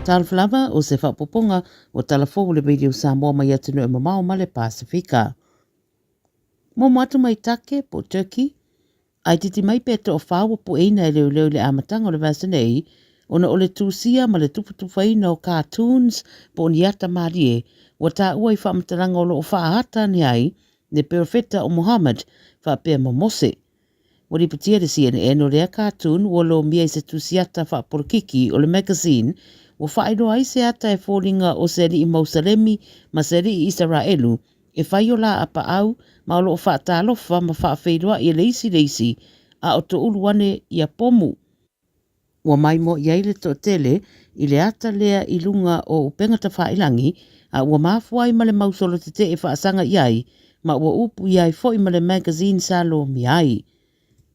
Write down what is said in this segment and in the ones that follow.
Talofa lava, o se faaopoopoga ua tala fou o le Radio Samoa mai atunuu e mamao ma le Pasefika. Muamua atu mai Take po o Turkey, Ae titi mai pe toafa ua pueina e leoleo i le amataga o le vaiaso nei ona o le tusia ma le tufatufaina o cartoons po o ni ata malie ua taua i faamatalaga o lo o faaata ane ai le perofeta o Muhammad faapea ma Mose. Ua lipotia le CNN o lea cartoon ua lomia i se tusiata faapolokiki o le magazine ua faailoa ai se ata e foliga o se alii Mausalemi ma se alii Isaraelu e fai o la apaau ma o lo o faatalofa ma faafeiloai e le isi le isi, a o toulu ane ia pomu. Ua maimoa i ai le toatele i le ata lea i luga o upega tafailangi, a ua mafua ai ma le mau solo tetee e faasaga i ai, ma ua upu i ai foi ma le magazine sa lomia ai.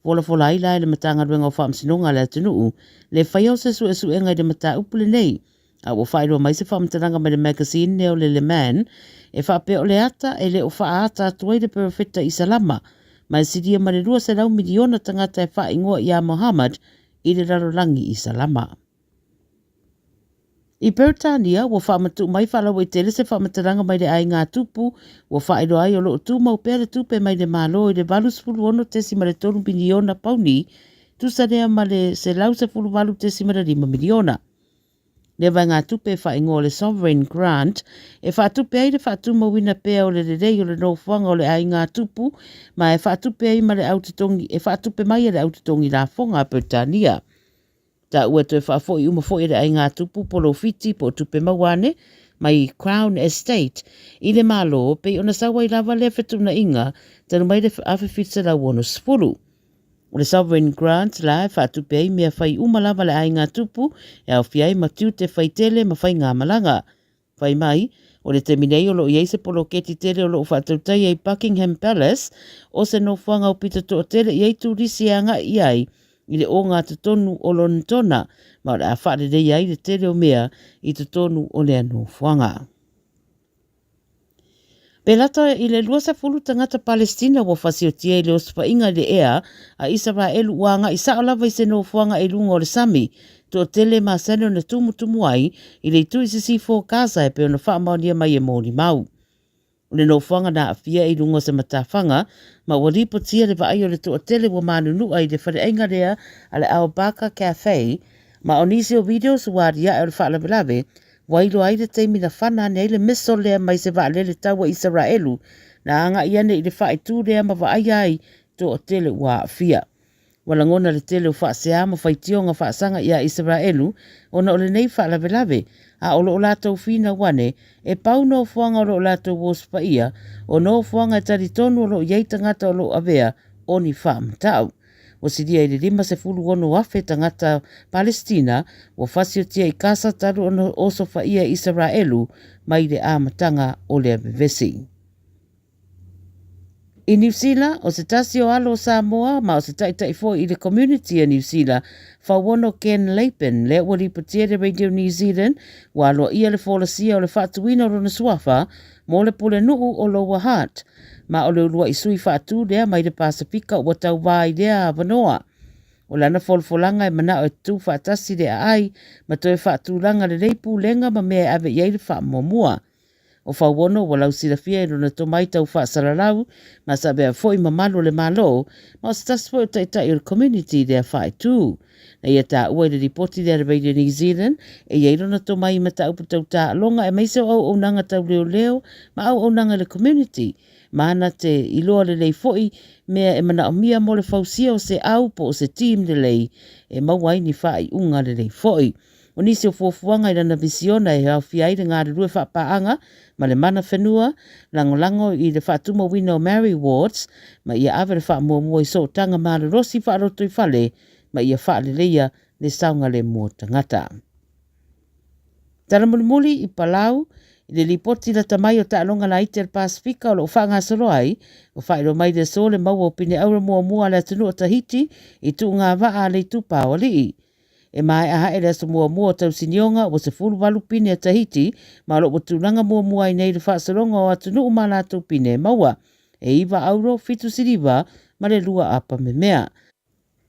Folafola ai la e le Matagaluega o Faamasinoga a le atunuu le faia o se suesuega i le mataupu lenei, a ua faailoa mai se faamatalaga mai le magazine lea o le Le Man e faapea o le ata e le o faaata atu ai le perofeta Isalama, ma e silia ma le 200 miliona tagata e faaigoa ia Muhammad i le lalolagi Isalama. I Peretania, ua faamatuu mai faalauaitele se faamatalaga mai le aiga tupu ua faailoa ai o lo o tumau pea le tupe mai le Malo i le $86.3 miliona pauni, tusa lea ma le $118.5 miliona. Lea vaegatupe e faaigoa o le Sovereign Grant e faatupe ai le faatumauina pea o le lelei o le nofoaga o le aiga tupu ma e faatupe ai ma le au totogi e faatupe mai e le au totogi lafoga a Peretania. Taua e toe faafoi uma foi e le aiga tupu polofiti po o tupe maua ane mai Crown Estate i le Malo pei ona sau ai lava lea fetuunaiga talu mai le 1760. O le Sovereign Grant la e faatupe ai mea fai uma lava a le aiga tupu e aofia ai ma tiute faitele ma faigamalaga. Fai mai, o le taimi nei o lo o i ai se poloketi tele o lo o faatautaia i Buckingham Palace, o se nofoaga aupito toatele i ai turisi e agai i ai i le ogatotonu o Lonetona, ma o le a faaleleia ai le tele o mea i totonu o lea nofoaga. Pe lata i le 20 tagata Palestina ua fasiotia i le osofaiga i le ea a Isaraelu ua agai sao lava i se nofoaga i luga o le sami, toatele masani ona tumutumu ai i le itu i sisifo o Gaza e pei ona faamaonia mai e molimau. O le nofoaga na aafia i luga o se matafaga ma ua lipotia le vaai o le toatele ua manunua i le faleaiga lea a le Al Barka Cafe ma o nisi o videos ua aliae o le faalavelave Ua iloa ai le taimi na fana ane ai le missile lea mai se vaalele taua Isaraelu na agai ane i le faaitu lea ma vaaia ai toatele ua aafia. Ua lagona le tele o faasea ma faitioga faasaga iā Isaraelu ona o lenei faalavelave, a o lo o latou finau ane e pau nofoaga o lo o latou osofaia, o nofoaga e talitonu o lo o i ai tagata o lo o avea o ni faamatau. Ua silia i le 56,000 tagata Palesitina ua fasiotia i Kasa talu ona osofaia e Isaraelu mai le amataga o lea vevesi. I Niu Sila, o se tasi o alo o Samoa ma o se taitai foi i le community a Niu Sila, Fauono Ken Lapen, lea ua lipotia e le Radio New Zealand, ua aloaia le folasia o le faatuina o lona suafa mo le pulenuu o Lower Hutt, ma o le uluai sui faatu lea mai le Pasefika ua tauva i lea avanoa. O lana folafolaga e manao e tutū faatasi le aai ma toe faatulaga lelei pulega ma mea e ave i ai le faamuamua. O Fauono ua lausilafia i lona tomai tau faasalalau ma sa avea foi ma malu o le Malo ma o se tasi foi o taitai o le community i lea faaitu. Na ia taua i le lipoti lea a le Radio New Zealand e i ai lona tomai i mataupu tau taaloga aemaise o auaunaga tau leoleo ma auaunaga i le community ma na te iloa lelei foi mea e manaomia mo le fausia o se au po o se team lelei e maua ai ni faaiuga lelei foi. O nisi o fuafuaga i lana visiona e aofia ai le galulue faapaaga ma le mana whenua, lagolago i le faatumauina o Maori Wards ma ia ave le faamuamua i sootaga malolosi faalotoifale ma ia faaleleia le saogalemu o tagata. Tala mulimuli i Palau, i le lipoti lata mai o taaloga laiti a le Pasefika o lo o faagasolo ai, ua faailoa mai le aso le maua o pine aura muamua a le atunuu o Tahiti i tuuga vaa a le itupa o alii. E maea ae le aso muamua o tausinioga ua 18 pine a Tahiti ma o lo o ua tulaga muamua ai nei le faasologa o atunuu ma latou pine e maua, e 9 auro, 7 siliva ma le 2 apa memea.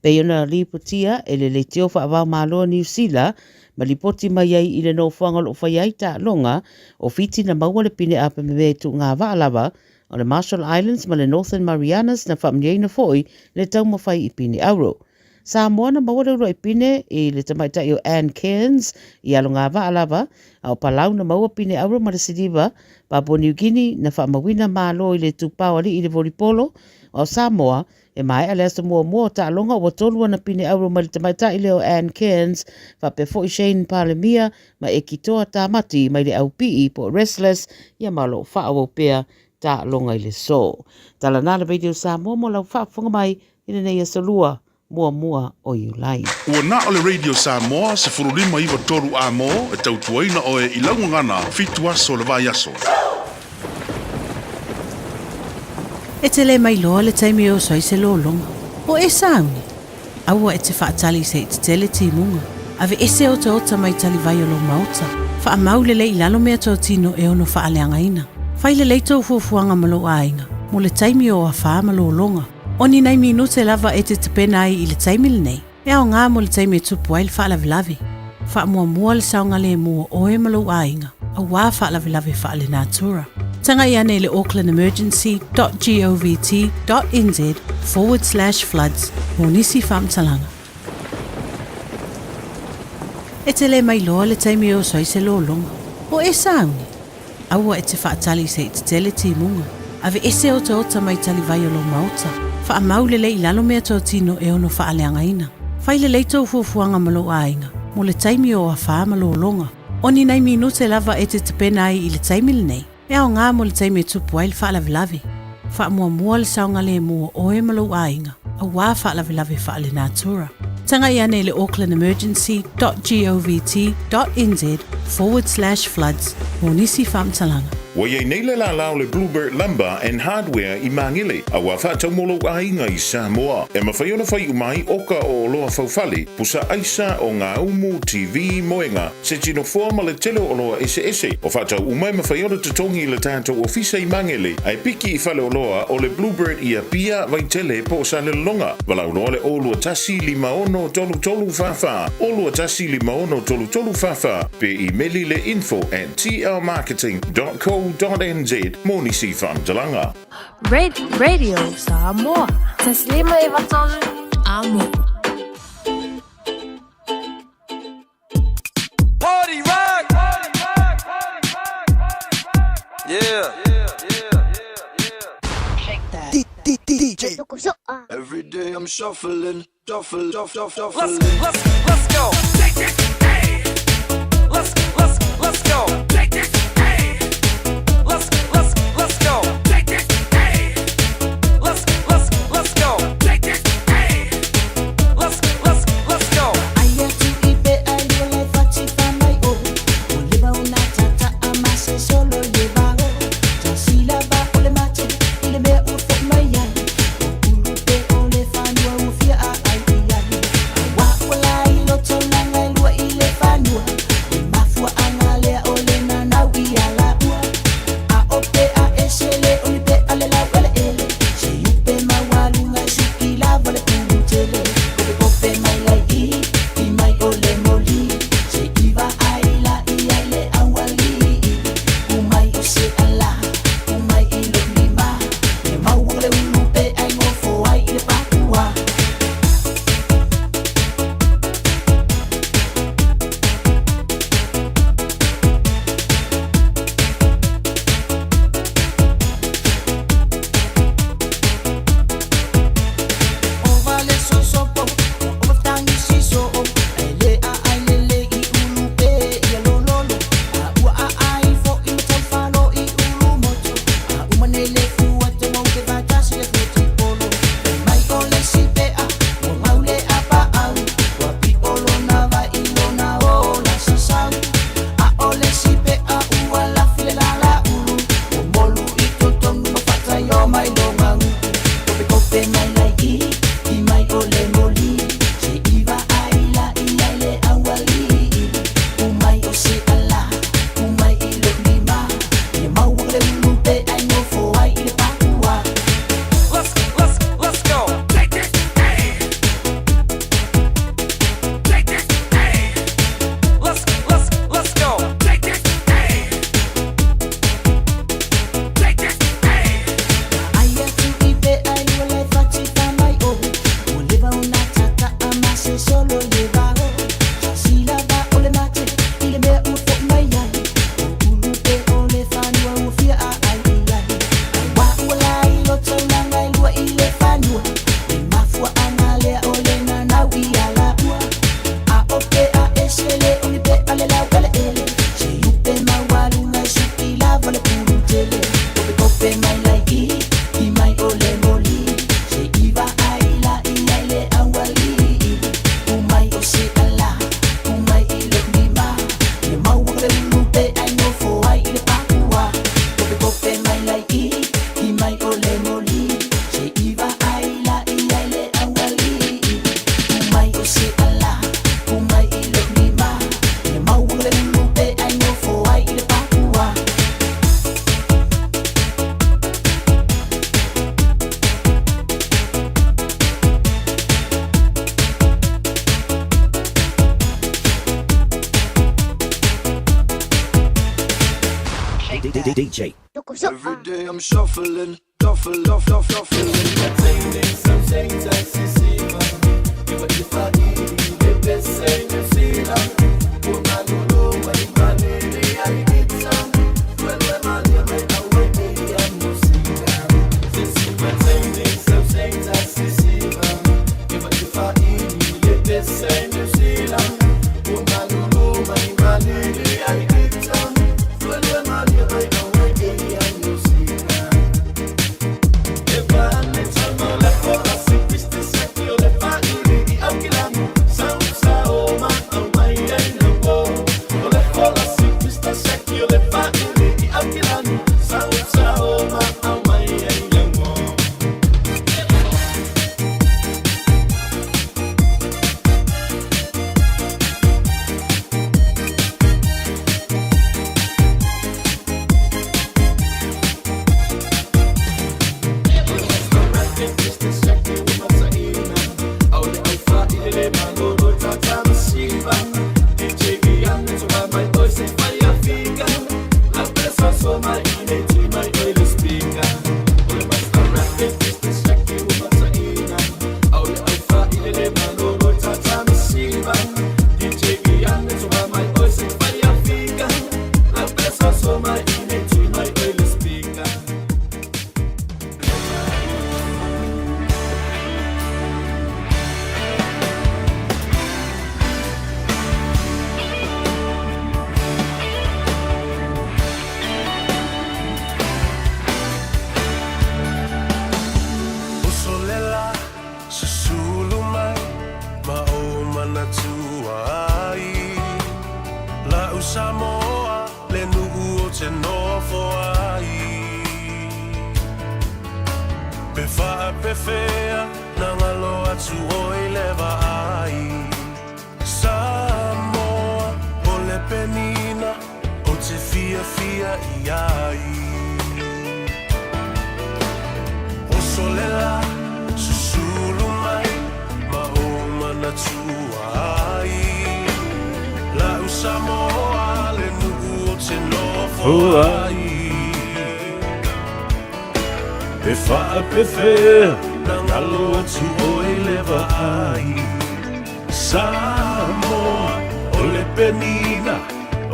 Pei ona lipotia e le Leitio Faavaomalo a Niu Sila ma lipoti mai ai i le nofoaga o lo o faia ai taaloga o Fiti na maua le pine apememea i tuuga vaa lava o le Marshall Islands ma le Northern Marianas na faamanuiaina foi le taumafai i pine auro. Samoa na maua le uluai pine i le tamaitai o Ann Cairns i alogavaa lava, a o Palau na maua pine auro ma le siliva, Papua New Guinea na faamauina malo i le itupa o alii i le volipolo, a o Samoa e maea le aso muamua o taaloga ua tolu ana pine auro mai le tamaitai lea o Ann Cairns, faapea foi Shane Palemia ma Ekitoa Tamati mai le aupii po o wrestlers, ia ma o lo o faaauau pea taaloga i le so. Tala na le Radio Samoa mo lau faafofoga mai i lenei aso lua muamua o Iulai. Ua na o le Radio Samoa 15 9 3 A-mo e tautuaina oe i lau gagana fitu aso o le vaiaso. E te le mailoa le taimi e oso ai se lologa. O e sauni? Aua e te faatali se i tetele timuga. Aveese otaota mai talivai o lou maota. Faamau lelei i lalo mea totino e ono faaleagaina. Fai lelei tou fuafuaga ma lou aiga mo le taimi o afā ma lologa. O ni nai minute lava e te tapena ai i le taimi lenei, e aoga mo le taimi e tupu ai le faalavelave. Faamuamua le saogalemu o oe ma lou aiga, auā faalavelave faalenatura. Tagai ane i le aucklandemergency dot govt dot nz forward slash floods mo nisi faamatalaga. E te le mailoa le taimi e oso ai se lologa. O e sauni? Aua e te faatali se i tetele timuga. Aveese otaota mai talivai o lou maota. Faamau lelei i lalo mea totino e ono faaleagaina. Fai lelei tou fuafuaga ma lou aiga mo le taimi o afā ma lologa. O ni nai minute lava e te tapena ai i le taimi lenei, e aoga mo le taimi e tupu ai le faalavelave. Faamuamua le saogalemu o oe ma lou aiga, auā faalavelave faalenatura. Tagai ane i le aucklandemergency dot govt dot nz forward slash floods mo nisi faamatalaga. Ua i ai nei le lālā o le Bluebird Lumber and Hardware i Māngele, a ua faatau mo lou aiga i Samoa. E mafai ona fai uma ai oka o oloa faufale, pusa aisa, o ngā umu, TV, moenga, se tino foa ma le tele o oloa eseese. O faatau uma e mafai ona totogi i le tatou ofisa i Magele, ae piki i faleoloa o le Bluebird i Apia, Vaitele po o Salelologa. Valaau loa le 021 56 33 44, 021 56 33 44, pe imeli le info at tlmarketing dot co dot nz mo nisi faamatalaga. Radio Samoa. Taslima Ivatolu Amo. Party rock! Yeah. DJ. Every day I'm shuffling, shuffle, shuffle, shuffle. Let's, let's, let's go. Let's, let's, let's go. Let's, let's, let's go. Let's, let's, let's go. Let's, let's, let's go. Aia tu i pe ai o le fati fa mai o. O le ba o na tata a ma se solo le ba o. Ta sila ba o le mate i le mea ua fo mai ai. O ulu pe o le whanua ua fia a ai i ai. A wa ua la i loto. DJ. Every day I'm shuffling, shuffle, shuffle, shuffling. Uso le la, susulu mai ma ou manatua ai. La'u Samoa le nuu ou te nofo ai. Pe faapefea na galo atu oi le vaai. Samoa o le penina ou te fiafia i ai. Oso le la, susulu mai ma ou manatua ai. La'u Samoa le nuu ou te nofo ai. Pe faapefea na galo atu oe le vaai. Samoa o le penina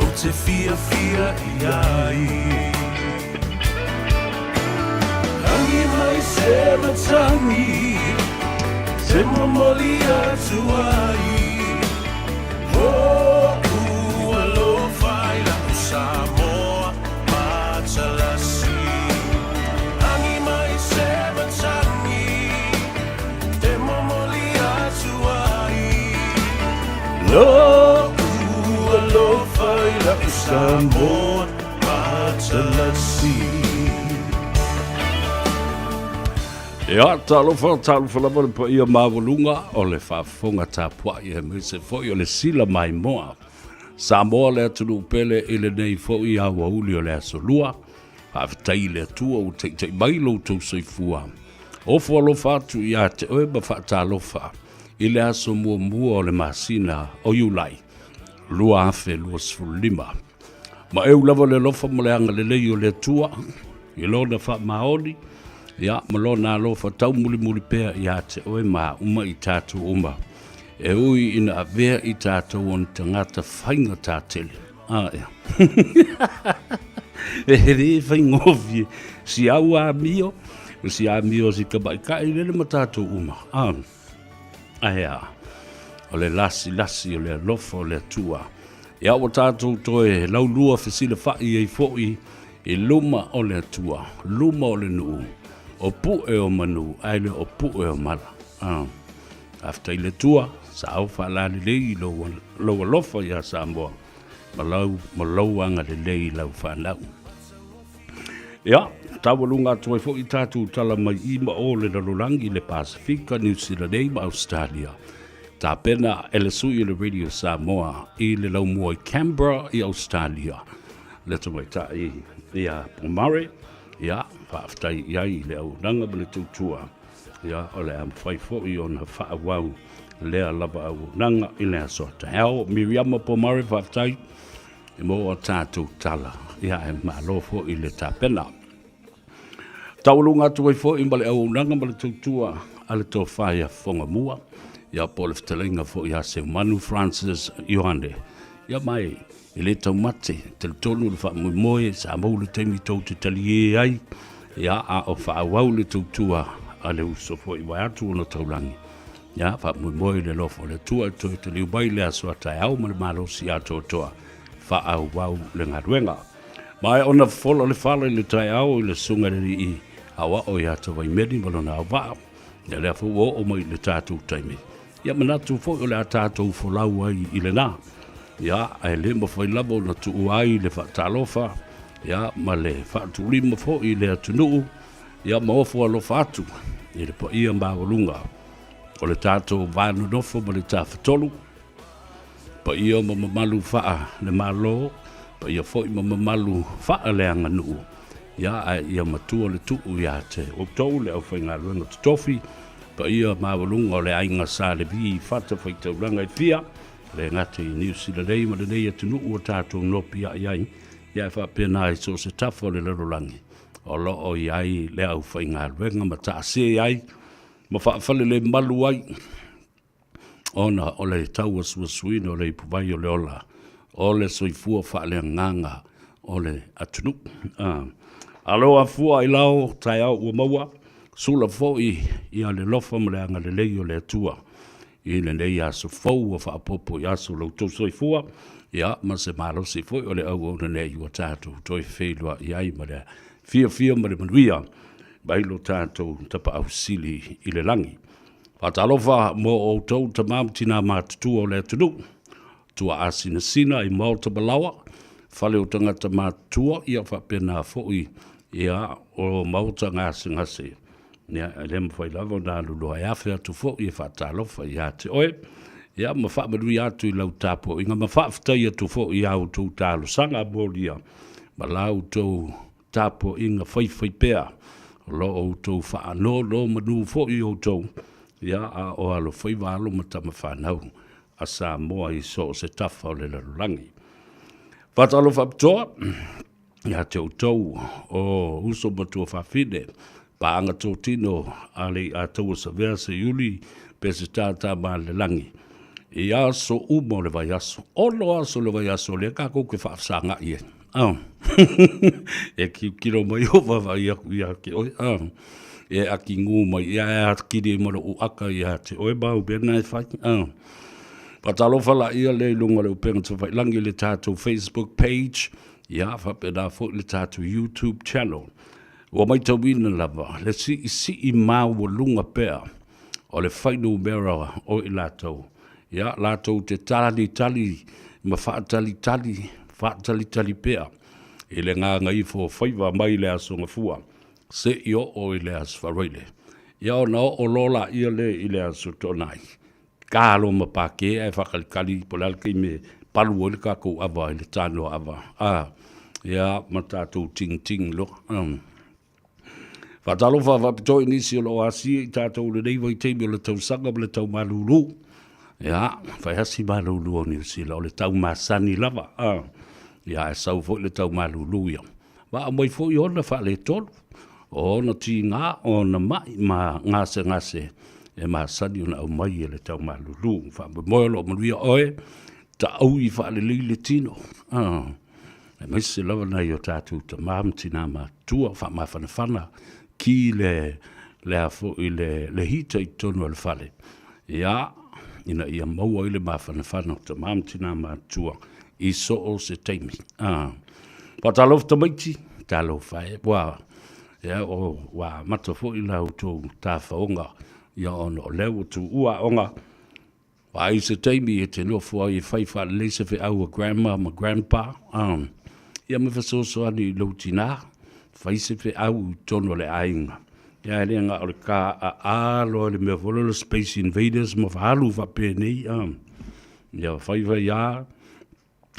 ou te fiafia i ai. Agi mai se matagi te momoli atu ai. Lou alofa i la'u Samoa matalasi. Agi mai se matagi te momoli atu ai. Lou alofa i la'u Samoa matalasi. Ia, talofa, talofa lava le paia maualuga o le faafofoga tapuai aemaise foi o le sila maimoa. Samoa le atunuu pele i lenei foi aoauli o le Aso Lua. Faafetai i le Atua ua taitai mai lo outou soifua. Ofo alofa atu ia te oe ma faatalofa i le aso muamua o le masina o Iulai 2025. Ma eu lava le alofa ma le agalelei o le Atua i lona faamaoni, ia, ma lona alofa taumulimuli pea ia te oe ma uma i tatou uma. E ui ina avea i tatou o ni tagata faigata tele. A, ea. E le faigofie si au amio, si amio si tamaitai lele ma tatou uma. A, ae a, o le lasilasi o le alofa o le Atua. Ia ua tatou toe laulua fesilafai ai foi i luma o le Atua, luma o le nuu, o pue o manu, ae le o pue o mala. A, faafetai i le Atua, sa o faalalelei i lou, lou alofa iā Samoa, ma lau, ma lou agalelei i lau fanau. Ia, taualuga atu ai foi tatou tala mai i ma o le lalolagi, le Pasefika, Niu Sila nei ma Australia. Tapena e le sui o le Radio Samoa i le laumua i Canberra i Australia. Le tamaitai ia Pomare, ia, faafetai i ai i le auaunaga ma le tautua. Ia, o le a mafai foi ona faaauau lea lava auaunaga i le aso a taeao. Miriama Pomare, faafetai. mo a tatou tala, ia ae malo foi le tapena. Taualuga atu ai foi ma le auaunaga ma le tautua a le Tofa ia Fofogamua, ia po o le fetalaiga foi ia Seumanu Francis Ioane. Ia ma e le taumate, talitonu le faamoemoe sa maua le taimi tou te talie ai, ia a o faaauau le tautua a le uso foi vaeatu ona taulagi. Ia faamoemoe i le alofa o le Atua e toe taliu mai le aso a taeao ma le malosi atoatoa faaauau le galuega. Ma e ona fofola le fala i le taeao i le susuga i le alii aoao ia Tawaimeli ma lona auvaa. Ia lea foi ua oo mai i le tatou taimi. Ia manatu foi o le a tatou folau ai i lena. Ia, ae le mafai lava ona tuua ai le faatalofa, ia, ma le faatulima foi i le atunuu, ia, ma ofo alofa atu i le paia maualuga o le tatou va nonofo ma le Tafatolu, paia ma mamalu faa le Malo, paia foi ma mamalu faa le aganuu, ia ae ia matua le tuu ia te outou le aufaigaluega totofi, paia maualuga o le aiga Sa Levi i fatafaitaulaga e fia, le gata i Niu Sila nei ma lenei atunuu ua tatou nopiai ai, ia ae faapena i so o se tafa o le lalolagi o lo o i ai le aufaigaluega ma taase ai ma faafalelemalu ai ona o le tauasuasuina o le ipuvai o le ola o le soifua faaleagaga o le atunuu. Alo afua i lao taeao ua maua, sula foi ia le alofa ma le agalelei o le Atua i lenei aso fou ua faaopoopo i aso o lo outou soifua, ia ma se malosi foi o le auauna nei ua tatou toe feiloai ai ma le fiafia ma le manuia mai lo tatou Tapaau Sili i le lagi. Faatalofa mo outou tama ma tina matutua o le atunuu, tuaasinasina i maota ma laoa, fale o tagata matutua, ia faapena foi ia o maota gasegase. Ia, e le mafai lava ona alu loa e afe atu foi e faatalofa ia te oe, ia ma faamanuia atu i lau tapuaiga ma faafetai atu foi i a outou talosaga molia ma la outou tapuaiga faifaipea o lo o outou faanonomanu foi outou, ia, a o alofaiva alo ma tama fanau a Samoa i so o se tafa o le lalolagi. Faatalofa faapitoa ia te outou o uso ma tuafafine, paaga totino a le Iataua Savea Seiuli Peseta Tamaalelagi i aso uma o le vaiaso, ono aso o le vaiaso lea kākou ke faafesagai ai. Oh. e kiukilo mai o vaavaai aku ia te oe. Oh. E aki ngū mai ia e akiri ma lou aka ia te oe mau mea na e whai. Oh. Faatalofa la ia lea i luga o le upega tafailangi le tatou Facebook page, ia faapena foi le tatou YouTube channel. Ua maitauina lava le siisii maualuga pea o le fuainumera o i latou, ia latou te talitali ma faatalitali, faatalitali pea i le gagaifo o faiva mai le Aso Gafua seia oo i le Aso Faraile. Ia ona oo loa laia lea i le Aso Toonai, kalo ma pake ae faakalikali po o le a le taimi e palu ai le tatou ava i le tanoa ava, a, ia ma tatou tingting loa. Faatalofa faapitoa i nisi o lo o asia i tatou i lenei vaitaimi o le tausaga ma le tau malulu. Ia, fai lava si malulu o Niu Sila, o le tau masani lava. A, ia, ae sau foi le tau malulu ia. Ma aumai foi ona faaletonu, o ona tiga, o ona mai ma gasegase e masani ona aumai e le tau malulu. Faamoemoe o lo o manuia oe, taui faalelei le tino. A. aemaise lava nai o tatou tama ma tina matutua, faamafanafana, ki le, le a foi le, le hita i totonu o le fale, ia, ina ia maua ai le mafanafana o tama ma tina matutua i so o se taimi. Ah. Faatalofa tamaiti, talofa e, ua, ia, o, ua amata foi la outou tafaoga, ia ona o lea ua tuua aoga, Vaai se taimi e te nofo ai e fai faalelei se feau a grandma ma grandpa, ia ma fesoasoani i lou tinā, fai se feau i totonu o le aiga. Ia e le na o le ka-a-a loa i le mea foi lea o le Space Invaders ma alu faapenei, ia fai fai lava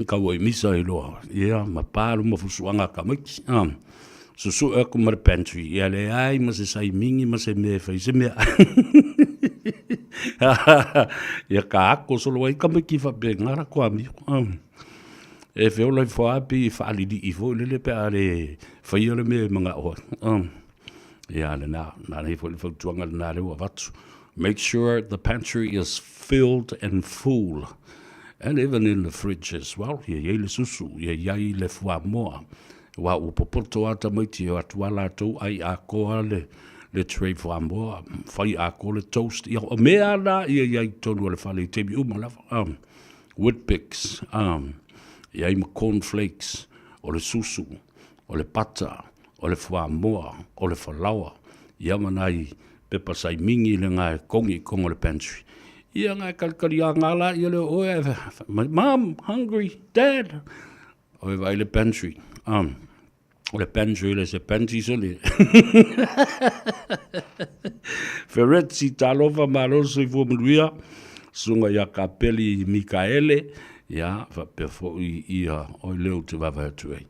Kau ai misa i loa, ia, ma palu ma fusuaga a tamaiti, a. Susue aku ma le pantry, ia leai ma se saimingi ma se mea e fai se mea. Ia ka ako solo ai tamaiti faapena la ko amio, a. E feola ifo lava pei e faalilii foi lele pe a le faia le mea e manao ai. Ia lena, manaia foi le fautuaga lena lea ua avatu. Make sure the pantry is filled and full and even in the fridge as well. Ia i ai le susu, ia i ai le fuamoa. Aua ua popoto lava tamaiti e o atu lava latou ai atoa le, le tray fuamoa, fai atoa le toast. Ia, o mea lava na ia i ai i totonu o le fale i taimi uma lava. Weet-Bix, i ai ma corn flakes, o le susu, o le pata, o le fuamoa, o le falaoa, ia ma nai pepa saimigi lena e kogi i totonu o le pantry. Ia na e kalikaliaga la ia lea o oe ae fai mai, Mom, hungry, Dad. Oi vaai le pantry. O le pantry le se panty sole. Fereti talofa malo le soifua manuia. Susuga ia Kapeli Mikaele, ia faapea foi ia oi lea ou te vaavaai atu ai.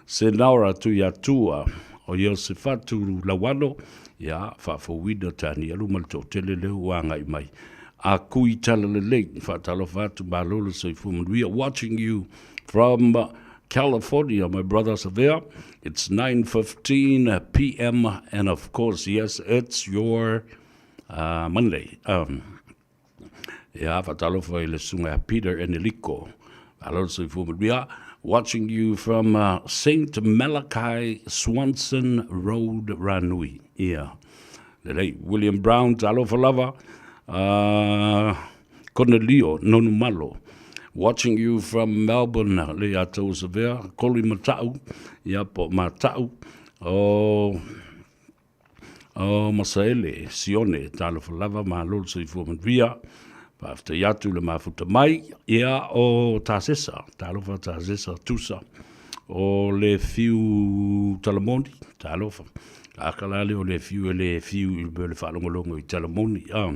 Senora Tuiatua, o Iosefatu Lauano, ia faafouina Tanielu ma le toatele lea ua agai mai. A Kui Talalelei, faatalofa atu malo le soifua manuia. Watching you from California, my brother Savea. It's 9:15 p.m. and of course, yes, it's your Monday. Ia, faatalofa i le susuga ia Peter Eneliko. Malo le soifua manuia. Watching you from St. Malachi Swanson Road, Ranui. Ia. Lelei. William Brown, talofa lava. Konelio Nonumalo. Watching you from Melbourne, le ia tau Savea. Koli Mata'u, ia po Mata'u. Oh, O Masaele, Sione, talofa lava, malo le soifua manuia. Faafetai atu le mafuta mai. Ia, o Tasesa, talofa Tasesa, Tusa. O le fiu talamoni, talofa. Aka la lea o le fiu e le fiu i le faalogologo i talamoni. Ah.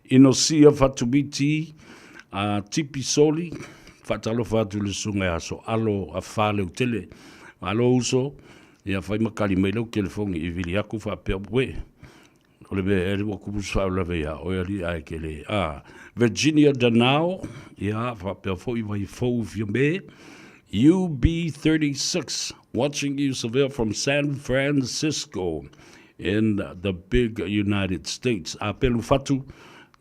Inosia Fatumiti, a Tipi Soli, faatalofa atu i le susuga ia Soalo a Faleutele. Malo uso, Ia fai ma kali mai lau telefoni i vili aku faapea, uē, o le mea ea ua tupu se faalavelave ia oe alii ae ke le, a, Virginia Danao, ia, faapea foi Vaifou Fiame, UB36, watching you Seville from San Francisco in the big United States. A pelu fatu,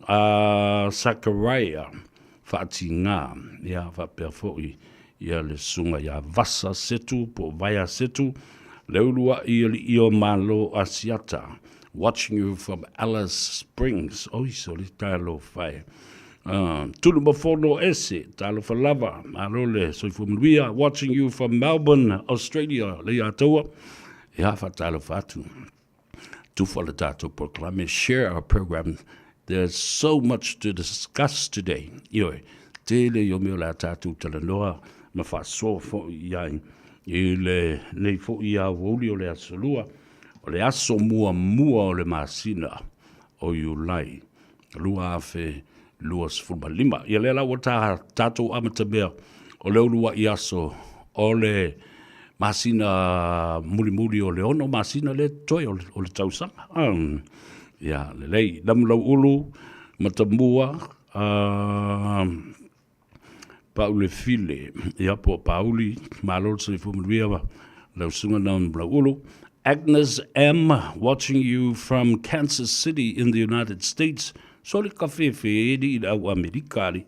a Zachariah, Faatigā, ia, faapea foi ia le susuga ia Vasa Setu po o Vaea Setu, le uluai alii o Malo Asiata, watching you from Alice Springs. Oi, soli talofa e. Tulumafono ese, talofa lava, malo le soifua manuia, watching you from Melbourne, Australia, le ia taua, ia faatalofa atu. Tufa le tatou polokalame, share our program. There's so much to discuss today. Ioe, tele i o mea o le a tatou talanoa ma faasoa foi i ai i lenei foi aoauli o le aso lua, o le aso muamua o le masina o Iulai 2025. Ia lea la ua ta, tatou amatamea o le uluai aso o le masina mulimuli o le ono masina lea totoe o le, o le tausaga. Um, ia, lelei. Namu ulu, matamua, uh, Paule File, ia po o Pauli, malo le soifua manuia lau susuga Namu Ulu. Agnes M, watching you from Kansas City in the United States. Soli ka fefe e li i le au Amerika ali.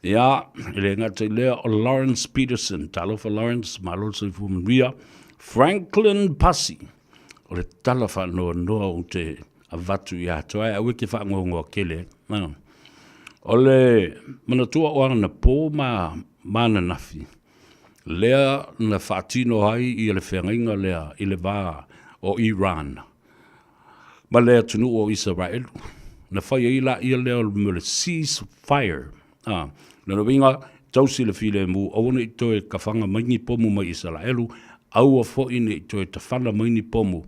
Ia, e le gata i lea o Lawrence Peterson. Talofa Lawrence, malo le soifua manuia. Franklin Pasi, o le tala faanoanoa ou te avatu ia te oe, aua e te faanoanoa tele. O le manatua o anapo ma ma ananafi, lea na faatino ai ia le feagaiga lea i le va o Iran ma le atunuu o Isaraelu. Na fai ai laia lea o le mea o le cease fire. A, lona uiga, tausi le filemu, aua ne i toe tafana mai ni pomu mai Isaraelu, aua foi ne i toe tafana mai ni pomu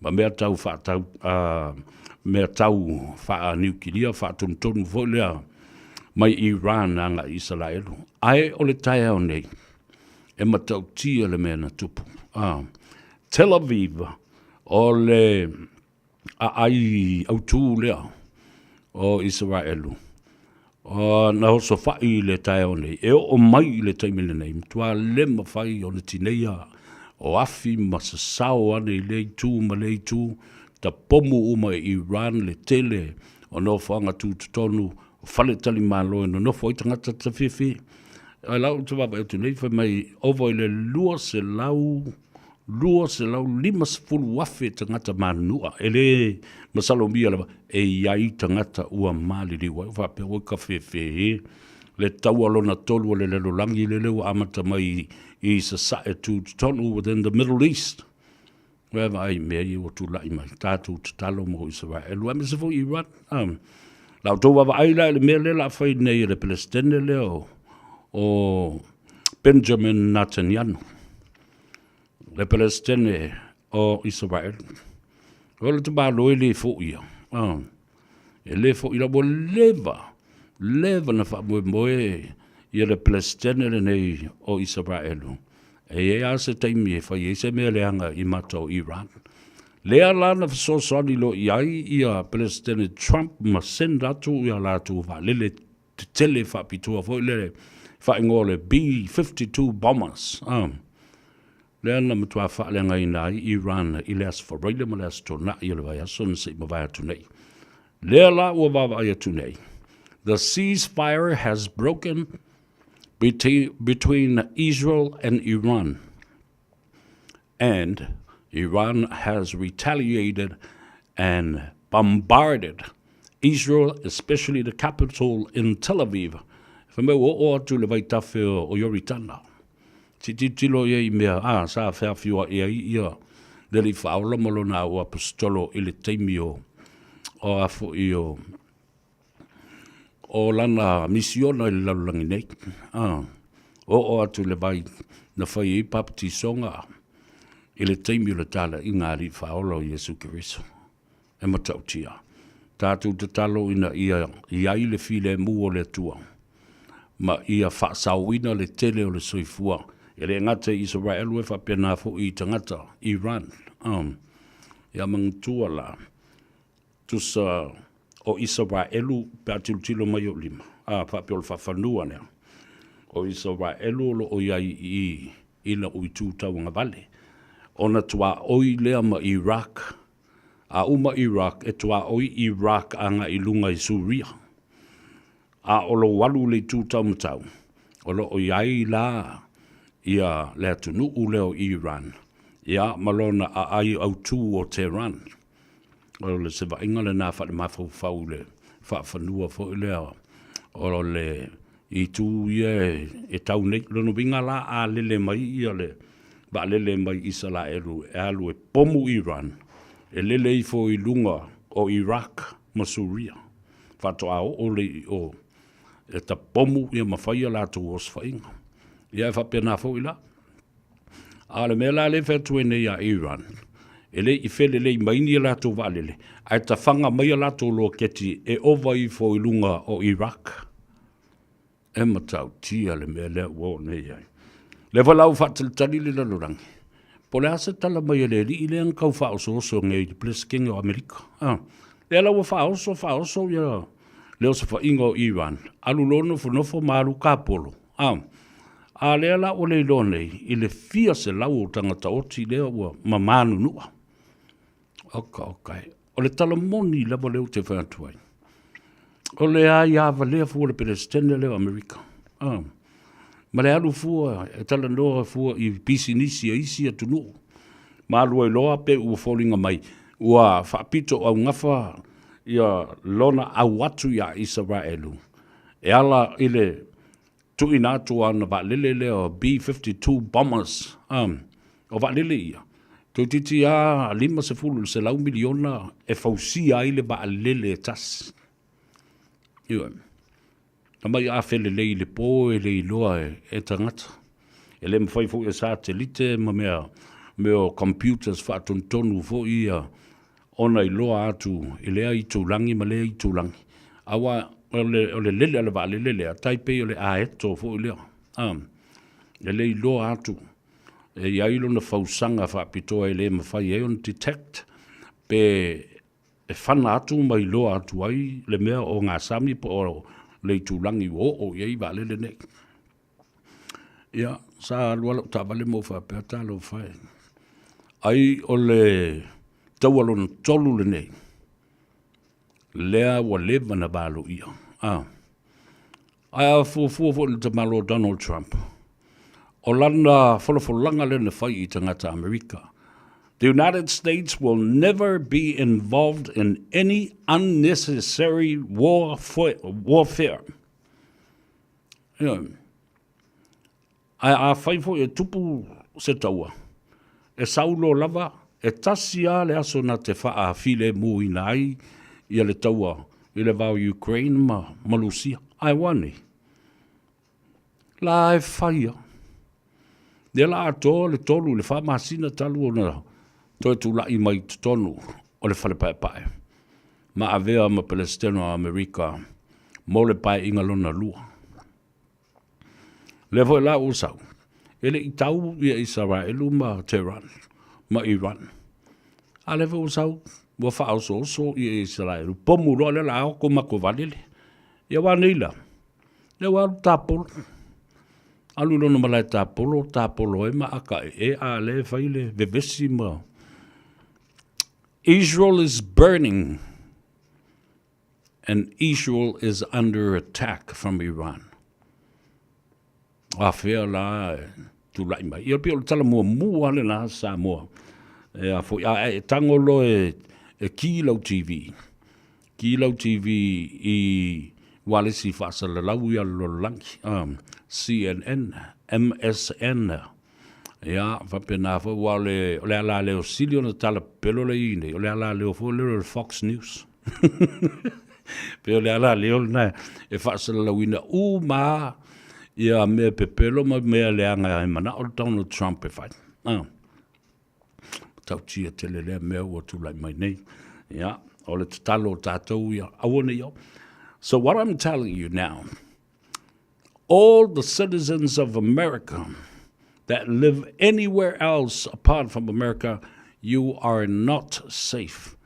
ma mea tau faatau, a, mea tau faaniukilia, faatonutonu foi lea mai Iran agai i Isaraelu. Ae o le taeao nei, e matautia le mea na tupu. A, Tel Aviv, o le aai autū lea o Isaraelu. Na osofai i le taeao nei, e oo mai i le taimi lenei, matua le mafai ona tineia o afi ma sasao ane i lea itu ma lea itu, tapomu uma e Iran le tele o nofoaga tutotonu, o faletalimalo e nonofo ai tagata tafefe. Ae la ou te vaavaai atu nei, fai mai ova i le 200 250,000 tagata manunua, e le masalomia lava e i ai tagata ua maliliu ai. Ua faapea ua ka fefe e le taua lona tolu o le lalolagi lele ua amata mai i sasae tutotonu within the Middle East. Ua vaai i mea ia ua tulai mai, tatou tatalo mo Isaraelu, aemaise foi Iran. Um, la outou vaavaai la i le mea lea la fai nei e le Peresetene lea o, o Benjamin Netanyahu. Le Peresetene o Isaraelu. O le tamalo e le foi ia. Ah, e le foi la ua leva, leva na faamoemoe ia le Peresetene lenei o Isaraelu. E i ai lava se taimi e fai ai se mea leaga i mata o Iran. Lea la na fesoasoani loa i ai ia Peresetene Trump ma send atu ia latou vaalele tetele faapitoa foi le faaigoa o le B-52 bombers. Ah. Lea na matua faaleagaina ai Iran i le Aso Faraile ma le Aso Toonai o le vaiaso na se i mavae atu nei. Lea la ua vaavaai atu nei, the ceasefire has broken between Israel and Iran. And Iran has retaliated and bombarded Israel, especially the capital in Tel Aviv. Fai mai ua oo atu le vaitafe o Ioritana. Se i tilotilo ia i mea, a, sa feafioai ai ia le Alii Faaola ma lona au aposetolo i le taimi o, o a foi o, o lana misiona i le lalolagi nei. A, oo atu i le vai na fai ai papatisoga i le taimi o le talaiga a Alii Faaola o Iesu Keriso. E matautia. Tatou tatalo ina ia i ai le filemu o le Atua, ma ia faasaoina le tele o le soifua, e le gata i Isaraelu e faapena foi i tagata Iran. Um, ia manatua la, tusa o Isaraelu pe a tilotilo mai ou lima, a faapea o le faafanua lea, o Isaraelu o lo o i ai i i lou itu tauagavale, ona tuaoi lea ma Iraq, A uma Iraq, e tuaoi Iraq agai i luga i Suria. A o lou alu i le itu taumatau, o lo o i ai la ia le atunuu lea o Iran, ia ma lona aai autu o Tehran. O le sevaaiga lena faale-mafaufau i le faafanua foi lea o le itu ia e tau nei. O lona uiga la a lele mai ia le vaalele mai Isalaelu e alu e pomu Iran, e lele ifo i luga o Iraq ma Suria, faatoa oo lea i o e tapomu ia ma fai a latou osofaiga. Ia e faapena foi la. A o le mea la lea e fai atu ai nei ia Iran, e le i felelei mai ni a latou vaalele, ae tafaga mai a latou loketi e ova ifo i luga o Iraq. E matautia le mea lea ua oo nei i ai. Lea foi la ua faatalitali le lalolagi, po o le a se tala mai a le alii lea na tau faaosooso nei i le Peresetene o Amerika. A, lea la ua faaoso faaoso ia le osofaiga o Iran, alu loa nofonofo ma alu kapolo. A, a lea la ua le iloa nei i le fia selau o tagata oti lea ua ma manunua. Oka, oka e. O le tala moni lava lea ou te fai atu ai. O le aia valea fua le Peresetene lea o Amerika. Ah. Ma le alu fua e talanoa fua i pisinisi a isi atunuu. Ma alu ai loa pe ua foliga mai ua faapito augafa ia lona au atu iā Isaraelu e ala i le tuuina atu o ana vaalele lea o B-52 bombers, um, o vaalele ia, toeitiiti lava 50 i le 100 miliona e fausia ai le vaalele e tasi. Ioe. Na mai a felelei i le po e le iloa e, e tagata. E le mafai foi e satelite ma mea, mea o computers faatonutonu foi ia ona iloa atu i lea itulagi ma lea itulagi, aua o le, o le lele a le vaalele lea, tai pei o le aeto foi lea, a, e le iloa atu e i ai lona fausaga faapitoa e le mafai ai ona detect pe e fana atu ma iloa atu ai le mea o gasami po o le itulagi ua oo i ai vaalele nei. Ia, sa alu lava lau taavale ma ou faapea, talofa e, ai o le taua lona tolu lenei, lea ua leva na valoia. Ah. Ae a fuafua foi i le tamaloa Donald Trump, o lana folafolaga lea na fai i tagata Amerika, The United States will never be involved in any unnecessary warfare. Ioe. Ae afai foi e tupu se taua, e sau loa lava, e tasi lava le aso na te faafilemuina ai ia le taua i le va o Ukraine ma, ma Lusia. Ae ua nei? La e fai lava. Lea la atoa le tolu i le fa masina talu ona toe tulai mai i totonu o le fale paepae ma avea ma Peresetene o Amerika mo le Paeaiga Lona Lua. Lea foi la ua sau, e le i tau ia Isaraelu ma Tehran ma Iran. A lea foi ua sau, ua faaosooso ia Isaraelu, pomu loa lea la oko ma ko valele. Ia ua nei la, lea ua alu tapolo. Alu i lona malae tapolo, tapolo ai ma aka e e a lea e fai le vevesi ma Israel is burning and Israel is under attack from Iran. A fea la e tulai mai. Ia pei o le tala muamua lena Samoa. E a foi, a e tango loa e, e ki lau TV. Ki lau TV i ualesi faasalalau ia le lalolagi. Um, CNN, MSN, Ia, faapena foi, aua o le, o le alaleo sili ona tala pepelo le i nei, o le alaleo foi lea o le Fox News. Pei o le alaleo lena e faasalalauina uma ia mea pepelo ma mea leaga e manao le Donald Trump e fai. Ah. Matautia tele lea mea ua tulai mai nei. Ia, o le tatalo o tātou ia, aua ne i o. So what I'm telling you now, all the citizens of America that live anywhere else apart from America, you are not safe.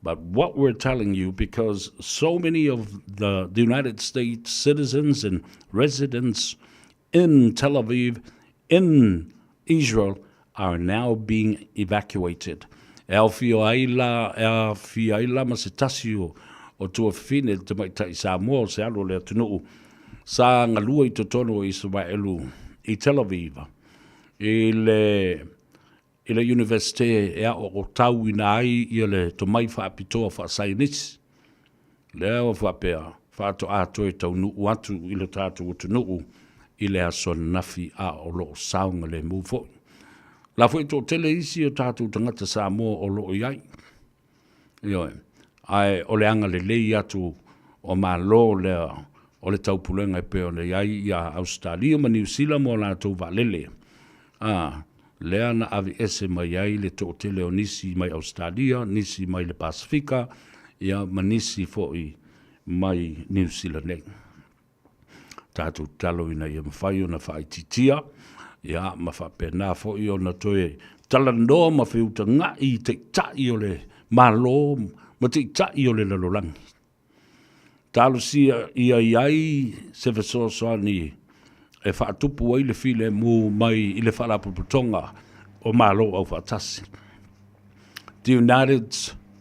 But what we're telling you, because so many of the, the United States citizens and residents in Tel Aviv, in Israel, are now being evacuated. E aofia ai la, e aafia ai la ma se tasi o, o tuafafine le tamaitai Samoa o se alo o le atunuu sa galue i totonu o Isaraelu i Tel Aviv i le i le Universite e aoaotauina ai ia le tomai faapitoa faasaienisi. Lea ua faapea, faatoa toe taunuu atu i lo tatou atunuu i le aso ananafi a o lo o saogalemu foi. La foi e toatele isi o tatou tagata Samoa o lo o i ai. Ioe. Ae o le agalelei atu o Malo lea o le taupulega e pei ona i ai ia Ausetalia ma Niu Sila mo latou vaalele. A, lea na aveese mai ai le toatele o nisi mai Ausetalia, nisi mai le Pasefika, ia ma nisi foi mai Niu Sila nei. Tatou tatalo ina ia mafai ona faaitiitia, ia ma faapena foi ona toe talanoa ma feutaga'i i taitai o le Malo ma taitai o le lalolagi. Talosia ia i ai se fesoasoani e faatupu ai le filemu mai i le Faalapotopotoga o Malo Aufaatasi, The United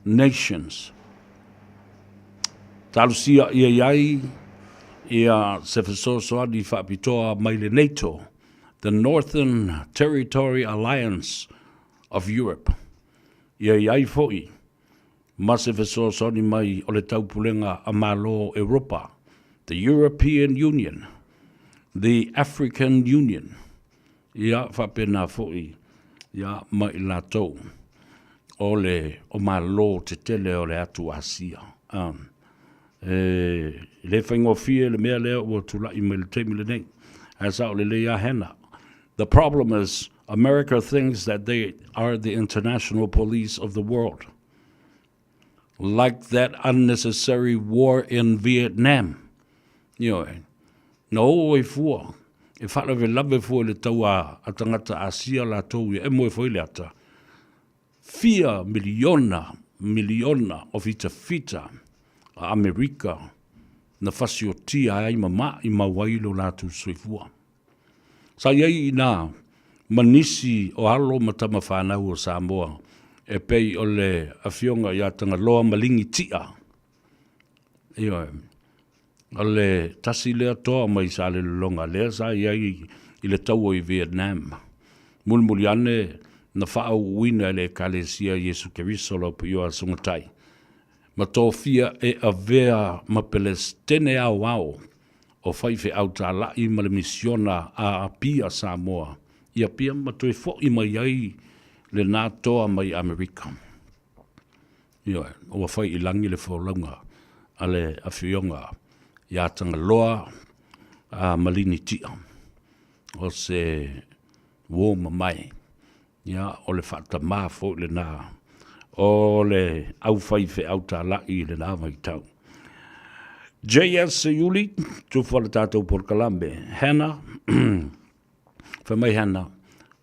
Nations. Talosia ia i ai ia se fesoasoani faapitoa mai le NATO, the Northern Territory Alliance of Europe. Ia i ai foi ma se fesoasoani mai o le Taupulega a Malo o Europa, the European Union, the African Union, ia faapena foi ia ma i latou o le o Malo tetele o le atu Asia. Um, e le faigofie le mea lea ua tulai mai le taimi lenei. Ae sao lelei a Hannah. The problem is America thinks that they are the international police of the world. Like that unnecessary war in Vietnam. Ioe. Na oo ai fua, e faalavelave fua i le taua a tagata Asia latou ia e moe foi le ata. Fia miliona, miliona o fitafita a Amerika. na fasiotia ai ma maʻimau ai lo latou soifua. Sa i ai i inā ma nisi o alo ma tama fanau o Samoa e pei o le Afioga ia Tagaloa Maligi Tia. Ioe. O le tasi lea toa mai Salelologa lea sa i ai i le taua i Vietnam. Mulimuli ane na faaauuina e le Ekalesia Iesu Keriso lau Paia Sugatai ma tofia e avea ma Pelesitene aoao o faifeau talai ma le misiona a Apia Samoa i Apia ma toe fo'i mai ai lena toa mai Amerika. Ioe, ua fai i lagi le folauga a le Afioga ia Tagaloa a Malini Tia o se uo mamae. Ia, o le faatamā foi lena o le aufaifeau talai i lena vaitau. JS Seiuli, tufa le tatou polokalame. Hannah, fai mai Hannah,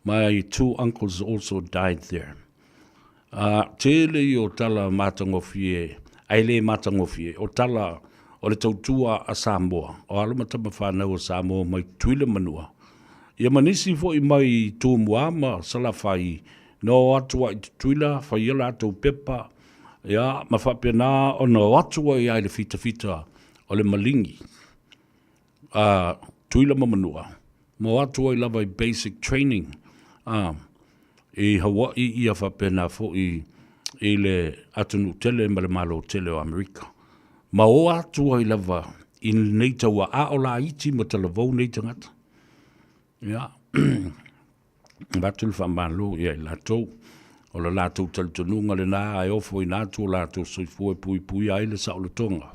my two uncles also died there. Uh, tele i o tala matagofie, ae le matagofie, o tala o le tautua a Samoa, o alo ma tama whanau o Samoa mai Tutuila Manua, Ia ma nisi foi mai Tumua ma Salafai na o atu ai i Tutuila fai a latou pepa, ia, ma faapena ona o atu ai lava i le fitafita o le maligi a Tutuila ma Manua, ma o atu ai lava i basic training a i Hawaii ia faapena foi i le atunuu tele ma le Malo tele o Amerika. Ma o atu ai lava i lenei taua a o laiti ma talavou nei tagata. Ia, avatu le faamalo ia i latou, o le latou talitonuga lena ae ofoina atu o latou soifua e puipuia ai le saolotoga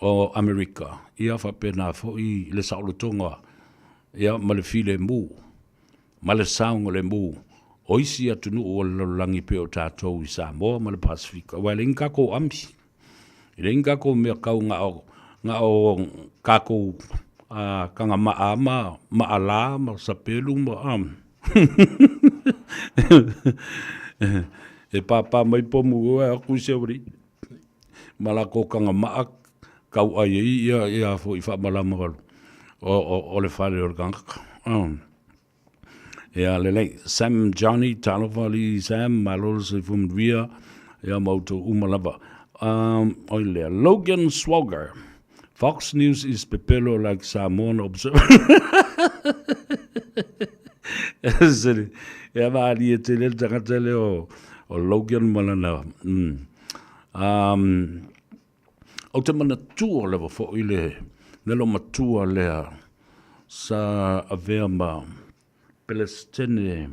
o Amerika, ia faapena foi le saolotoga ia ma le filemu ma le saogalemu o isi atunuu o le lalolagi pei o tatou i Samoa ma le Pasefika, aua e leai ni tatou ami. E leai ni tatou mea kau na o, na o tatou tagamaa ma maala ma sapelu ma a. E pāpā mai pomu oe aku i se wari ma lakou tagamaa kau ai ai ia ia foi faamalama o, o, o le fale o le tagata. Ia lelei, Sam Johnny, talofa alii Sam, malo le soifua manuia, ia ma outou uma lava. Um, oi lea, Logan Swagger, Fox News is pepelo like Samoan Observer. Sele, ia maali e tele le tagata lea o, o Logan ma lana. Mm. Um, Ou te manatua lava foi le lelo matua lea sa avea ma Pelesitene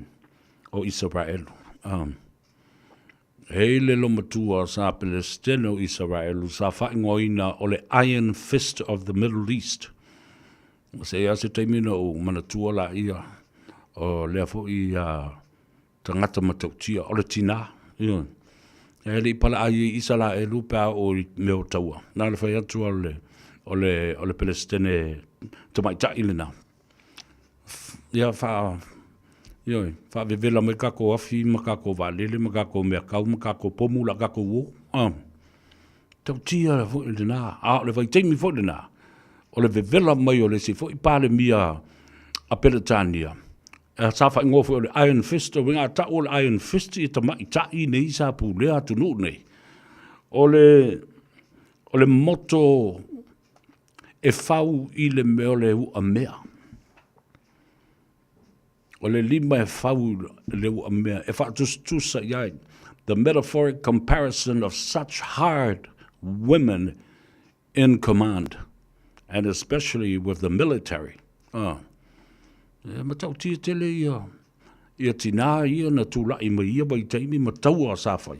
o Isaraelu. Um, e i le lomatua sa Pelesitene o Isaraelu sa faaigoaina o le Iron Fist of the Middle East. Se ia se taimi na ou manatua la ia o lea foi a tagata matautia, o le tinā, ioe. E le i palaai ai Isaraelu pe a oo i mea o taua. Na o le fai atu o le, o le, o le Pelesitene tamaitai lena. Ia wha, ioe, whaavevela mai kākou afi ma kākou vaalele ma kākou mea kau ma kākou pomu la kākou uo. Ah. Tautia foi lena, a o le vaitaimi foi lena, o le vevela mai o le isi foi Palemia a Peretania, Sa faaigoa foi o le Iron Fist, o uiga a tau o le Iron Fist ia tamaitai nei sa pulea atunuu nei. O le, o le moto e fau i le mea o le uamea. O le lima e fau i le uamea, e faatusatusa i ai. The metaphoric comparison of such hard women in command and especially with the military. Ah. E matautia tele ia, ia tinā ia na tula'i mai ia vaitaimi ma taua sa fai.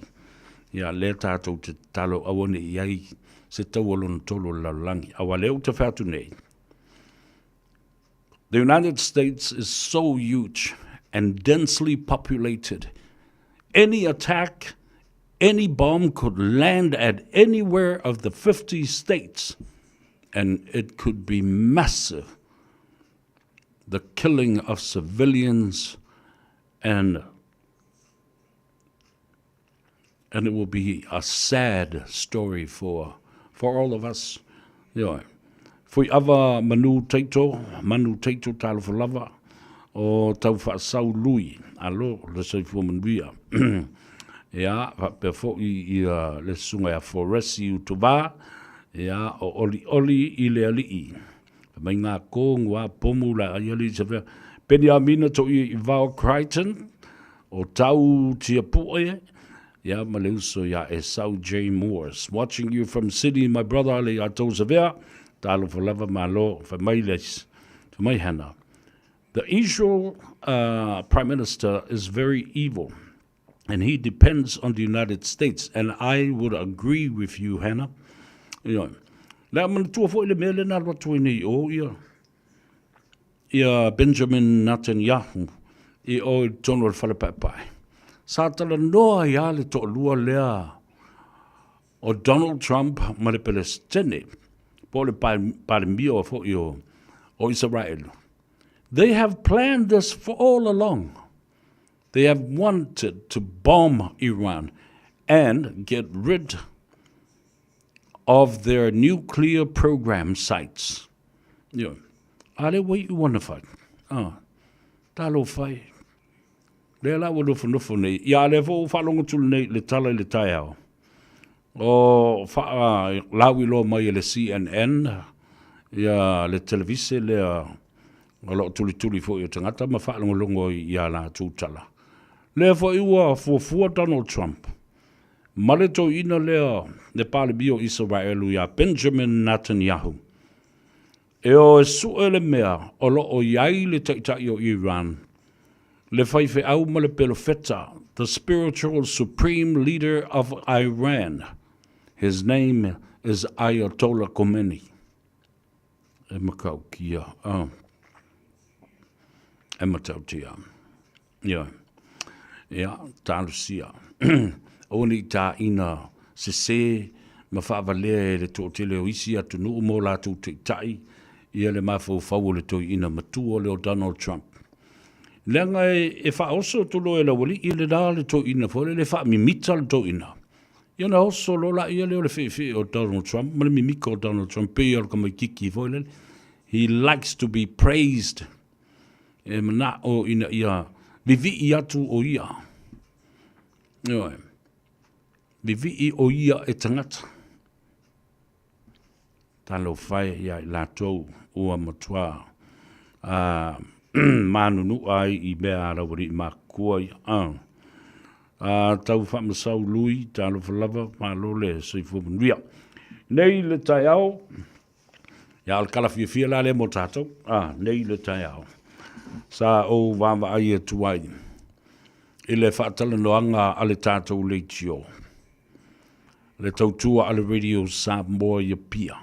Ia lea tātou te tatalo aua ne i ai se taua lona tolu o le lalolagi. Aua lea ou te fai atu nei, The United States is so huge and densely populated. Any attack Any bomb could land at anywhere of the 50 states and it could be massive. The killing of civilians and and it will be a sad story for for all of us. Ioe. Fuiava manu taito, manu taito talofa lava, o tau faasau lui, alo le soifua manuia. Ia, faapea foi ia le susuga ia Foresi Utuvā, ia, o Olioli i le Alii. Fai mai ngā kō ngua pomu la ai alii sa fea. Peniamina to i Val Crichton, o tau Tiapu'e, ia ma le uso ia Esau J. Moores. Watching you from Sydney, my brother, le ia tou Savea. Talofa lava malo, fai mai le, fai mai Hannah. The Israel uh, Prime Minister is very evil and he depends on the United States and I would agree with you, Hannah. Ioe. Le a manatua foi le mea lea na alu atu ai nei i o ia ia Benjamin Netanyahu i o i totonu o le fale paepae. Sa talanoa ai lava le toalua lea o Donald Trump ma le Pelesitene, po o le Palemia foi o, o Isaraelu. They have planned this for all along. They have wanted to bomb Iran and get rid of their nuclear program sites. Ioe. A lea ua iu ana fai. Ah, talofa e. Lea la ua nofonofo nei. Ia, a lea foi ua faalogo atu nei i le tala i le taeao. O faa lauiloa mai e le CNN ia le televise lea o lo o tulituli foi o tagata ma faalogologo ai i a latou tala. Lea foi ua fuafua Donald Trump ma le toeaina lea le Palemia o Isaraelu ia Benjamin Netanyahu e o e sue le mea o lo o i ai le taitai o Iran, le faifeau ma le pelofeta, the spiritual supreme leader of Iran. His name is Ayatollah Khomeini. E matautia. Oh. E matautia. Ioe. Ia, talosia. Aua ne i tāina sesē ma faavalea e le toatele o isi atunuu ma o latou taitai ia le mafaufau o le toeaina matua lea o Donald Trump. Leaga e, e faaoso atu loa e le aualii le la le toeaina foi lele, e faamimita le toeaina. Ia ona oso loa laia lea o le feefee o Donald Trump ma le mimika o Donald Trump, pei o le tamaititi foi lele. He likes to be praised. E manao ina ia vivii atu o ia. Ioe. Vivii o ia e tagata. Talofa e ia i latou ua matua a manunua ai i mea a laualii matutua ia. A, a tau faamasau lui, talofa lava, malo le soifua manuia. Nei le taeao, Ia, o le tala fiafia la lea mo tatou, a, nei le taeao, sa ou vaavaai atu ai i le faatalanoaga a le tatou leitio, le tautua a le Radio Samoa i Apia,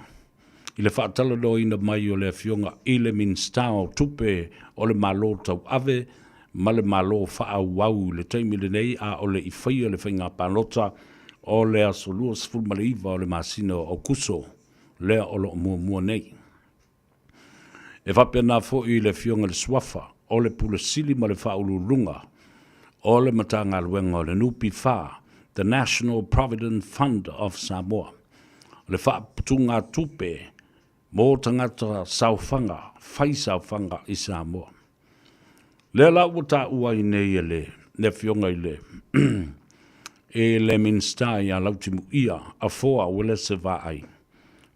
i le faatalanoaina mai o le Afioga i le Minisita o Tupe o le Malo Tauave ma le Malo Faaauau i le taimi lenei a o le i faia le faiga palota o le aso 29 o le masina o Aokuso. lea o lo o muamua nei. E faapena foi i le Afioga i le Suafa o le Pule Sili ma le Faauluuluga o le Matagaluega o le NPF, The National Provident Fund of Samoa, o le faaputugatupe mo tagata saofaga, fai saofaga i Samoa. Lea la ua taua ai nei e le, le Afioga i le i le Minisita ia Lautimuia Afoa Uelese Vaai,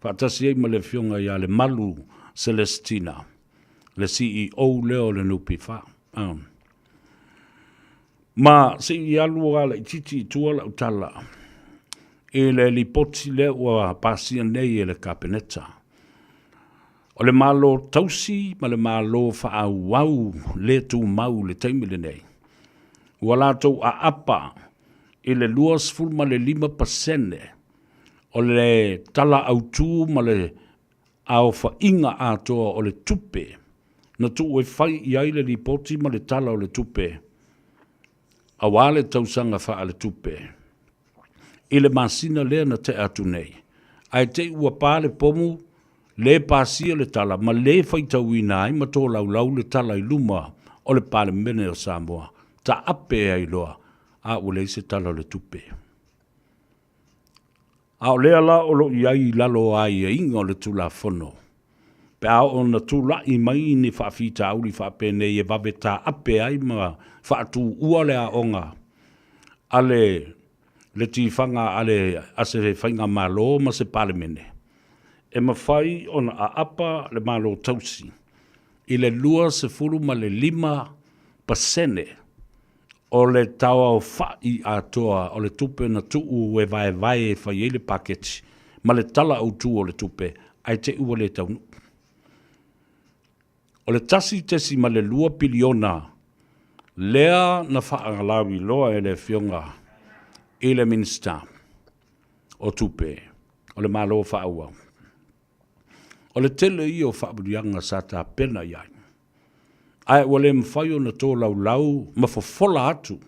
faatasi ai ma le Afioga ia Lemalu Celestina, le CEO lea o le NPF. Ma se i alu lava laitiiti i tua lau tala i le lipoti lea ua pasia nei e le Kapeneta. O le Malo tausi ma le Malo faaauau le tumau i le taimi lenei, ua latou aapa i le 25% o le Tala Autu ma le aofaiga atoa o le tupe na tuu e fai i ai le Lipoti ma le Tala o le Tupe aua le tausaga faaletupe i le masina lea na tea atu nei, ae te i ua pa le pomu, lē pasia le tala ma lē faitauina ai ma tolaulau le tala i luma o le Palemene o Samoa, taape ai loa a ua leai se tala o le tupe. A o lea la o lo o i ai i lalo o aiaiga o le Tulafono, pe a oo ina tulai mai ni faafitauli faapenei e vave taape ai ma faatuua le aoga a le le tifaga a le a se faigamalo ma se Palemene, e mafai ona aapa le Malo tausi i le 25% o le tauaofa'i atoa o le tupe na tuu e vaevae e fai ai le paketi ma le Tala Autu o le Tupe, ae te i ua le taunuu. O le $1.2 piliona lea na faalauiloa e le Afioga i le Minisita o Tupe o le Malo Faaauau. O le tele ia o faamanuiaga sa tapena i ai, ae ua le mafai ona tolaulau ma fofola atu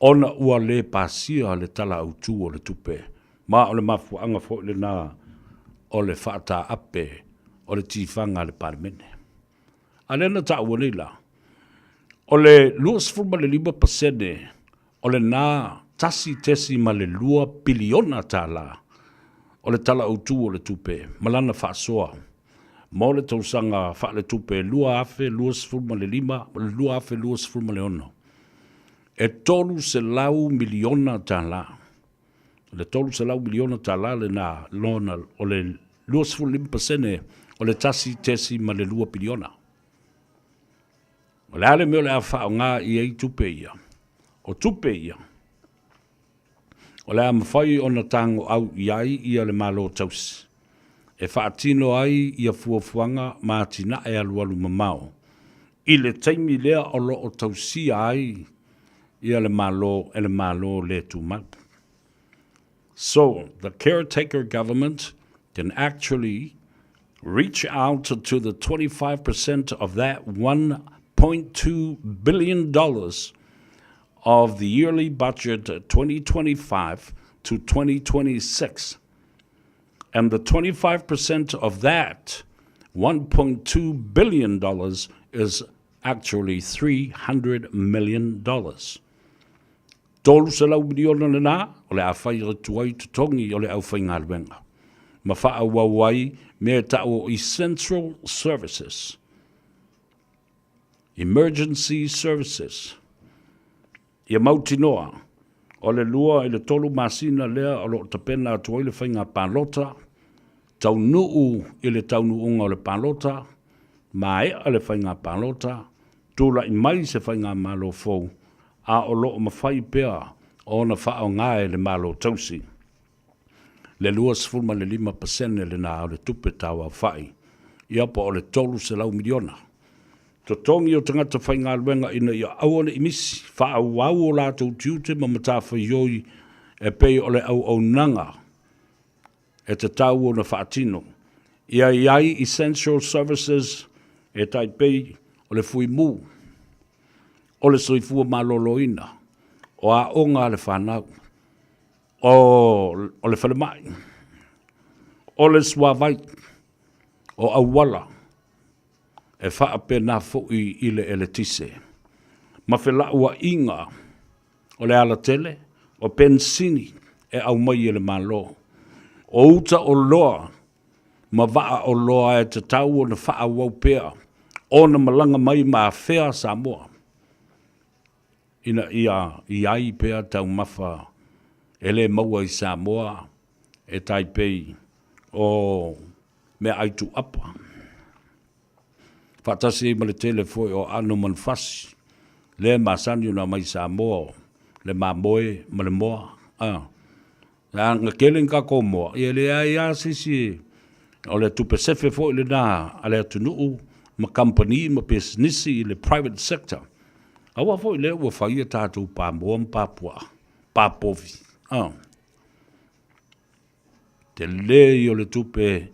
ona ua le pasia le Tala Autu o le Tupe, ma o le mafuaaga foi lena o le faataape o le tifaga a le Palemene. A lea na taua nei la, o le 25% o lena $1.2 piliona o le Tala Autu o le Tupe ma lana faasoa mo le tausaga faaletupe 2025 ma le 2026, e $300 miliona. O le $300 miliona lena lona o le 25% o le $1.2 piliona. O le a le mea o le a faaaoga i ai tupe ia? O tupe ia, o le a mafai ona tagoau i ai ia le Malo Tausi e faatino ai ia fuafuaga ma atinae alualu mamao i le taimi lea o lo o tausia ai ia le Malo e le Malo le tumau. So, the caretaker government can actually reach out to the 25% of that $1.2 billion of the yearly budget 2025 to 2026. And the 25% of that $1.2 billion is actually $300 million. 300 miliona lena o le a fai atu ai totogi o le aufaigaluega ma faaauau ai mea e ta'u o essential services, emergency services. Ia mautinoa, o le lua i le tolu masina lea o lo o tapena atu ai le faiga palota, taunuu i le taunuuga o le palota, maea le faiga palota, tulai mai se faigamalo fou, a o lo o mafai pea ona faaaoga e le Malo Tausi le 25% lena o le tupe tauaofa'i, ia po o le $300 miliona. Totogi o tagata faigaluega ina ia aua ne i misi, faaauau o latou tiute ma matafaioi e pei o le auaunaga e tatau ona faatino. Ia i ai essential services e tai pei o le fuimu, o le soifua maloloina, o aoga a le fanau, o le falemai, o le suavai, o auala, e faapena foi i le eletise, ma felauaiga o le alatele, o penisini e aumai e le Malo, o uta oloa ma vaa oloa e tatau ona faaauau pea ona malaga mai ma afea Samoa ina ia i ai pea taumafa e le maua i Samoa e tai pei o meaai tuuapa. Faatasi ai ma le tele foi o aano o manufasi lea e masani ona aumai i Samoa, le mamoe ma le moa. A na tele ni tatou moa, ia e leai lava se isi, o le tupe sefe foi lena a le atunuu ma kamupani ma pisinisi i le private sector. Aua foi lea ua fai a tatou pamoa ma papuaa, papovi. A. Tele ia o le tupe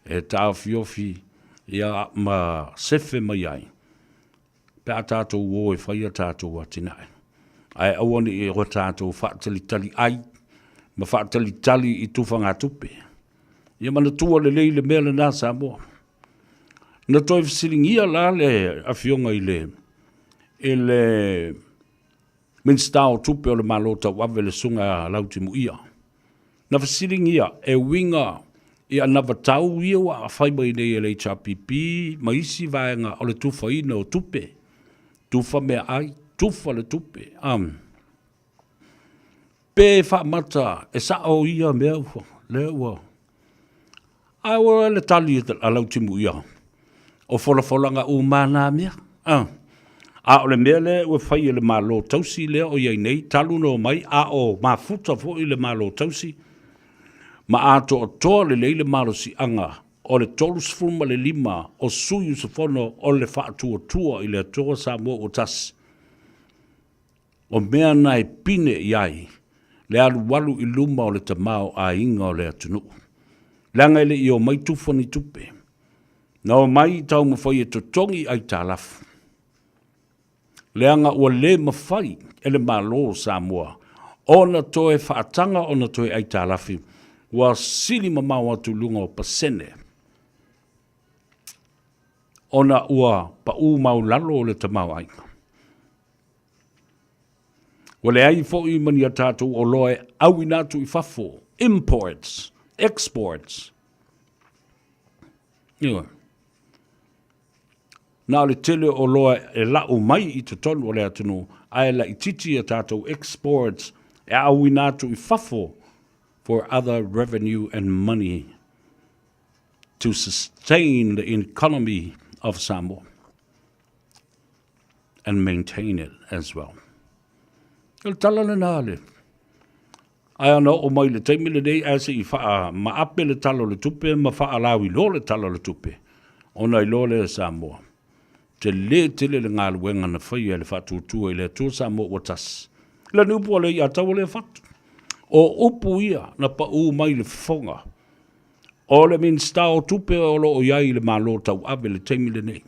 e taofiofi ia ma sefe mai ai pe a tatou o e fai a tatou atinae. Ae aua ne i o tatou faatalitali ai ma faatalitali i tufagatupe. Ia manatua lelei le mea lena Samoa. Na toe fesiligia la le Afioga i le i le Minisita o Tupe o le Malo Tauave le Susuga ia Lautimuia. Na fesiligia e uiga i anavatau ia ua fai mai nei e le HRPP ma isi vaega o le tufaina o tupe, tufa meaai, tufa le tupe, pe faamata e sa'o ia mea ua lea ua ae ua le tali a Lautimuia o folafolaga uma na mea a a o le mea lea ua fai e le Malo tausi lea o i ai nei talu ona omai a o mafuta foi le Malo tausi ma atoatoa lelei le malosiaga o le 35 o sui usufono o le Faatuatua i le Atua Samoa ua Tasi. O mea na e pine i ai le alualu i luma o le tamaoaiga o le atunuu. Leaga e le i omai tufa ni tupe. Na omai i taumafai e totogi aitalafu. Leaga ua le mafai e le Malo o Samoa ona toe faataga ona toe aitalafi, ua sili mamao atu i luga o pasene ona ua pau maualalo le tamaoaiga. Ua leai foi ma ni a tatou oloa e auina atu i fafo, imports, exports. Ioe. Na o le tele o oloa e lau mai i totonu o le atunuu, ae laitiiti a tatou exports e auina atu i fafo for other revenue and money to sustain the economy of Samoa. and maintain it as well. O le tala lena le. Ae ana oo mai le taimi lenei ae se i faamaape le tala o le tupe ma faalauiloa le tala o le tupe, ona iloa lea e Samoa, tele tele le galuega na faia e le Faatuatua i le Atua Samoa ua tasi. Le ni upu a le Iataua lea fatu. O upu ia na pau mai le fofoga o le Minisita o Tupe o lo o i ai i le Malo tauave i le taimi lenei.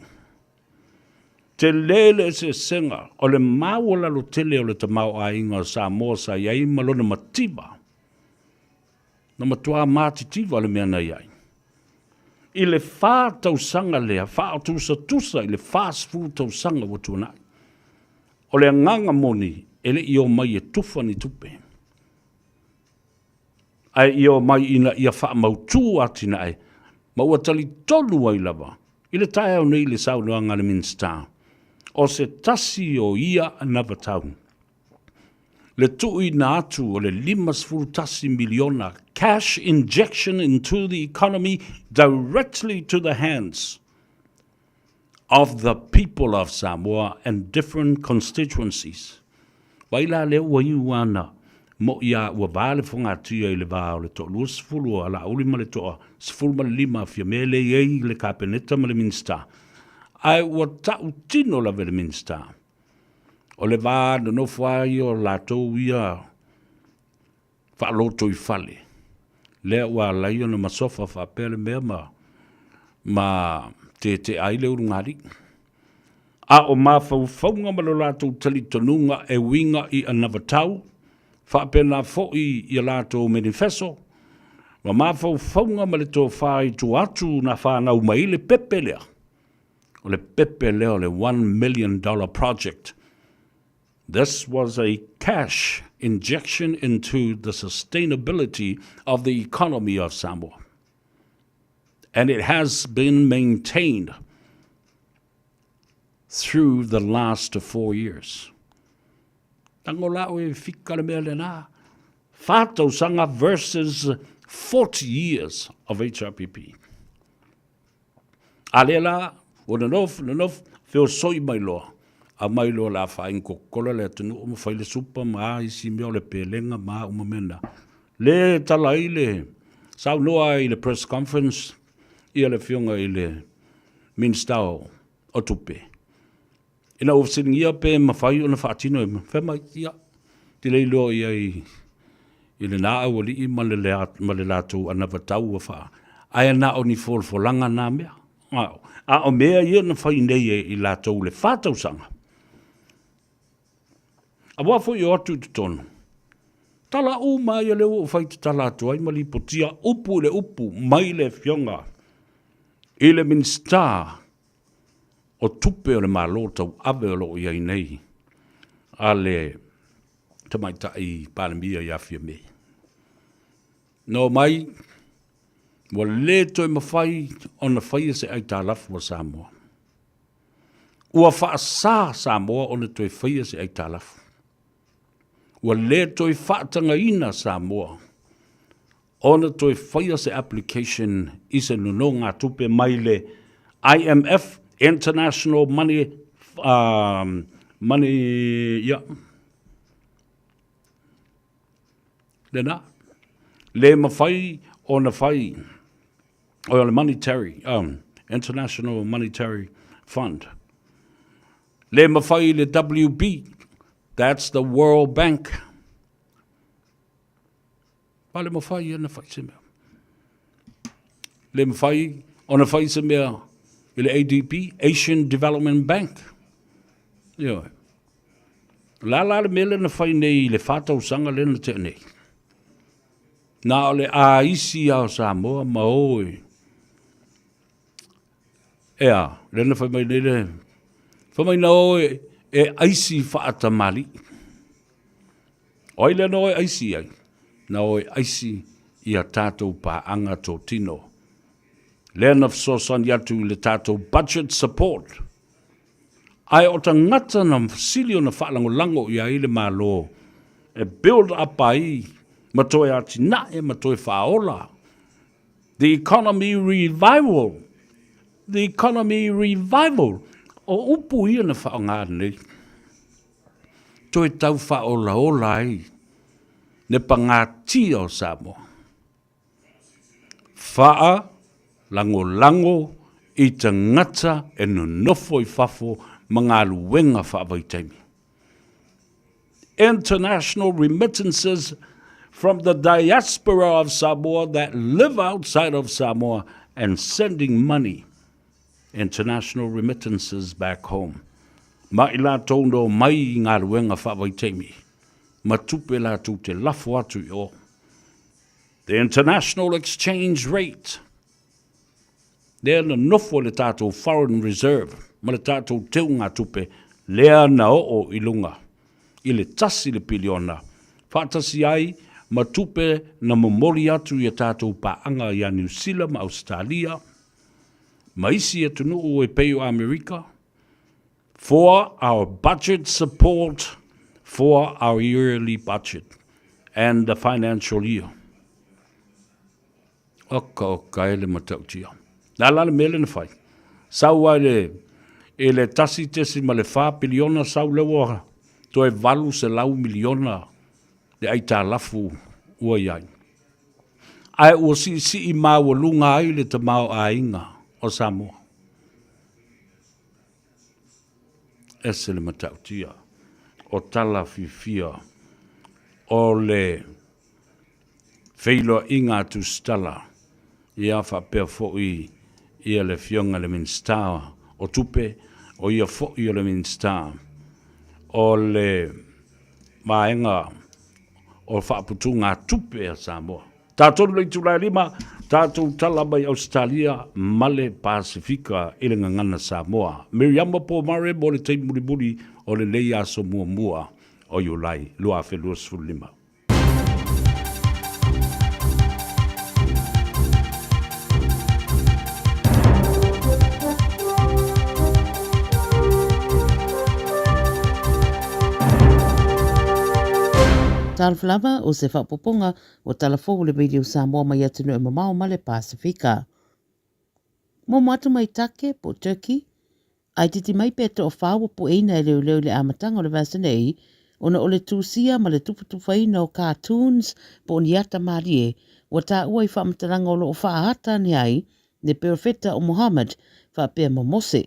Tele le eseesega o le maualalo tele o le tamaoaiga o Samoa sa i ai ma lona mativa. Na matua matitiva le mea na i ai. I le fa tausaga lea, faatusatusa i le 40 tausaga ua tuanai, o le agaga moni e le i omai e tufa ni tupe, ae ia omai ina ia faamautu atinae ma ua talitonu ai lava i le taeao nei i le saunoaga a le Minisita, o se tasi o ia anavatau, le tuuina atu o le $51 miliona cash injection into the economy directly to the hands of the people of Samoa and different constituencies. Vai la lea ua iu ana mo'i a ua va le fogatia i le va o le toa 20 o Alauli ma le toa 15 a Fiame le i ai le Kapeneta ma le Minisita. Ae ua ta'utino lava e le Minisita o le va nonofo ai o latou ia faalotoifale, lea ua ala ai ona masofa faapea le mea ma, ma tetea ai le ulugalii. A o mafaufauga ma lo latou talitonuga e uiga i anavatau, faapena foi i a latou menifeso, ma mafaufauga ma le tofa i tua atu na fanau mai ai le pepe lea, o le pepe lea o le $1 million project. This was a cash injection into the sustainability of the economy of Samoa. And it has been maintained through the last 4 years. Tango la o e fika le mea lena. Fa tausaga versus 40 years of HRPP. A lea la, ua nonofo, nonofo, feosoi mai loa, aumai loa o le a faaingokola le atunuu ma fai le supa ma a isi mea o le pelega ma a uma mea na. Le tala ai le saunoa ai i le press conference ia le Afioga i le Minisita o Tupe. Ina ua fesiligia pe mafai ona faatino e fai mai, ia, te le iloa i ai i lena aualii ma le, ma le latou anavatau ua faa, ae na o ni folafolaga na mea. A o mea ia na fai nei e i latou le fa tausaga. Aua foi o atu i totonu. Tala uma ia lea ua ou fai tatala atu ai ma lipotia upu i le upu mai le afioga i le Minisita o tupe o le Malo tauave o lo o i ai nei a le Tamaitai Palemia ia Fiame. Na omai, ua lē toe mafai ona faia se aitalafu a Samoa. Ua faasā Samoa ona toe faia se aitalafu. Ua lē toe faatagaina Samoa ona toe faia se application i se nonogatupe mai le IMF, International Money, Money, ia, lena, le mafai ona fai, o le Monetary, International Monetary Fund, le mafai le WB, that's the World Bank, Ba le mafai ona fai se mea. Le mafai ona fai se mea i le ADB, Asian Development Bank. Ioe. La la le mea lea na fai nei i le whātausaga lea na tea nei. Na o le aisi a o Samoa ma o e. Ea, lea na fai mai nei le, fai mai na o e, e aisi whaatamali. O ai lea na o e aisi ai? Na o e aisi i a tātou pāaga tōtino. Lea na fesoasoani atu i le tātou budget support. Ae o tagata na sili ona faalagolago i ai le Malo e build up ai ma toe atinae ma toe faaola the economy revival, the economy revival. O upu ia na faaaoga nei. Toe tau faaolaola ai le pagatia o Samoa. Faa lagolago i tagata e nonofo i fafo ma galuega faavaitaimi. International remittances from the diaspora of Samoa that live outside of Samoa and sending money international remittances back home. Ma i latou na omai i galuega faavaitaimi, ma tupe latou te lafo atu i o. The international exchange rate, lea na nofo i le tatou foreign reserve ma le tatou teugatupe, lea na oo i luga i le tasi le piliona, faatasi ai ma tupe na momoli atu i a tatou paaga ia Niu Sila ma Ausetalia, ma isi atunuu e pei o Amerika, for our budget support for our yearly budget and the financial year. Oka oka e le matautia. Le a la le mea lea na fai? Sau ai le, i le 1.4 piliona sau lea ua toe 800 miliona le aitalafu ua i ai. Ae ua siisii maualuga ai le tamaoaiga o Samoa. Ese le matautia o tala fiafia o le feiloaiga a Tusitala, ia faapea foi ia le Afioga i le Minisita o Tupe, o ia foi o le Minisita o le Vaega o Faaputugatupe a Samoa. Tatou le itula e lima, tatou tala mai Ausetalia ma le Pasefika i le Gagana Samoa. Miriama Pomare mo le taimi mulimuli o lenei aso muamua o Iulai 2025. Talofa lava, o se faaopoopoga o tala fou o le Radio Samoa mai atunuu e mamao ma le Pasefika. Momo atu mai Take, po Turkey, ae titi mai pe toawhā ua pueina e leoleo i le amataga o le vasa nei, ona o le tusia ma le tufatufaina o cartoons po o ni ata mālie, ua taua i faamatalaga o lo o faaata ane ai le perofeta o Muhammad faapea ma Mose.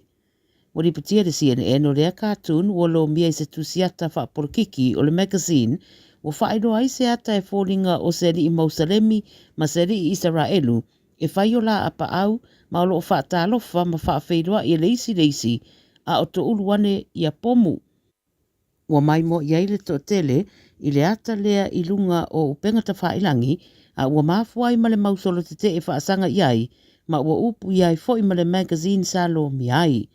Ua lipotia le CNN o lea cartoon ua lomia i se tusiata faapolokiki o le magazine ua faailoa ai se ata e foliga o se alii Mausalemi ma se alii Isaraelu e fai o la apaau ma o lo o faatalofa ma faafeiloai e le isi le isi a o toulu ane ia pomu. Ua maimoa i ai le toatele i le ata lea i luga o upega tafailangi, a ua mafua ai ma le mau solo tetee faasaga i ai, ma ua upuia ai foi ma le magazine sa lomia ai.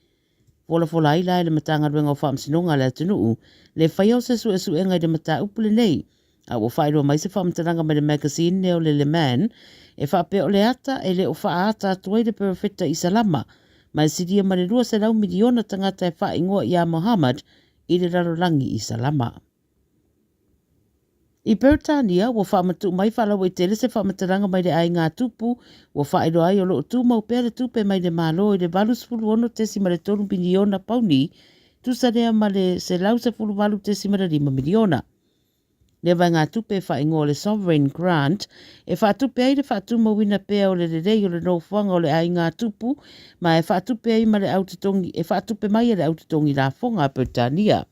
Folafola ai la e le Matagaluega o Faamasinoga a le atunuu le faia o se suesuega i le mataupu lenei. A ua faailoa mai se faamatalaga mai le magazine lea o le Le Man e faapea o le ata e le o faaata atu ai le perofeta Isalama ma e silia ma le 200 miliona tagata e faaigoa ia Muhammad i le lalolagi Isalama. I Peretania, ua faamatuu mai faalauaitele se faamatalaga mai le aiga tupu ua faailoa ai o lo o tumau pea le tupe mai le Malo i le $86.3 miliona pauni, tusa lea ma le $118.5 miliona. Lea vaegatupe e faaigoa o le Sovereign Grant e faatupe ai le faatumauina pea o le lelei o le nofoaga o le aiga tupu ma e faatupe ai ma le au totogi e faatupe mai e le au totogi lafoga a Peretania.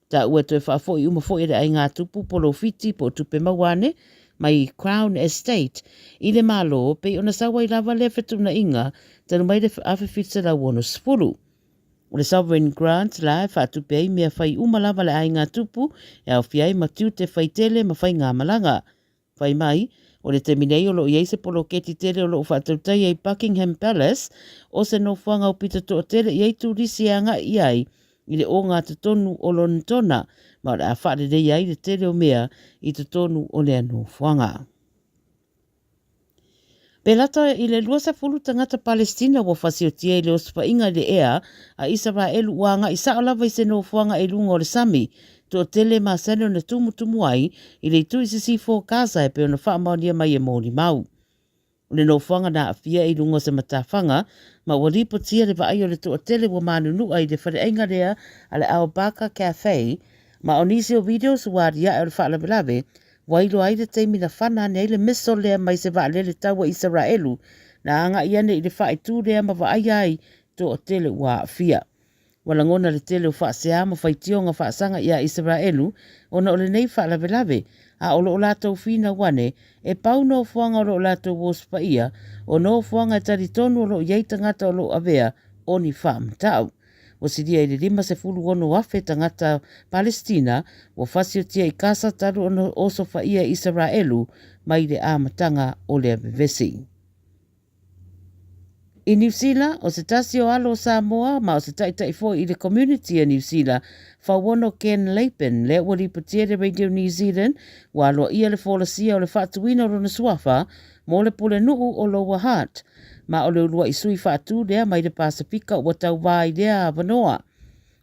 Taua e toe faafoi uma foi e le aiga tupu polofiti po o tupe maua ane mai Crown Estate i le Malo pei ona sau ai lava lea fetuunaiga talu mai le 1760. O le Sovereign Grant la e faatupe ai mea fai uma lava a le aiga tupu e aofia ai ma tiute faitele ma faigamalaga. Fai mai, o le taimi nei o lo o i ai se poloketi tele o lo o faatautaia i Buckingham Palace o se nofoaga aupito toatele i ai turisi e agai i ai i le ogatotonu o Lonetona ma o le a faaleleia ai le tele o mea i totonu o lea nofoaga. Pe lata i le 20 tagata Palestina ua fasiotia i le osofaiga i le ea a Isaraelu ua agai sao lava i se nofoaga i luga o le sami toatele e masani ona tumutumu ai i le itu i sisifo o Gaza e pei ona faamaonia mai e molimau. O le nofoaga na aafia i luga o se matafaga ma ua lipotia le vaai o le toatele ua manunua i le faleaiga lea a le Al Barka Cafe ma o nisi o videos ua aliae o le faalavelave Ua iloa ai le taimi na fana ane ai le missile lea mai se vaalele taua Isaraelu na agai ane i le faaitu lea ma vaaia ai toatele ua aafia. Ua lagona le tele o faasea ma faitioga faasaga iā Isaraelu ona o lenei faalavelave, a o loo latou finau ane e pau nofoaga o loo latou osofaia, o nofoaga e talitonu o loo iai tagata o loo avea o ni faamatau. Ua silia i le 56,000 tagata Palesitina ua fasiotia i Kasa talu ona osofaia e Isaraelu mai le amataga o lea vevesi. I Niu Sila, o se tasi o alo o Samoa ma o se taitai foi i le community a Niu Sila, Fauono Ken Lapen, lea ua lipotia i le Radio New Zealand, ua aloaia le folasia o le faatuina o lona suafa mo le pulenuu o Lower Hutt, ma o le uluai sui faatu lea mai le Pasefika ua tauva i lea avanoa.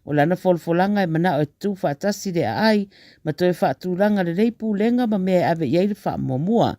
O lana folafolaga e manao e tutū faatasi le aai ma toe faatulaga lelei pulega ma mea e ave i ai le faamuamua.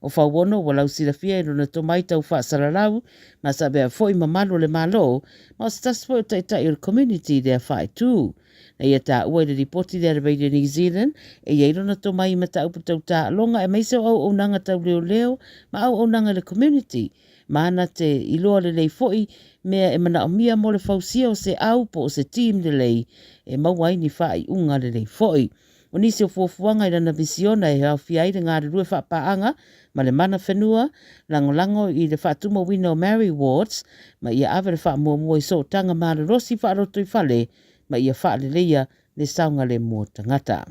O Fauono ua lausilafia i lona tomai tau faasalalau ma sa avea foi mamalu o le Malo ma o se tasi foi o taitai o le community i lea faaitu. Na ia taua i le lipoti lea a le Radio New Zealand, e i ai lona tomai i mataupu tau taaloga aemaise o auaunaga tau leoleo ma auaunaga i le community, ma na te iloa lelei foi mea e manaomia mo le fausia o se au po o se team lelei e maua ai ni faaiuga lelei foi. O nisi o fuafuaga i lana misiona e aofia ai le galulue faapaaga ma le mana whenua, lagolago i le faatumauina o Maori Wards, ma ia ave le faamuamua i sootaga malolosi faalotoifale ma ia faaleleia le saogalemu o tagata.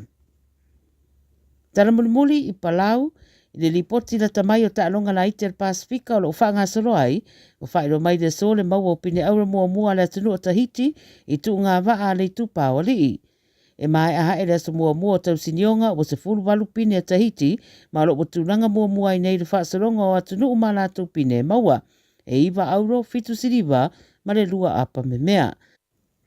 Tala mulimuli i Palau, i le lipoti lata mai o taaloga laiti a le Pasefika o lo o faagasolo ai, ua faailoa mai le aso le maua o pine aura muamua a le atunuu o Tahiti i tuugavaa a le itupa o alii. E maea ae le aso muamua o tausinioga ua 18 pine a Tahiti ma o lo o ua tulaga muamua ai nei le faasologa o atunuu ma latou pine e maua, e 9 auro, 7 siliva ma le 2 apa memea.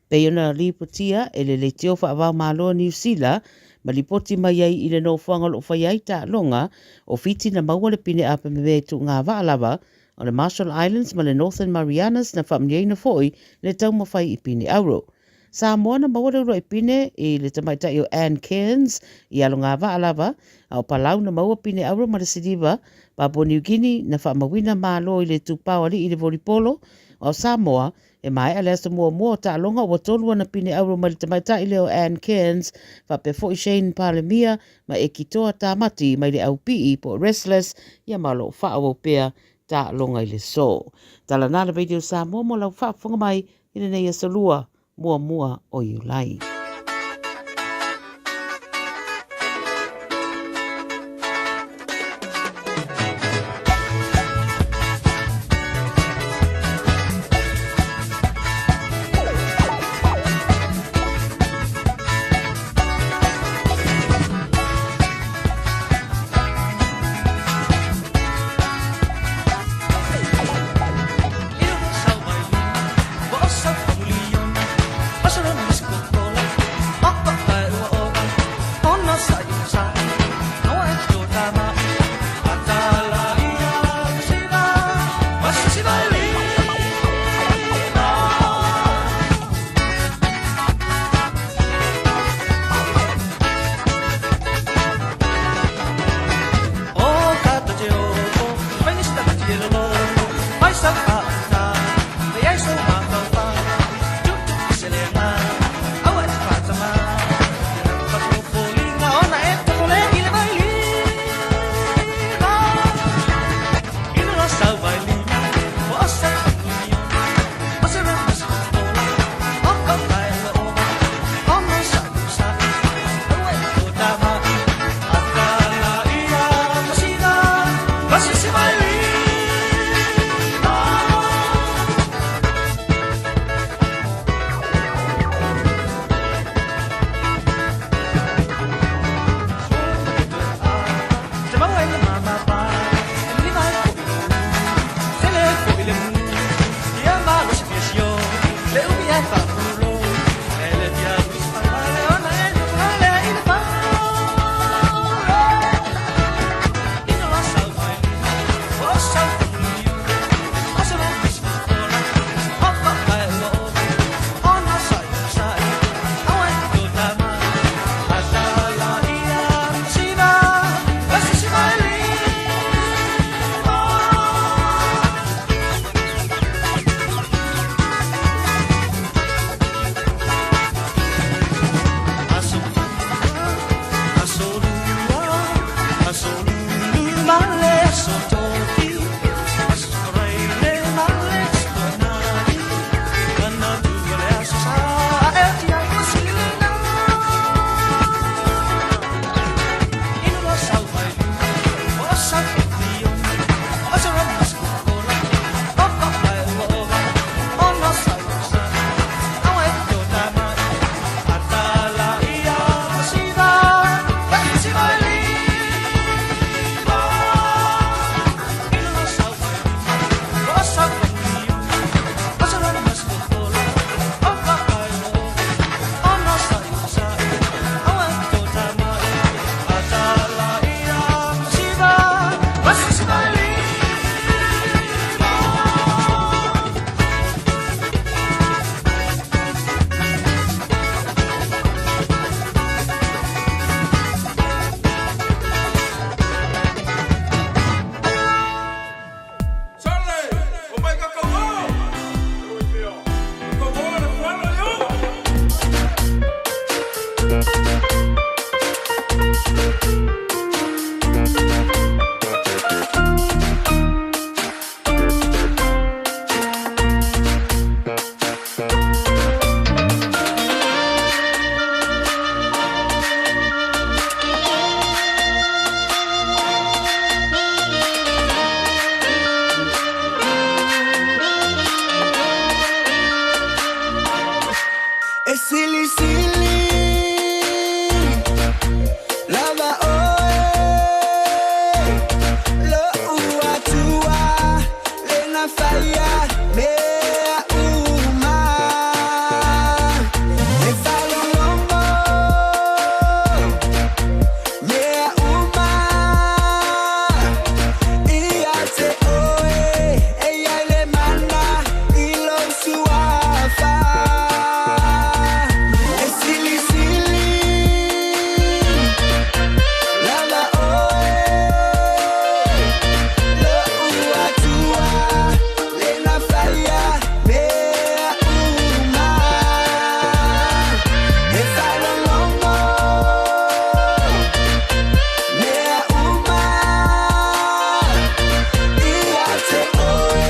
Pei ona lipotia e le Leitio Faavaomalo a Niu Sila ma lipoti mai ai i le nofoaga o lo o faia ai taaloga o Fiti na maua le pine apa memea i tuugavaa lava o le Marshall Islands ma le Northern Marianas na faamanuiaina foi le taumafai i pine auro. Samoa na maua le uluai pine i le tamaitai o Ann Cairns i alogavaa lava, a o Palau na maua pine auro ma le siliva, Papua New Guinea na faamauina malo i le itupa o alii i le volipolo, a o Samoa e maea le aso muamua o taaloga ua tolu ana pine auro mai le tamaitai lea o Ann Cairns faapea foi Shane Palemia ma Ekitoa Tamati mai le aupii po o wrestlers ia ma o lo o faaauau pea taaloga i le so. Tala na le Radio Samoa mo lau faafofoga mai i lenei aso lua muamua o Iulai. E silisili lava oe Lo'u Atua le na faia mea uma E faalogologo mea uma Ia te oe e i ai le mana i lou suafa E silisili lava oe Lo'u Atua le na faia mea uma E faalogologo mea uma Ia te oe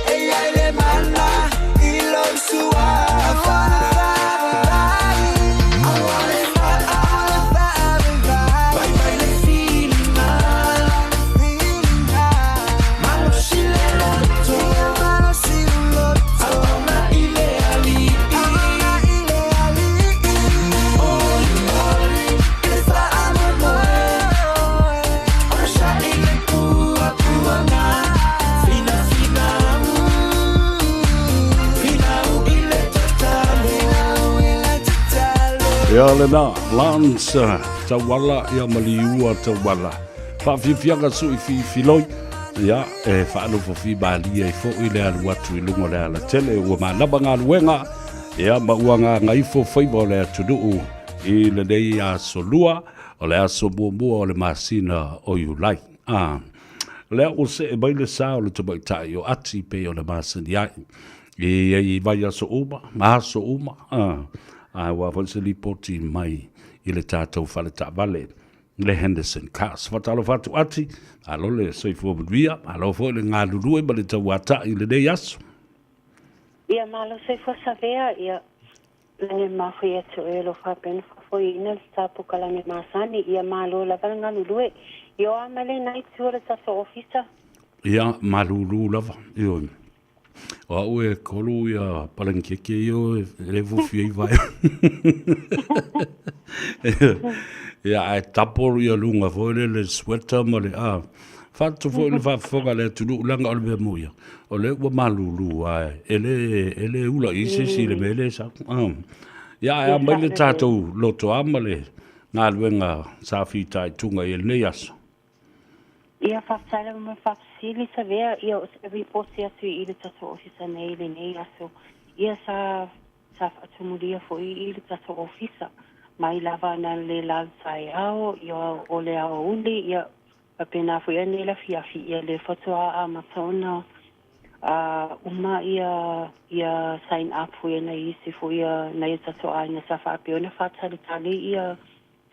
e i ai le mana i lou suafa Vaivai le filima Malosi le loto Auauna i le Alii Olioli i le faamoemoe Onosai le puapuaga Finafinau Finau i le tatalo Ia lena, Lance Tauala, ia ma Liua Tauala. Faafiafiaga sui filoi, ia e faalofofimalie ai foi le alu atu i luga o le alatele ua manava galuega, ia ma ua gagaifo faiva o le atunuu i lenei aso lua, o le aso muamua o le masina o Iulai. A lea ua see mai le sa o le tamaitai o Ati pei ona masani ai i ai vaiaso uma ma aso uma, a aua foi se lipoti mai i le tatou fale taavale le Henderson Cars. Faatalofa atu Ati, malo le soifua manuia, malo foi le galulue ma le tauatai i lenei aso. Ia malo soifua savea, ia lagi mafui atu e lo faapea ona faafoeina le tapukalame masani, ia malo lava le galulue. Ia o a mai lena itu o le tatou ofisa? Ia malulu lava, ioe. O au e kolu ia palangikeke ia e le fufi ai vai. Ia ae tapo ia lunga foi le le sweater ma le a. Faatu foi le faafofoga a le atunuu leaga o le mea moni ia, o lea ua malulu ae e le e le ula i se isi i le mea lea e sau. Ia ae a mai le tatou lotoa ma le galuega sa fitaituga i lenei aso. Ia, faafetai lava mo le faafesili, Savea. Ia, o se ripoti atu i le tatou ofisa nei i lenei aso. Ia, sa, sa faatumulia foi i le tatou ofisa, mai lava ana le la le taeao, ia, o le aoauli, ia, faapena foi anei le afiafi, ia, lea faatoa amata ona a uma ia, ia sign up foi nai isi foi ia, nai o tatou aiga sa faapea ona faatalitali ia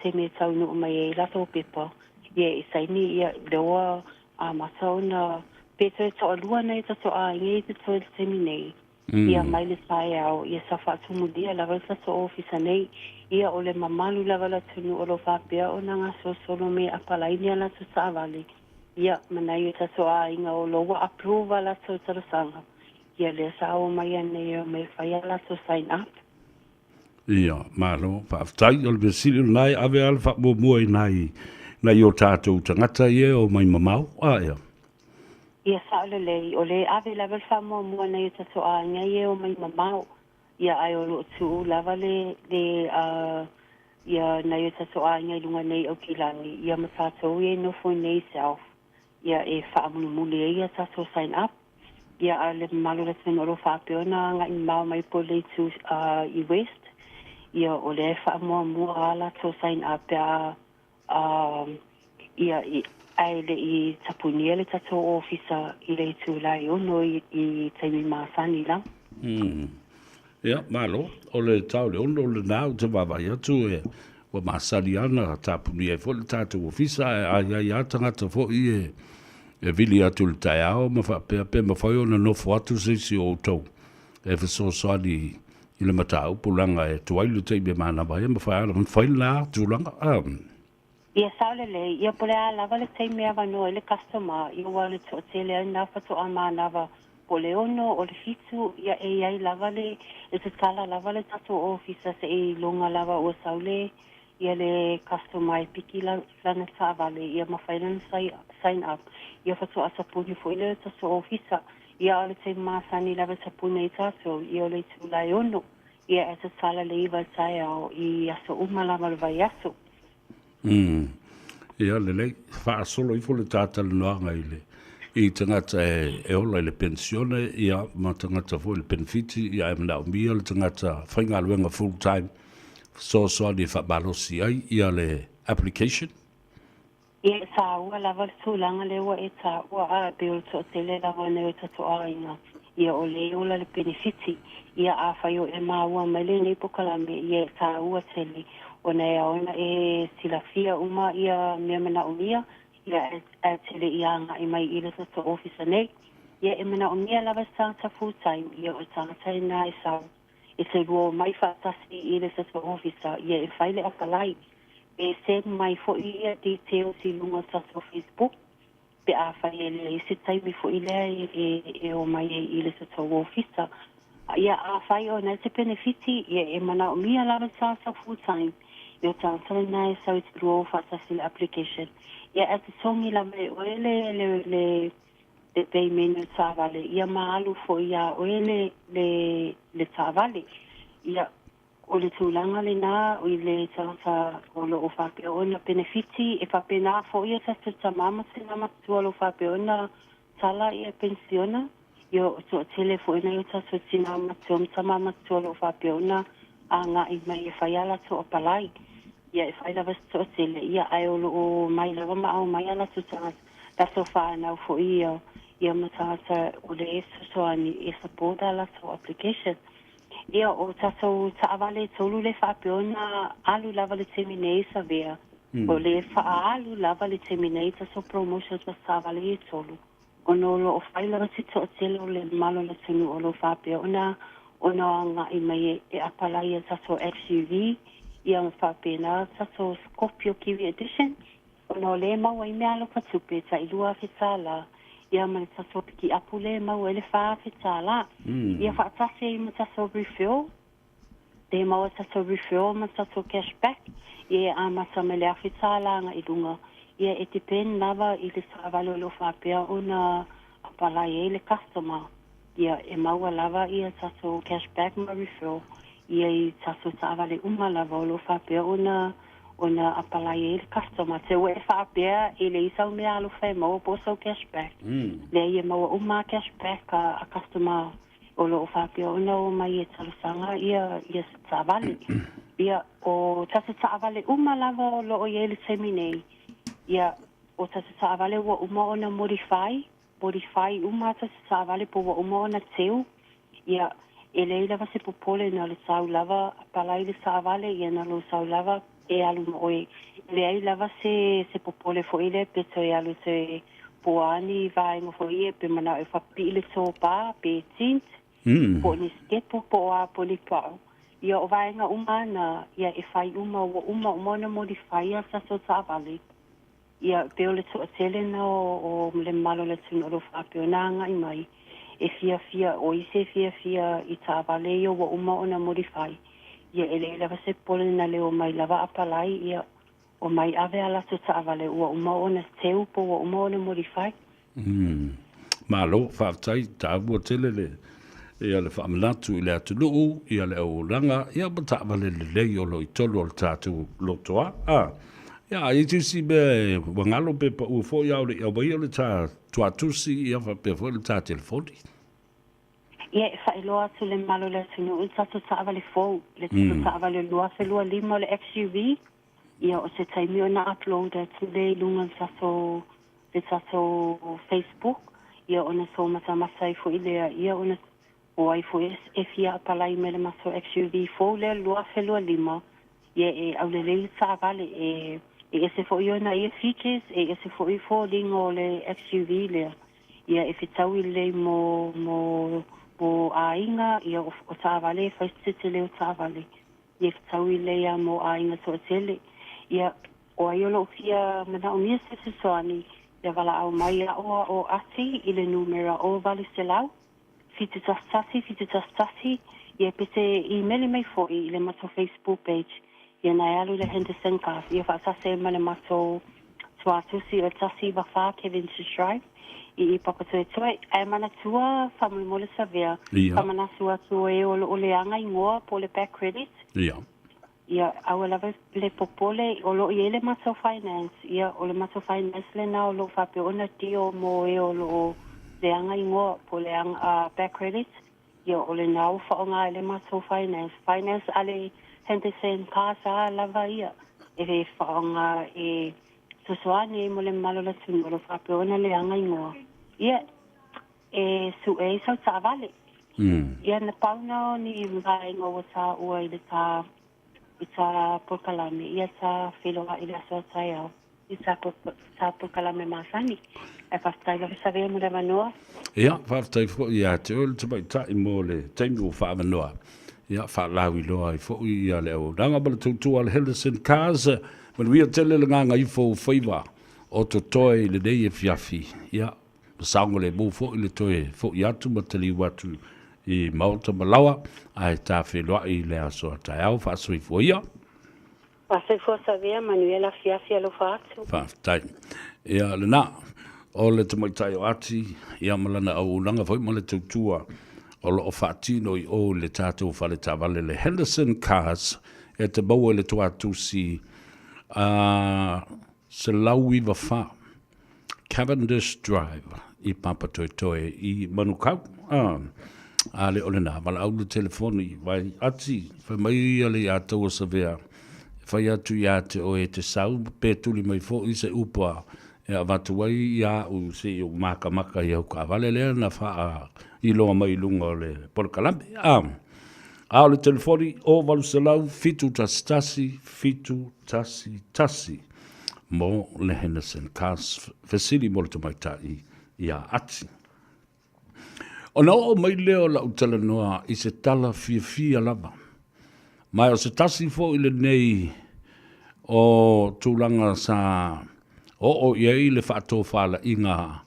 taimi e taunuu mai ai latou pepa, ia e saini ia lea ua amata ona pe toe toalua nai o tatou aiga i totoe i le taimi nei, ia mai le taeao, ia sa faatumulia lava le tatou ofisa nei, ia o le mamalu lava o le atunuu o lo o faapea ona gasolosolo mai e apalaini a latou taavale, ia ma nai o tatou aiga o lo o ua approve a latou talosaga, ia lea sa omai anei e omai e fai a latou sign up. Ia, malo, faafetai. O le mea sili o lena e ave lava le faamuamua i nai, nai o tatou tagata ia e omai mamao. A, ea. Ia, sao lelei, o lea e ave lava le faamuamua i nai o tatou aiga ia e omai mamao. Ia, ae o lo o tuu lava le, le, a, ia nai o tatou aiga i luga nei Aukilani, ia ma tatou ia e nofo i nei South, ia e faamulimuli ai a tatou sign up. Ia, a o le mamalu o le atunuu o lo o faapea ona agai mamao mai po o le itu i West, ia, o lea e faamuamua lava latou sign up pe a, ia, ae le i tapunia le tatou ofisa i le itula e 6 i taimi masani la. Ia, malo. O le tau le ono lena ou te vaavaai atu e ua masani lava ona tapunia ai foi le tatou ofisa, ae a i ai lava tagata foi e e vili atu i le taeao ma faapea pe mafai ona nofo atu se isi o outou e fesoasoani i le mataupu leaga e tuai le taimi e manava ai, e mafai lava ona fai lena tulaga. Ia sao lelei, ia po o le a lava le taimi e avanoa ai le customer, ia aua o le toatele lava lena faatoa manava. Po o le 6, o le 7, ia e i ai lava le, e tatala lava le tatou ofisa seiloga lava ua sau le, ia le customer e piki lana taavale, ia ma fai lana sign up, ia faatoa tapuni foi lea o le tatou ofisa. Ia a o le taimi masani lava e tapuni ai tatou, ia o le itula e 6, ia e tatala le 9 i le taeao i aso uma lava o le vaiaso. Umm. Ia lelei, faasolo ifo le ta talanoaga i le i tagata e, e ola i le penisione, ia, ma tagata foi i le penefiti, ia, ae manaomia le tagata faigaluega full time fesoasoani e faamalosi ai ia le application. Ia, e taua lava le tulaga lea ua e taua, a pei o le toatele lava o nai o tatou aiga, ia o lea e ola le penefiti. Ia afai o e maua mai lenei pokalame, ia e taua tele ona e ao ona e silafia uma ia mea manaomia, ia ae tele ia agai mai i le tatou ofisa nei. Ia e manaomia lava se tagata full time, ia o le tagata lena e sau e te lua omai faatasi i le tatou ofisa, ia e fai le apalai. E send mai foi ia details i luga o le tatou Facebook pe afai e leai se taimi foi lea e omai ai i le tatou ofisa. Ia afai o na te penefiti, ia e manaomia lava le tagata full time, ia o tagata lena e sau e te lua o faatasi i le application. Ia ae totogi lava e oe le le le payment o le taavale, ia ma alu foi iā oe le le le taavale. Ia O le tulaga lena i le tagata o lo o faapea ona penefiti, e faapena foi ia tatou tama ma tina matua o lo o faapea ona tala ia penisiona, ia o toatele foi nai o tatou tina matua ma tama matua o lo o faapea ona agai mai e fai a latou apalai. Ia e fai lava se toatele, ia ae o lo o omai lava ma aumai a latou tagata, latou fanau foi ia, ia ma tagata o le fesoasoani e support a latou application. Ia, o tatou taavale e tolu lea faapea ona alu lava le taimi nei Savea, o lea faaalu lava le taimi nei tatou promotion o tatou taavale ia e tolu, ona o lo o fai lava si toatele o le mamalu o le atunuu o lo o faapea ona ona agai mai e apalai ia tatou XUV, ia ma faapena tatou Scorpio Kiwi Edition. Ona o lea e maua ai meaalofa tupe tai $2,000, ia ma le tatou pikiapu lea e maua ai le $4,000. Ia faatasi ai ma tatou refill, lea e maua tatou refill ma tatou cash back, ia e amata mai le $1,000 agai i luga. Ia e depend lava i le taavale o lo o faapea ona apalai ai le customer. Ia, e maua lava ia tatou cash back ma referral ia i tatou taavale uma lava o lo o faapea ona ona apalai ai le customer. Te ua e faapea e leai sau meaalofa e maua po o sau cash back. Leai e maua uma lava cash back a a customer o lo o faapea ona omai e talosaga ia ia se taavale. Ia, o tatou taavale uma lava o lo o i ai i le taimi nei, ia, o tatou taavale ua uma ona modify Modify uma ata se taavale po ua uma ona teu, ia, e leai lava se popole na o le sau lava apalai le taavale, ia na lou sau lava e alu ma oe. E leai lava se se popole foi lea pe toe alu toe po o a ni vaega foi ia pe manao e faapipii le topa pe tint po o ni sitepu po o a po o ni pao. Ia o vaega uma na, ia e fai uma ua uma uma ona modify ia tatou taavale. Ia, pei o le toatele na o le mamalu o le atunuu o lo o faapea ona agai mai e fiafia, o isi e fiafia i taavale ia ua uma ona modify, ia e leai lava se popole na le omai lava apalai, ia omai ave a latou taavale ua uma ona teu po ua uma ona modify. Malo, faafetai, taua tele le ia le faamanatu i le atunuu, ia le auaunaga, ia ma taavale lelei o lo o i totonu o le tatou lotoa. A, ia, a i ai se isi mea ua galo pe pau foi a o le i aumaia le ta tuatusi, ia faapea foi le ta telefoni. Ia, e faailoa atu i le mamalu o le atunuu i le tatou taavale fou, le tatou taavale o le 2025 o le XUV, Ia, o se taimi ona upload atu lea i luga o le tatou, le tatou Facebook, ia ona taumatamata ai foi lea, ia ona o ai foi e fia apalai mai le matou XUV fou lea 2025, ia e aulelei le taavale, e, e ese foi ona ia features, e ese foi foliga o le XUV lea, ia e fetaui lelei mo, mo, mo aiga, ia o, o taavale e fai se tetele o taavale. Ia fetaui lelei lava mo aiga toatele. Ia, o ai o lo o fia manaomia se fesoasoani, ia valaau mai ia a'u a o Ati i le numera 0800. 711 711, ia pe te imeli mai foi i le matou Facebook page, ia na e alu i le Henderson Cars, ia faatasi ai ma le matou tuatusi o le 194 Cavendish Drive i i Papatoetoe. Ae manatua faamolemole Savea, faamanatu atu o e o lo o leaga igoa po o le back credit. Ia. Ia, aua lava le popole, o lo o i ai le matou finance, ia, o le matou finance lena o lo o faapea ona deal mo e o lo o leaga igoa po o leaga back credit, ia, o lena ua faaaoga ai le matou finance. Finance a le Henderson Cars lava ia, e faaaoga e fesoasoani ai mo le mamalu o le atunuu o lo o faapea ona leaga igoa, ia, e sue ai sau taavale. Ia na pau na o ni vaega ua taua i le ta i ta polokalame, ia ta feiloai i le aso a taeao i ta ta polokalame masani. Ae faafetai lava Savea mo le avanoa. Ia, faafetai foi ia te oe le tamaitai mo le taimi ua faaavanoa. Ia, faalauiloa ai foi ia le auaunaga ma le tautua a le Henderson Cars. Manuia tele le gagaifo o faiva o totoe i lenei afiafi. Ia, Ma saogalemu foi le toe foi atu ma taliu atu i maota ma laoa, ae ta feiloai i le aso a taeao. Faasoifua ia. Faasoifua Savea, manuia le afiafi, alofa atu. Faafetai. Ia lena, o le tamaitai o Ati, ia ma lana auaunaga foi ma le tautua o lo o faatino i o i le tatou fale taavale le Henderson Cars, e te maua i le Tuatusi a 194. Cavendish Drive i Papatoetoe i Manukau. Ah, a le o lena, valaau le telefoni, vai ati, fai mai ia le ia taua Savea, e fai atu ia te oe e te sau, pe tuli mai foi se upa e avatu ai ia au se i ou makamaka i au kaavale lea na faa iloa mai i luga o le polokalame. Ah, a o le telefoni o 800 711 711. mo le Henderson Cars fesili mo le tamaitai ia Ati. Ona oo mai lea o lau talanoa i se tala fiafia lava, ma o se tasi foi lenei o tulaga sa oo i ai le faatofalaiga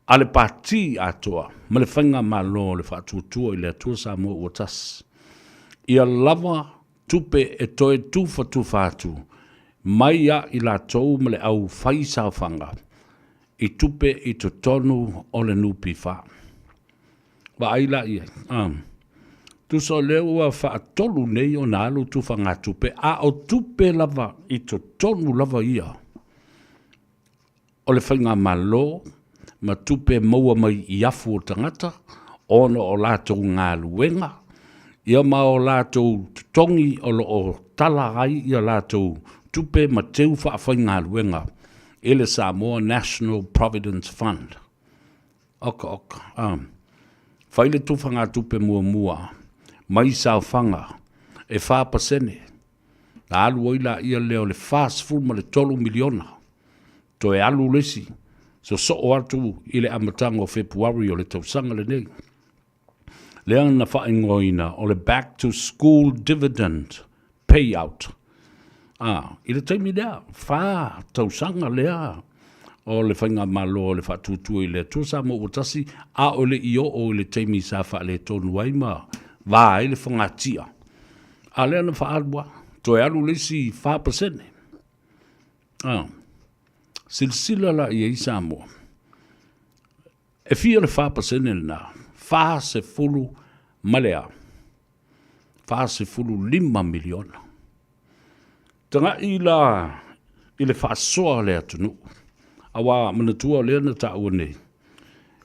a le Pati atoa ma le Faigamalo o le Faatuatua i le Atua Samoa ua Tasi, ia lava tupe e toe tufatufa atu mai ia i latou ma le au fai saofaga i tupe i totonu o le NPF. Vaai la i ai, a. Tusa o lea ua faatolu nei ona alu tufagatupe, a o tupe lava i totonu lava ia o le faigamalo ma tupe maua mai i afu o tagata ona o latou galuega, ia ma o latou totogi o lo o tala ai ia latou tupe ma teu faafaigaluega i le Samoa National Provident Fund. Oka oka, a. Fai le tufagatupe muamua mai saofaga e 4%, na alu ai laia lea o le $43 miliona, toe alu le isi sosoo atu i le amataga o Fepuari o le tausaga lenei, lea na faaigoaina o le Back to School Dividend Payout. A, i le taimi lea, fa tausaga lea o le Faigamalo o le Faatuatua i le Atua Samoa ua tasi, a o le i oo i le taimi sa faaletonu ai ma va ai le fogatia. A lea na faaalu lava, toe alu le isi 4%. A, silasila la i ai Samoa, e fia le 4% lena? 40 ma le a? 45 miliona. Tagai la i le faasoa a le atunuu, aua manatua lea na taua nei,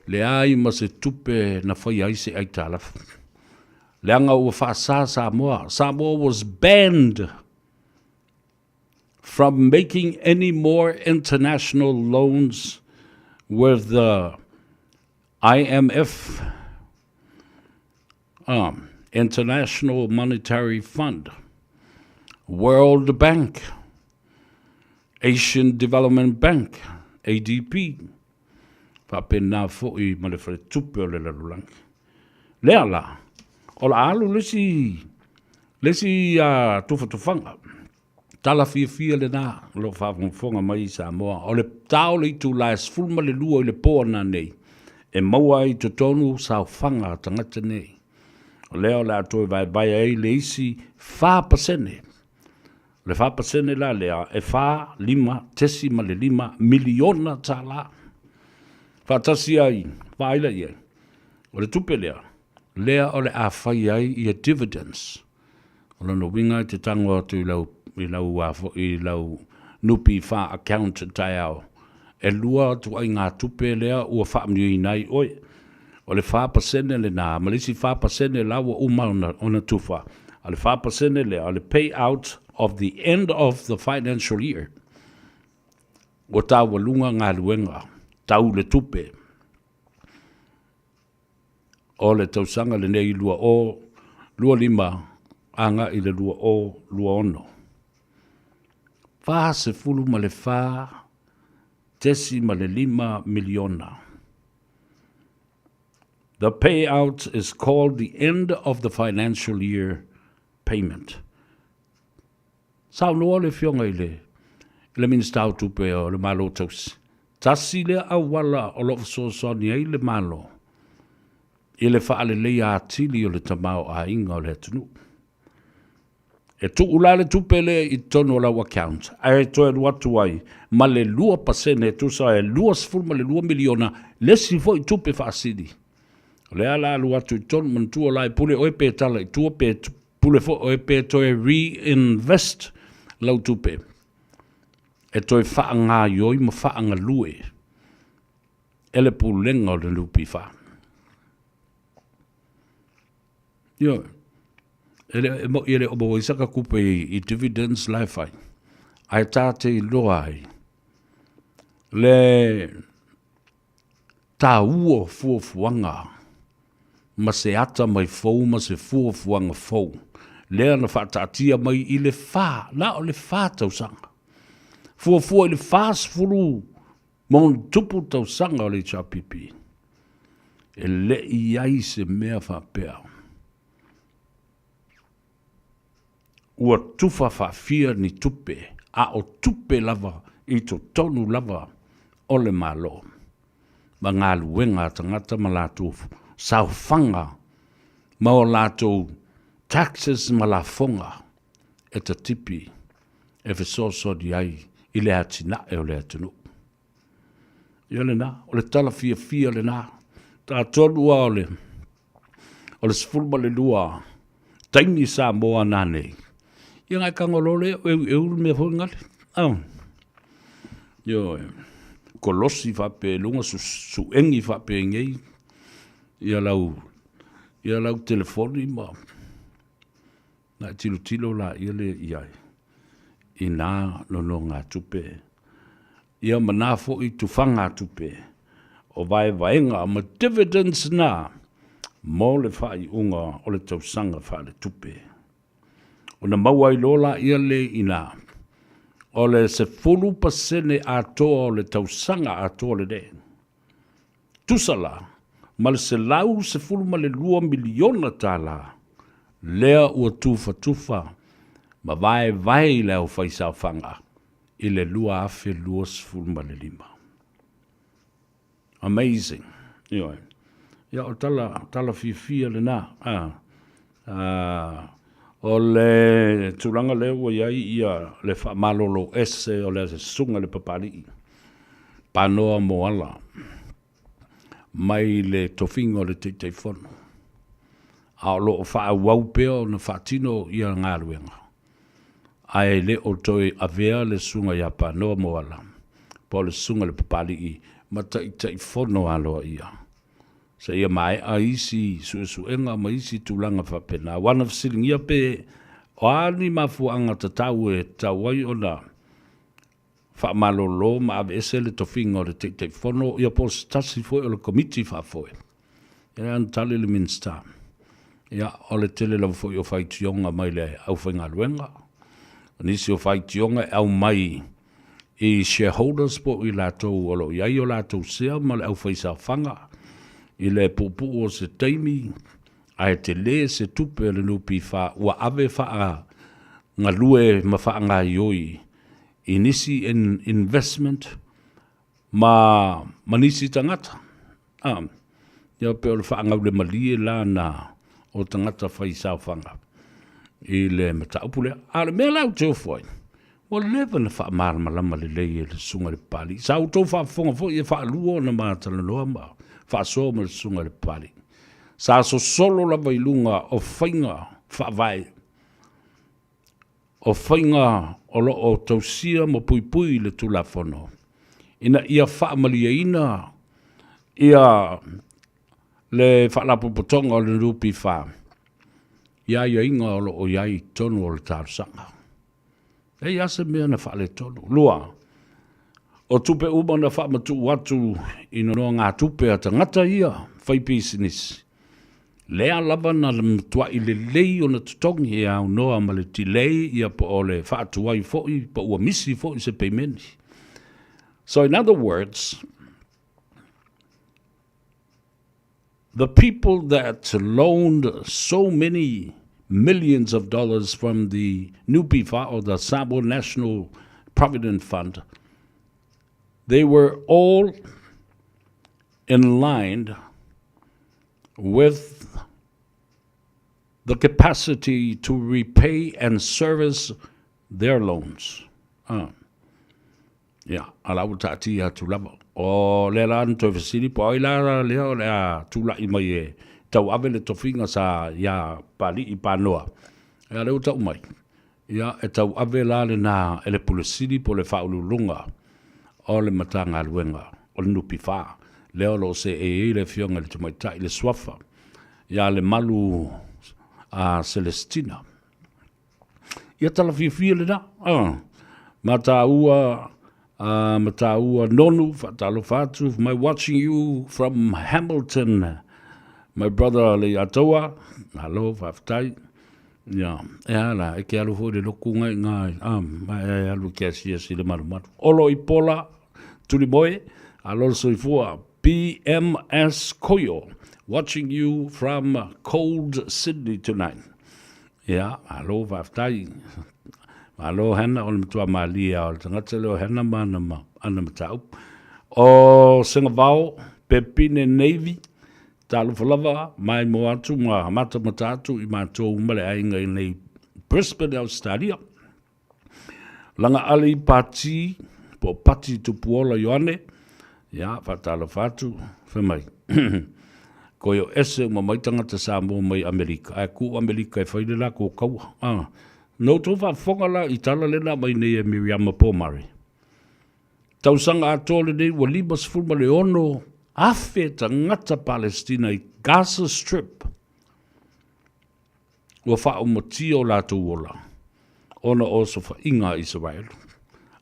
leai ma se tupe na faia ai se aitalafu. Leaga ua faasa Samoa, Samoa was banned from making any more international loans with the IMF, International Monetary Fund, World Bank, Asian Development Bank, ADB, faapena foi ma le Faletupe o le Lalolagi. Lea la, o le a alu le isi, le isi tufatufaga, tala fiafia lena o lo o faafogafoga mai i Samoa, o le ta o le itula e 12 i le po ananei, E maua ai i totonu saofaga a tagata nei. O lea o le a toe vaevae ai le isi 4%. O le 4% la lea e $45.5 miliona. Faatasi ai, vaai la i ai, o le tupe lea, lea o le a fai ai ia dividends. O lona uiga e te tago atu i lau, i lau, a foi, i lau NPF account taeao, e lua ituaiga tupe lea ua faamanuiaina ai oe. O le 4% lena ma le isi 4% la ua uma ona, ona tufa. A o le 4% lea, o le pay out of the end of the financial year. Ua taualuga galuega tau le tupe o le tausaga lenei 2025 agai i le 2026. $44.5 miliona. The payout is called the end of the financial year payment. Saunoa le Afioga i le i le Minisita o Tupe o le Malo Tausi, tasi lea auala o lo o fesoasoani ai le Malo i le faaleleia atili o le tamaoaiga o le atunuu. E tuu la le tupe lea i totonu o lau account ae toe alu atu ai ma le 2% e tusa e $22 miliona le isi foi tupe faasili. O lea la alu atu i totonu, manatua la e pule oe pe tala i tua pe pule foi oe pe toe reinvest lau tupe e toe faagaioi ma faagalue e le Pulega o le NPF. Ioe. E le, e mo'i e le o maua ai saka tupe i, i dividends la e fai, ae ta te iloa ai le taua o fuafuaga ma se ata mai fou ma se fuafuaga fou lea na faataatia mai i le fa, na o le fa tausaga. Fuafua i le 40 ma ona tupu tausaga o le HRPP, e le i i ai se mea faapea. Ua tufa faafia ni tupe, a o tupe lava i totonu lava o le Malo ma galuega a tagata ma latou saofaga ma o latou taxes ma lafoga e tatipi e fesoasoani ai i le atinae o le atunuu. Ia lena, o le tala fiafia lena. Tatou lava o le o le 12 taimi Samoa nanei, ia ngai tago loa lea eueu le mea foi gale. Oh. Ioe. Kolosi faapea i luga, suegi faapenei ia lau ia lau telefoni ma Na e tilotilo laia lea i ai i nā nonogatupe, ia ma nā foi tufagatupe o vaevaega ma dividends na mo le faaiuga o le tausaga faaletupe. Ona maua ai loa laia lea i ina, o le 10% atoa o le tausaga atoa lenei. Tusa la ma le $112 miliona lea ua tufatufa ma vaevae i le aufaisaofaga i le 2025. Amazing. Ioe. Ia, o tala, tala fiafia lena. Ah. Ah, o le tulaga lea ua i ai ia le faamalolo ese o le Susuga i le Papalii, Panoa Moala, mai le tofiga o le Taitaifono, a o lo o faaauau pea ona faatino ia galuega, ae le o toe avea le Susuga ia Panoa Moala po o le Susuga i le Papalii ma Taitaifono aloaia. Seia maea isi suesuega ma isi tulaga faapena. Aua na fesiligia pe o a ni mafuaaga tatau e tatau ai ona faamalolo ma aveese le tofiga o le Taitaifono ia po o se tasi foi o le Komiti Faafoe. Ia lea na tali le Minisita, ia o le tele lava foi o faitioga mai le aufaigaluega, o nisi o faitioga e aumai i shareholders po o i latou o lo o i ai o latou sea ma le aufaisaofaga i le puupuu o se taimi ae tele se tupe a le NPF ua ave faagalue ma faagaoioi i nisi investment ma, ma nisi tagata. Ah. Ia pe o le faagaulemalie la na o tagata fai saofaga i le mataupu lea. A o le mea la ou te ofo ai, ua leva na faamalamalama lelei e le Susuga i le Papalii. Sa outou faafofoga foi e faalua ona ma talanoa ma faasoa ma le Susuga i le Papalii. Sa sosolo lava i luga o faiga faavae, o faiga o lo o tausia ma puipui i le Tulafono ina ia faamalieina ia le Faalapotopotoga o le NPF i aiaiga o lo o i ai i totonu o le talosaga. E i ai se mea na faaletonu. Lua, o tupe uma na faamatuu atu i nonogatupe a tagata ia faipisinisi, lea lava na matuai lelei ona totogi e aunoa ma le delay ia po o le faatuai foi po ua misi foi se pemeni. So in other words, the people that loaned so many millions of dollars from the NUPIFA or the Samoa National Provident Fund, they were all in line with the capacity to repay and service their loans. Uh. Ia, a la ua taatia atu lava. O lea la na toe fesili po o ai la lea o le a tulai mai e tauave le tofiga sa iā Papalii Panoa. Ia, lea ua tau mai, ia, e tauave la lena e le Pule Sili po o le Faauluuluga o le Matagaluega o le NPF, lea o lo o seei ai le Afioga i le Tamaitai le Suafa ia Lemalu a Selesitina. Ia tala fiafia lena. Ah, ma tāua, uh, ma tāua nonu, whaatalofa atu, my watching you from Hamilton, my brother le Atoa, malo, whaaftai. Ia, e ala, e ke alu foi le loku ngai ngai, ah, ma e alu ke asiasi le malumalu. Olo i pola, Tulimoe, alo le soifua, PMS Koyo, watching you from cold Sydney tonight. Ia, malo faafetai. Malo Hannah, o le matua malie lava o le tagata lea o Hannah ma ana, ma ana mataupu. O Sengavao, Pepine Navy, talofa lava, maimoa atu ma matamata atu i matou ma le aiga i nei Brisbane, Australia. Lagaali Pati, po o Pati Tupuola Ioane, ia, faatalofa atu, fai mai, koe o ese uma mai tagata Samoa mai Amerika, ae ku Amerika e fai le lakou kaua. Ah, na outou faafofoga la i tala lea na aumai nei e Miriama Pomare. Tausaga atoa lenei ua 56,000 tagata Palestina i Gaza Strip ua faaumatia o latou ola ona o osofaiga a Isaraelu.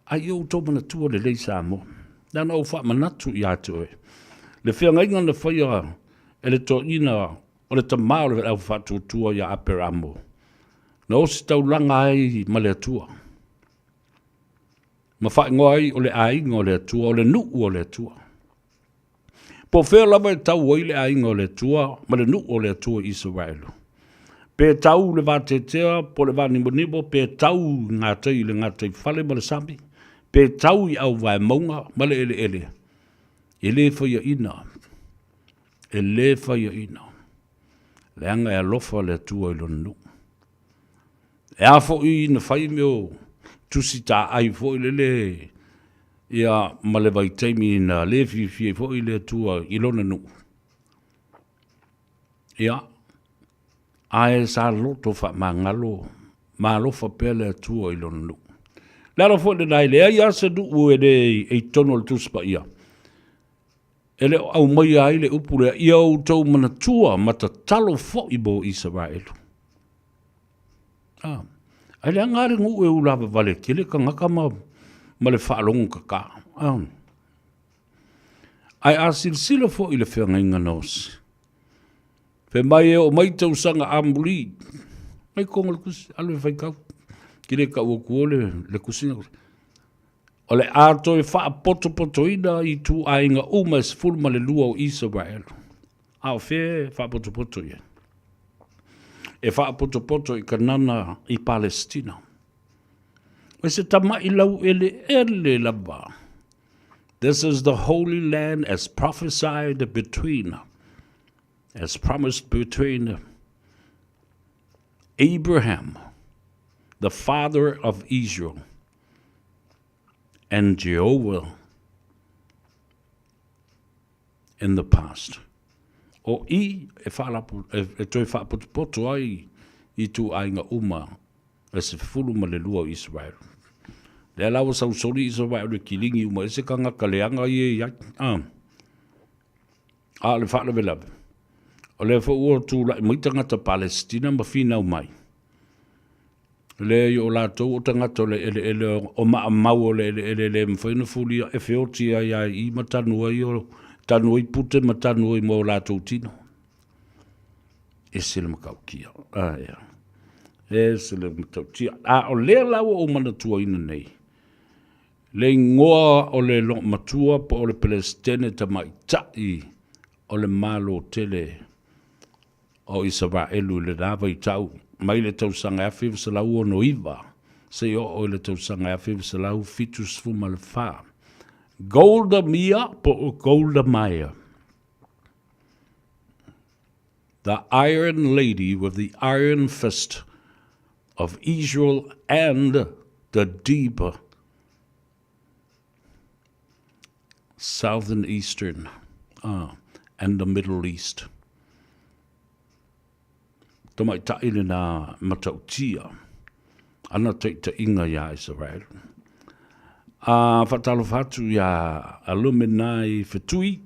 A ia outou manatua lelei Samoa, leaga ou faamanatu ia te oe le feagaiga na faia e le toeaina o le tama o le aufaatuatua ia Aperamo, na ositaulaga ai ma le Atua, ma faaigoa ai o le aiga o le Atua, o le nuu o le Atua. Po o fea lava e tau ai le aiga o le Atua ma le nuu o le Atua i Isaraelu, pe tau i le vateatea po o le vanibonibo, pe tau i gatai i le gataifale ma le sami, pe tau i auvaemauga ma le eleele, e le faiaina, e le faiaina, leaga e alofa le Atua i lona nuu. E a foi na fai mea o tusi taai foi lele ia ma le vaitaimi na le fiafia ai foi le Atua i lona nuu. Ia, ae sa loto faamagalo ma alofa pea le Atua i lona nuu. Le ala foi lena e leai lava se nuu e le e i totonu o le Tusi Paia e le o aumaia ai le upu lea, ia outou manatua ma tatalo foi mo Isaraelu. Ah, ai leaga lava le nuu e ulavavale tele tagata ma, ma le faalogo kaka. Ah. Ae a silasila foi i le feagaiga na osi, fai mai e oo mai tausaga amuli, mai kongo le kusi, alu e faitau. Ki le tau atu o le, le kusi na O le a toe faapotopotoina ituaiga uma e 12 o Isaraelu. A o fea e faapotopoto i ai? E faapotopoto i Kanana i Palesitina. O se tama'i laueleele lava. This is the holy land as prophesied between. As promised between Abraham, the father of Israel, and Jehovah in the past. O i e, whaalapo, e, e toe whaapotopoto ai i tū aiga uma e 12 o Israel. Lea la ua sausoli Israel le kiligi uma ese kangaka leaga ia i ai. Ah. A o le faalavelave, o lea foi ua tulai mai tagata Palesitina ma finau mai. Leai o latou o tagata o le eleele o maamau o le eleele e le mafai ona fulia e feoti ai lava i i ma tanu ai o tanu ai pute ma tanu ai ma o latou tino. Ese le matautia. Ah, yeah. Ese le matautia. A o lea la ua ou manatuaina nei, le igoa o le loomatua po o le Peresetene tamaitai o le Malo tele o Isaraelu i lena vaitau, mai le tausaga 1969 seia oo i le tausaga 1974. Golda Meir po o Golda Meir, the Iron Lady with the Iron Fist of Israel and the Deep Southern Eastern uh, and the Middle East. Tamaitai lena matautia ana taitaiga iā Israel. A faatalofa atu iā Alumni Fetui,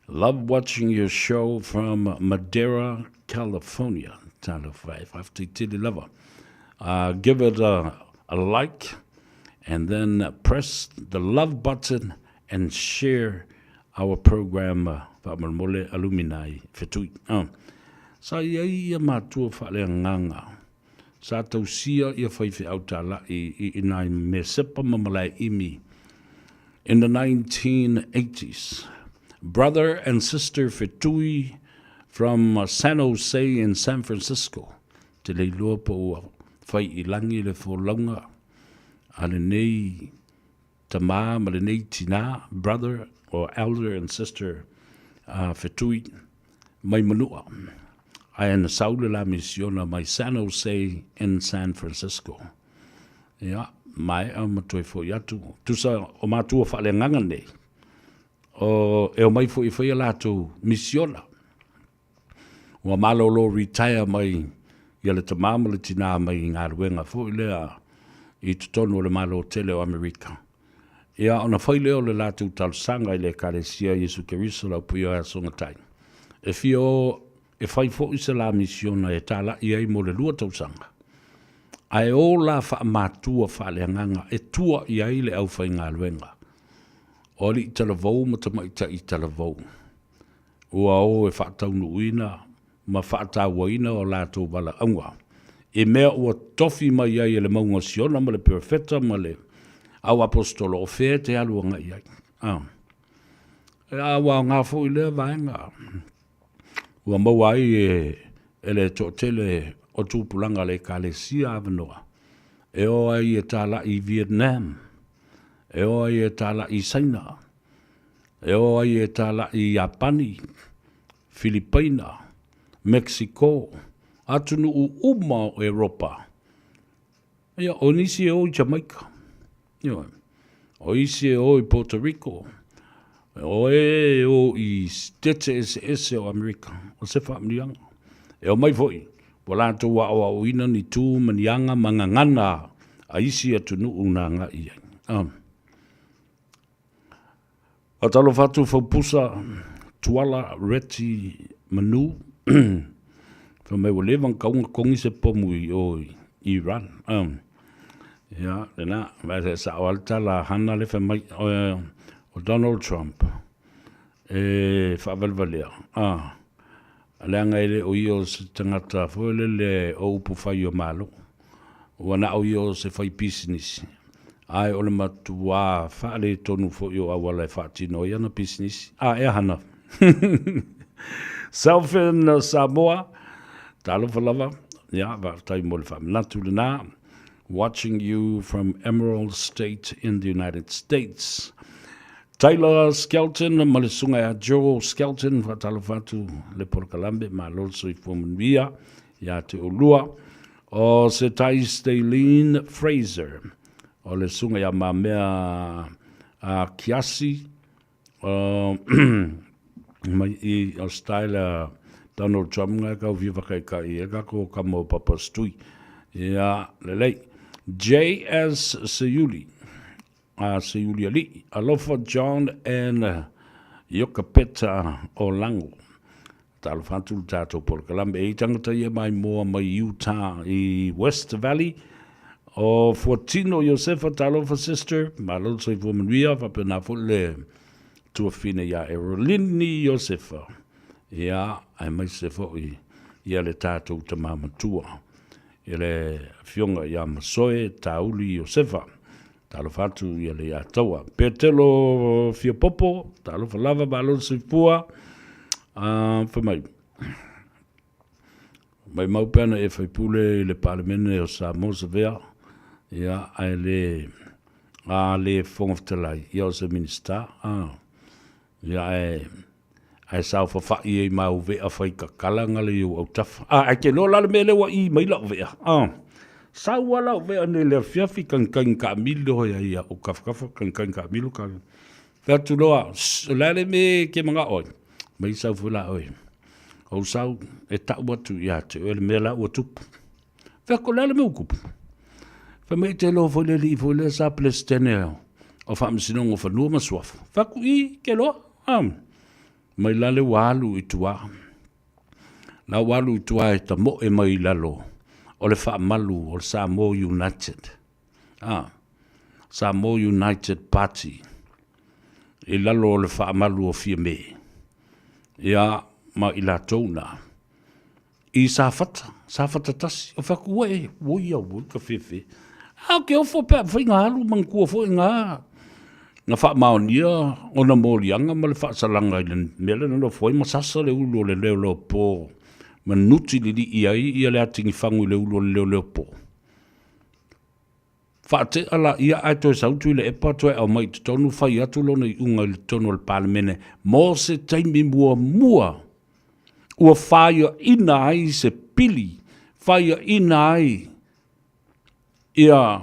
love watching your show from Madera, California. Talofa e, faafetai tele lava. Uh, give it a, a like and then press the love button and share our program uh, faamolemole Alumni Fetui. Uh. Sa i ai ia matua faaleagaga Sa tausia ia faifeau tālaʻi i inā i Mesepa ma Malaeimi in the 1980s. Brother and sister Fetui from San Jose in San Francisco. Te le iloa po ua fai i lagi le folauga a lenei tamā ma lenei tinā, brother or elder and sister a Fetui mai Manua. Ae na sau le la misiona mai San Jose in San Francisco. Ia, maea ma toe foi atu. Tusa o matua faaleagaga nei, o, e omai foi e fai a latou misiona. Ua malolo retire mai ia le tamā ma le tinā mai i galuega foi lea i totonu o le Malo tele o Amerika. Ia ona fai lea o le latou talosaga i le Ekalesia Iesu Keriso le Aupuia o Aso Gatai e fia o e fai foi se la misiona e talaʻi ai mo le lua tausaga, ae o la faamatua faaleagaga e tua i ai le aufaigaluega o alii talavou ma tamaitai talavou. Ua o e faataunuuina ma faatauaina o latou valaauga, i mea ua tofi mai ai e le Mauga o Siona ma le Perofeta ma le Au Aposetolo, o fea e te alu agai ai? A, a ua aoga foi lea vaega ua maua ai e, e le toatele o tupulaga a le Ekalesia avanoa e o ai e tālaʻi i Vietnam, e o ai e tālaʻi i Saina, E o ai e tālaʻi i Iapani, Filipaina, Mexico, atunuu uma o Eropa. Ia, o nisi e o i Jamaica. Ioe. O isi e o i Puerto Rico. O e o i Stete eseese o Amerika. O se faamanuiaga. E omai foi, ua latou aoaoina ni tu ma ni aga ma gagana a isi atunuu na agai i ai. Ah. Faatalofa atu Faupusa, Tuala, Reti, Manu, fai mai ua leva ona tau ona togi se pomu i o i Iran. Um, ia, lena, vai se sao lava le tala a Hana le fai mai, o Donald Trump e faavalevalea, ah, leaga e le o ia o se tagata foi lele o upu fai o Malo. Ua na o ia o se fai pisinisi, ae o le matuā faaletonu foi o auala e faatino ai ana pisinisi. A, e aha na? Southern Samoa, talofa lava, ia, faafetai mo le faamanatu lena. Watching you from Emerald State in the United States. Taylor Skelton ma le susuga ia Joel Skelton, faatalofa atu le polokalame, malo le soifua manuia ia te oulua. O se tai Staleen Fraser, o le susuga ia Mamea a Kiasi, o mai i o style a Donald Trump nga kau fia whakaikai e ka ko ka mo papa stui. Ia, lelei. JS Seyuli, a Seiulialii, Alofa John and Iokapeta Olango. Talofa atu le tatou polokalame. E i tangata ia mai moa mai Utah i West Valley. O Fuatino Iosefa, talofa sister. Malo le soifua manuia, faapena foi le tuafine ia Erolini Iosefa. Ia, aemaise foi ia le tatou tama matua. I le afioga ia Masoe Tauli Iosefa. Talofa atu ia le ia taua. Petelo Fiapopo, talofa lava, malo le soifua. Fai mai, mai mau pea na e faipule i le Palemene o Samoa Savea, ia, ae le, a le Fofoga Fetalai, ia o se Minisita, ia, ae, Ae saofafai ai ma au vea fai kakala gale i ou autafa. A, ae te iloa la le mea lea ua ī mai lau vea. A, sau lava lau vea nei i le afiafi kagiKagi kaamilo ia ia o kafakafa kagiKagi kaamilo ka. Fai atu loa, Shh, o le a le mea e te manao ai? Mai sau foi la oe. Ou sau e tau atu ia te oe le mea la ua tupu. Fai atu, o le a le mea ua tupu? Fai mai, e te iloa foi le alii foi lea sa Peresetene o Faamasinoga o Fanua ma Suafa. Fai atu, i, ke loa. Ah, mai la le ua alu i tua. La ua alu i tua e tamoe mai i lalo o le faamalu o le Samoa United. Ah, Samoa United Party i lalo o le faamalu o Fiame. Ia, ma i latou na. I Safata, Safata tasi, o fai atu, ue, ui ia ui ka fefe. A o ke ofo pe a mafai na alu manatua foi na na faamaonia ona moliaga ma le faasalaga i le mea lea na nofo ai ma sasa le ulu o le leoleo po ma nuti lilii ai ia le atigi fagu i le ulu o le leoleo po. Faatea laia ae toe sau Tuilaepa toe aumai i totonu fai atu lona iuga i totonu o le Palemene mo se taimi muamua ua faiaina ai se pili, faiaina ai ia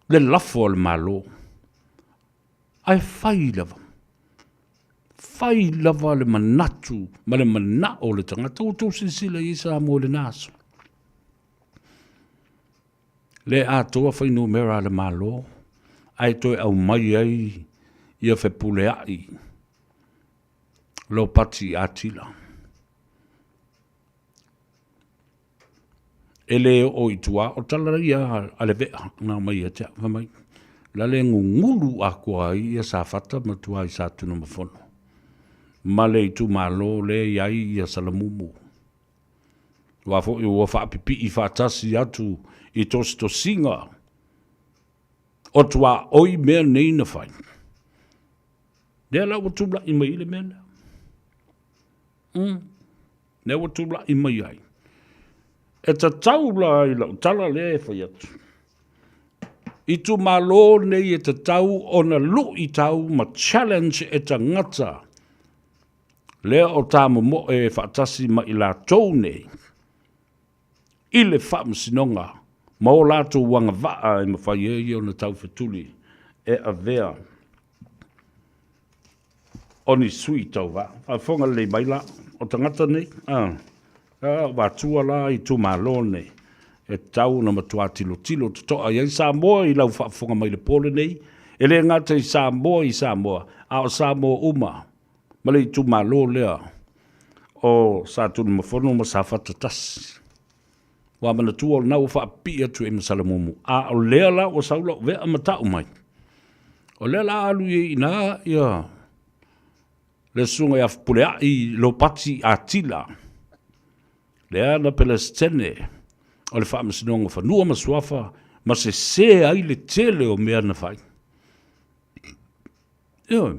le lafo a le Malo. Ae fai lava, fai lava le manatu ma le manao o le tagata. Ua outou silasila i ai Samoa i lena aso. Le atoa fuainumera a le Malo ae toe aumai ai ia fepuleai lopati atila. E le oo i tua, o tala ia a le vea na aumai ia te au, fai mai, la le gugulu atoa ai ia Safata ma tua i Satunumafono ma le itumalo lea e i ai ia Salamumu. Aua foi ua faapipii faatasi atu i tositosiga o tuaoi mea nei na fai. Lea la ua tulai mai ai le mea lea. Lea ua tulai mai ai. E tatau la i lau tala lea e fai atu. Itumalo nei e tatau ona luitau ma challenge e tagata lea o tamomoe faatasi ma i latou nei i le faamasinoga ma o latou agavaa e mafai ai ona taufetuli e avea o ni sui tauva. Faafofoga lelei mai la, o tagata nei, a, ua atua la itumalo nei, e tatau ona matua tilotilo totoa i ai Samoa i lau faafofoga mai i le po lenei, e le gata i Samoa i Samoa, a o Samoa uma ma le itumalo lea o Satunumafono ma Safata tasi. Ua manatua o lena ua faapipii atu i ai ma Salamumu, a o lea la ua sau lau vea ma tau mai, o lea la alu i ai i ina ia le susuga ia Fepuleai Lopati Atila, lea na Pelesitene o le Faamasinoga o Fanua ma Suafa ma sese ai le tele o mea na fai. Ioe.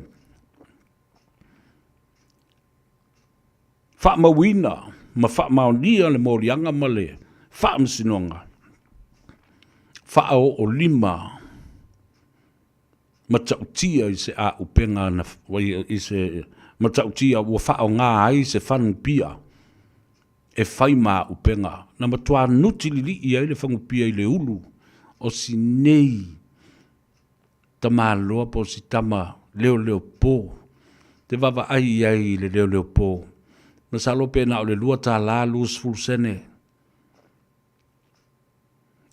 Faamauina ma faamaonia le moliaga ma le Faamasinoga faaoolima. matautia i se aupega na, i se matautia ua faaaoga ai se fanupia e fai ma auupega, na matua nuti lilii ai le fagupia i le ulu o si nei tamaloa po o si tama leoleopo, te vaavaai i ai i le leoleopo. Masalo pe na o le $2 20 sene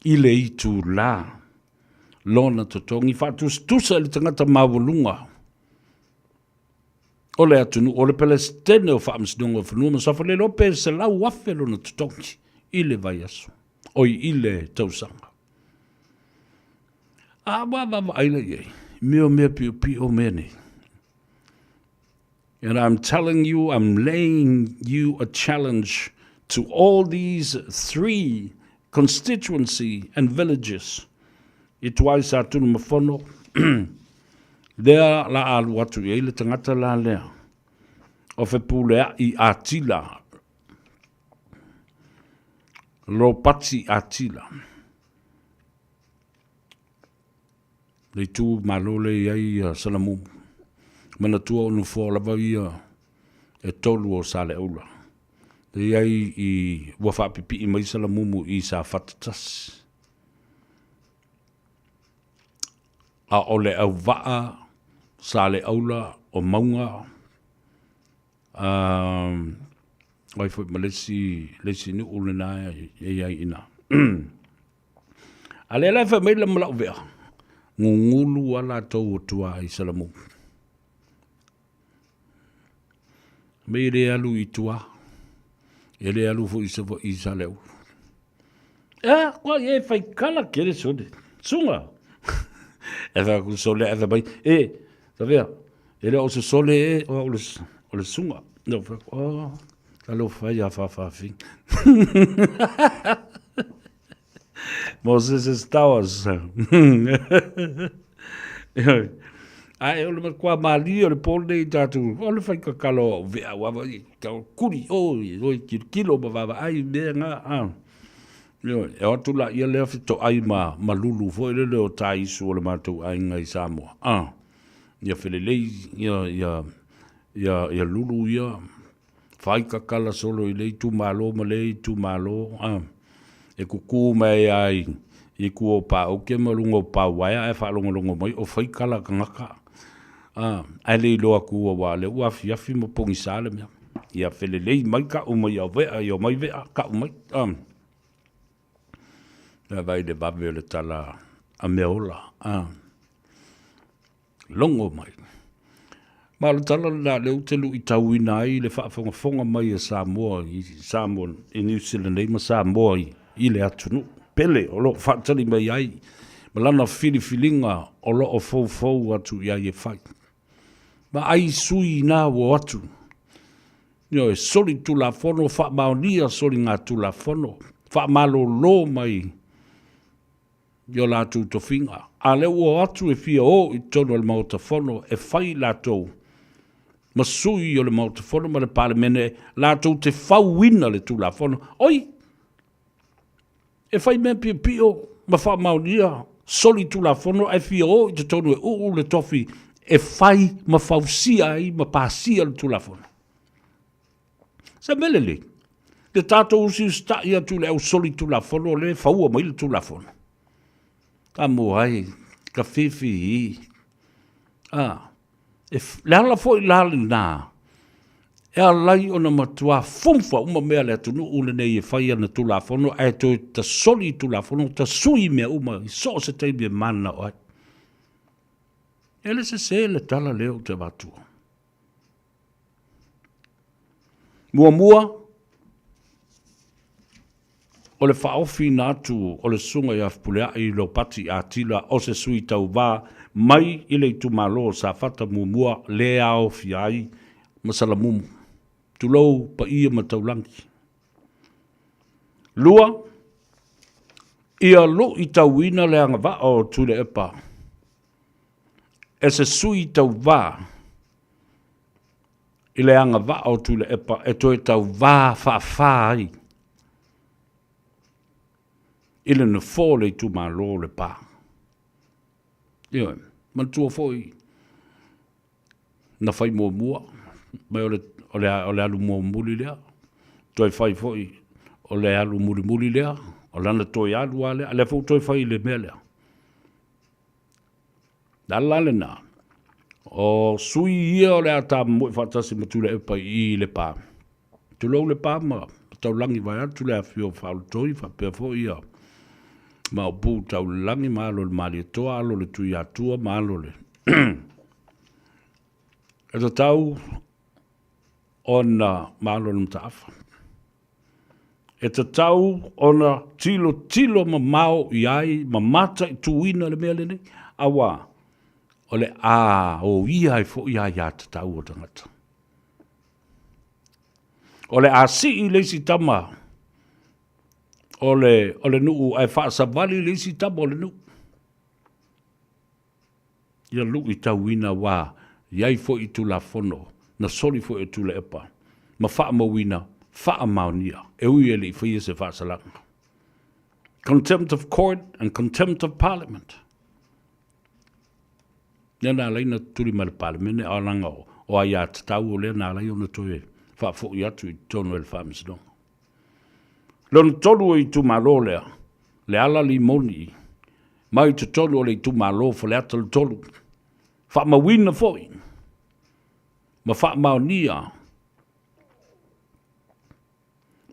i le itulā lona totogi, faatusatusa i le tagata maualuga o le atunuu, o le Peresetene o Faamasinoga o Fanua ma Suafa, le iloa pe $100,000 lona totogi i le vaiaso, oi, i le tausaga. A ua vaavaai la i ai, mea o mea piopio mea nei. And I'm telling you, I'm laying you a challenge to all these three constituency and villages. I tua i Satunumafono, lea la alu atu i ai le tagata la lea o Fepuleai Atila, Ropati Atila. Le itu malo lea i ai ia Salamumu. Manatua o nofoa lava ia e tolu o Saleaula. Le i ai i ua faapipii mai Salamumu i Safata tasi. A o le auvaa Saleaula o Mauga o ai foi ma le isi, le isi nuu lena e i ai i ina. A lea la e fai mai le Malauvea, gugulu a latou o tua i Salamumu. Mei e le alu i tua, e le alu foi i Savaii i Saleaula. E, kua e fai kala kere sole. Sunga. E fai aku sole e fai mai, e, Savea, e le o se sole e, o le, o le sunga. No, fai aku, oh, talofa ia whawhawhi. Moses Towers. Ae o le matua malie o le pō lenei i tātou, o le whaikakalo o vea ua i tau kuri o i oi kilokilo ma vaavaai i mea ngā. A. Ioe, e o atu la ia lea fetoai ma, ma lulu foi lele o tāisu o le matou aiga i Samoa. A. Ia felelei, ia, ia, ia, ia lulu ia, Whai kakala solo i le itumalo ma le itumalo, a. E kukū mai ai i ku o pāuke ma lunga o pāuaea ae whaalongolongo mai o whai kala kangaka. A, ae le iloa ku awa le ua afiafi ma pogisa le mea. Ia felelei mai ka'u mai au vea, ia mai vea ka'u mai. A. Ia vai le vave o le tala a mea ola. A. Logo mai. Ma o le tala lena lea ou te luitauina ai le faafogafoga mai a Samoa i Samoa i Niu Sila nei ma Samoa i, i le atunuu pele o lo o faatali mai ai ma lana filifiliga o lo o foufou atu i ai e fai. Vaai sui na ua o atu. Ioe, soli tulafono, faamaonia soligatulafono, faamalolo mai i o latou tofiga, a lea ua o atu e fia o i totonu o le Maota Fono e fai latou ma sui o le Maota Fono ma le Palemene latou te fauina le Tulafono. Oi! E fai mea piopio ma faamaonia soli Tulafono ae fia o i totonu e uu le tofi e fai ma fausia ai ma pasia le Tulafono. Se mea lelei, le tatou usiusita'i atu i le au solitulafono lea e faua mai le Tulafono. Ka mua ai, ka fifi A, e, le ala foi la lena, e alai ona matua fumfa uma mea le atunuu lenei e fai ana Tulafono ae toe tasoli i Tulafono, tasui mea uma i so o se taimi e mananao ai. E le sese le tala lea ou te avatua. Muamua, o le faaofiina atu o le Susuga ia Fepuleai Ropati Atila o se sui tauva mai i le itumalo o Safata Muamua lea aofia ai ma Salamumu, tulou paia ma taulagi. Lua, ia luitauina le agavaa o Tuilaepa e se sui tauva i le agavaa o Tuilaepa e toe tauvā faafa ai i le nofoa o le itumalo o Lepa. Ioe. Manatua foi na fai muamua, mai o le, o le, o le alu muamuli lea, toe fai foi o le alu mulimuli lea, o lana toe alu lava lea, a lea foi ua toe fai i le mea lea. Le ala lena, o sui ia o le a tamomoe faatasi ma Tuilaepa i i Lepa, tulou Lepa ma Taulagi vaeatu le afifio o Faaulutoi faapea foi ia Maopu Taulelagi ma alo o le Malietoa, alo o le Tuiatua ma alo o le E tatau ona ma alo o le Mataafa. E tatau ona tilotilo mamao i ai ma mataituina le mea lenei, auā o le a oia ai foi aiatatau a tagata. O le a sii le isi tama o le, o le nuu ae faasavali le isi tama o le nuu. Ia luitauina aua e i ai foi Tulafono na soli foi e Tuilaepa ma faamauina faamaonia e ui e le i faia se faasalaga. Contempt of Court and Contempt of Parliament. Lea na ala ai ona tuli mai le Palemene a leaga o aiatatau o lea na ala ai ona toe faafoi atu i totonu o le Faamasinoga. Lona tolu o itumalo lea, Leala Limoni, mai totonu o le itumalo Faleata le 3, faamauina foi ma faamaonia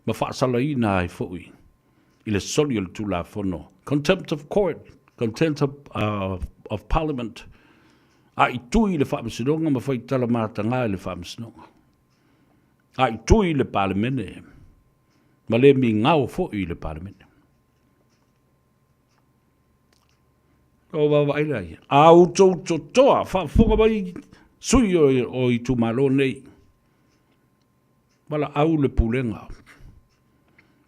ma faasalaina ai foi i le soli o le Tulafono, contempt of court, contempt of, uh, of parliament, a i tui i le Faamasinoga ma fai tala mataga i le Faamasinoga. A i tui i le Palemene ma le migao foi i le Palemene. O vaavaai la ia. A outou totoa, faafofoga mai sui o, o itumalo nei, valaau le pulega.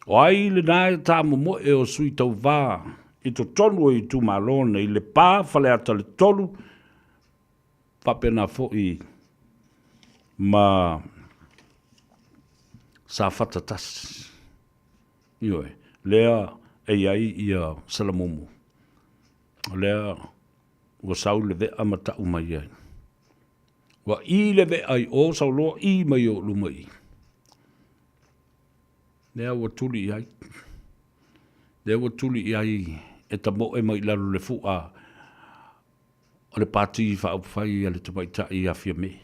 O ai lena e tāmomoe o sui tauva i totonu o itumalo nei, Lepa, Faleata le 3, faapena foi ma Safata 1. Ioe, lea e i ai ia Salamumu, o lea ua sau le vea ma tau mai ai. Ua i le vea i o, sau loa i mai o luma i. Lea ua tuli i ai. Lea ua tuli i ai e tamoe mai i lalo le fua o le Pati Faaupufai a le Tamaitai ia Fiame.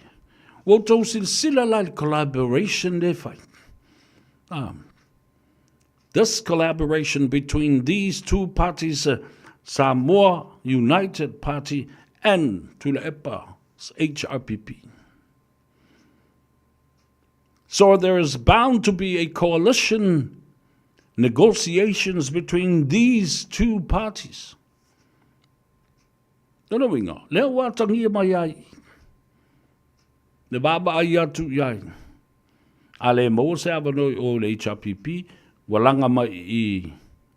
Ua outou silasila la i le collaboration lea e fai. Ah. This collaboration between these two parties, uh, Samoa United Party and Tuilaepa HRPP. So there is bound to be a coalition negotiations between these two parties. Lona uiga, lea ua atagia mai ai le vaavaai atu i ai. A le maua se avanoa i o i le HRPP, ua laga mai i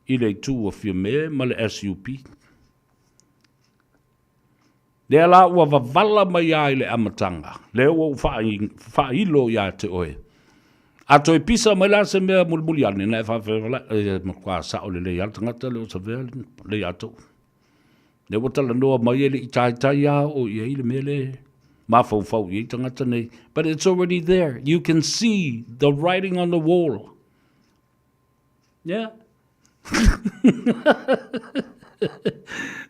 i le itu o Fiame ma le SUP. Lea la ua wavala mai lava i le amataga, lea ua ou faailo ia te oe. A toe pisa mai la se mea mulimuli ane, na e faafeola, e matua sao lelei lava le tagata lea o Savea le ia tou. Lea ua talanoa mai e le i taitai lava oo i ai le mea lea mafaufau i ai tagata nei. But it's already there. You can see the writing on the wall. Yeah.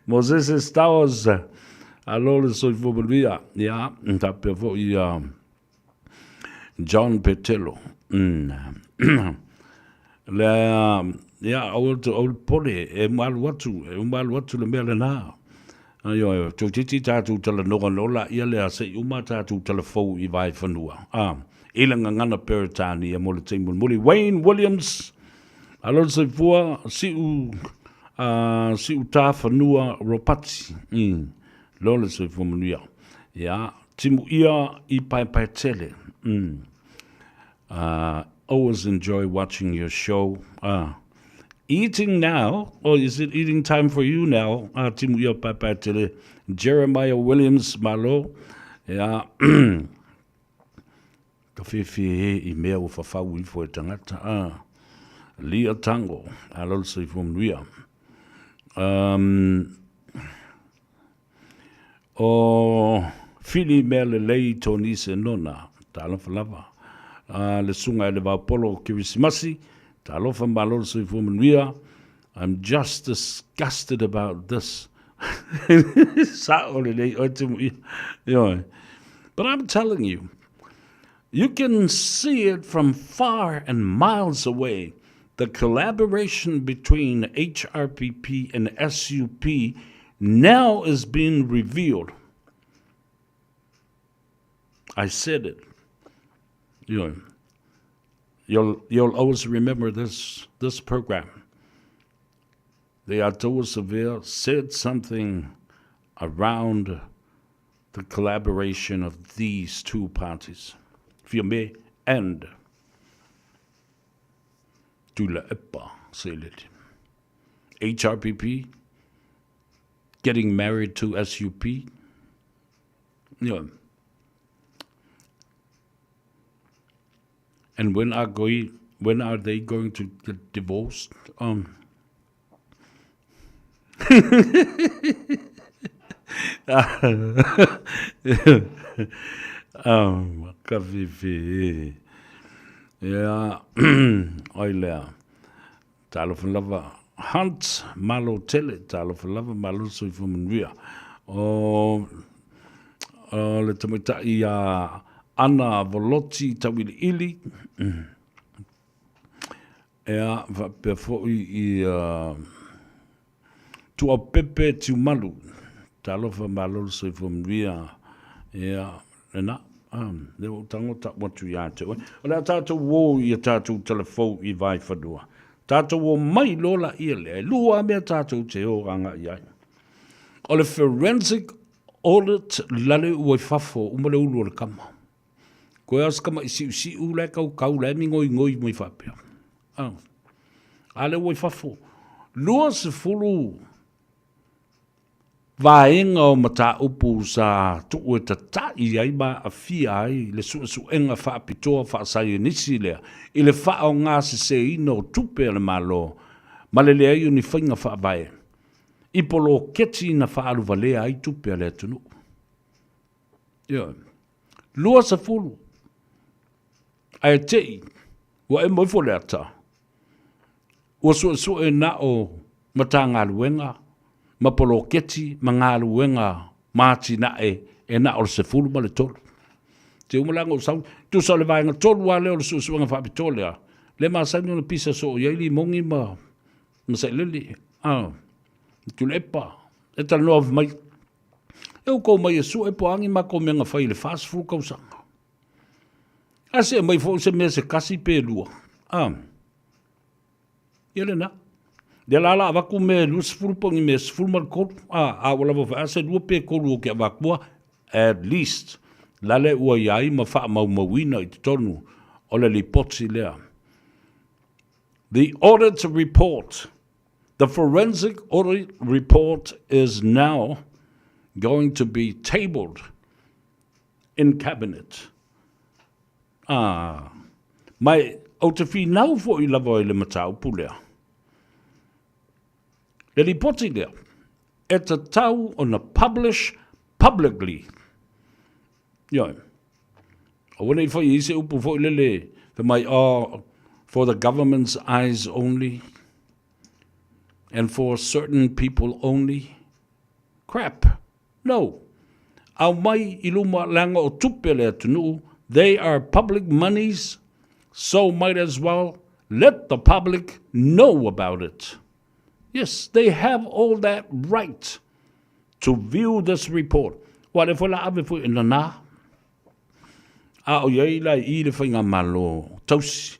Moses Stowers, alo le soifua manuia. Ia, faapea foi ia John Petelo. Mm. Lea, ia, aua le aua le popole, e uma alu atu, e uma alu atu le mea lena. Ioe, toeitiiti tatou talanoa loa laia lea se i uma tatou talafou i Vaefanua. A, i le gagana Peretania mo le taimi mulimuli. Wayne Williams, alo le soifua, siu, uh, siu tā fanua Ropati. Mm. Lo le soifua manuia. Ia, timu ia i Paepaetele. Mm. Uh, always enjoy watching your show. Uh, eating now, or is it eating time for you now? Uh, timu ia Paepaetele. Jeremiah Williams, malo. Ia, ka whiwhi he i mea ua whawhau ifo e tangata. Uh, Lia Tango, alo le soifua manuia. Um, O Fili mea lelei Tony Senona, talofa lava. A le susuga i le Vaopolo Kerisimasi, talofa malo le soifua manuia. I'm just disgusted about this. Sa'o lelei oe Timuia. Ioe. But I'm telling you, you can see it from far and miles away. The collaboration between HRPP and SUP now is being revealed. I said it. You know, you'll, you'll always remember this, this program. The Atoa Severe said something around the collaboration of these two parties, Fiame and Tuilaepa Sailele. HRPP getting married to SUP. Yeah. And when are going when are they going to get divorced? Um um, ka whiwhi. Ia, oi lea. Talofa lava. Hunt, malo tele, talofa lava, malo soifua manuia. O, o le tamaitai a Ana Voloti Tauiliili, Ea, faapea foi i a Tuaupepe Tiumalu, talofa malo le soifua manuia, ea, lena, a, lea ua ou tago tau atu ia te oe. O le a tatou o i a tatou talafou i Vaefanua. Tatou o mai loa laia lea, e lua lava mea tatou te o agai ai. O le forensic audit lale ua i fafo, uma le ulu o le kama. Koe a se tamaʻi siʻusiʻu la e kaukau la e migoigoi mai faapea. A, a lea ua i fafo. 20 vaega o mataupu sa tuu e tataʻi ai ma aafia ai le suesuega faapitoa faasaienisi lea i le faaaogaseseina o tupe a le Malo ma le leai o ni faiga faavae i poloketi na faaaluvalea ai tupe a le atunuu. Ioe. 20. Ae te i, ua emo ifo le ata, ua suesue na o Matagaluega ma poloketi ma galuega ma atinae e na o le 13. Te uma la ona ou sau, tusa o le vaega tolu lava lea o le suesuega faapitoa lea, lea e masani ona pisa soo i ai limogi ma ma sailele, a, Tuilaepa, e talanoa mai. E outou mai e sue po o a ni matou mea na fai i le 40 tausaga. Ae se aumai foi se mea se tasi pe lua. A. Ia lena. Lea la la avatu mea e 20 po o ni mea 13. A, a ua lava foi a se lua pe tolu ou te avatua, at least, lale ua i ai ma faamaumauina i totonu o le lipoti lea. The audit report The forensic audit report is now going to be tabled in Cabinet. Ah, mai, ou te whinau foi lava i le mataupu lea. Le lipoti lea, e tatau ona publish publicly. Ioe. Aua ne i whai i se upu foi lele, fai mai, oh, for the government's eyes only, and for certain people only. Crap. No. Aumai i luma leaga o tupe a le atunuu, they are public monies, so might as well let the public know about it. Yes, they have all that right to view this report. Ua lea foi la ave foi e nanā. A o iai la i le faigamalo tausi,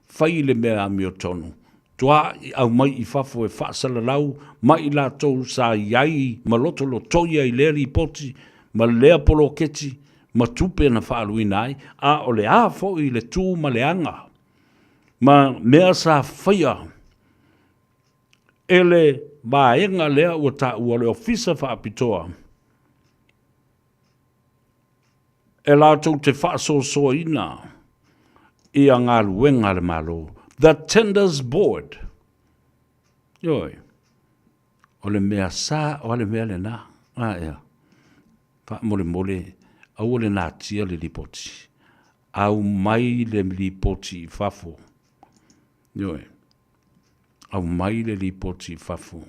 fai le mea amiotonu, toaʻi aumai i fafo e faasalalau ma i latou sa iai ma lotolotoia i lea lipoti ma lea poloketi ma tupe na faaaluina ai, a o le a foi le tu ma le aga ma mea sa faia e le vaega lea ua taua o le Ofisa Faapitoa e latou te faasoasoaina ia galuega a le Malo, the Tenders Board. Ioe, o le mea sa, o le mea lena. A, ea. Faamolemole, aua le natia le lipoti. Aumai le lipoti i fafo. Ioe. Aumai le lipoti i fafo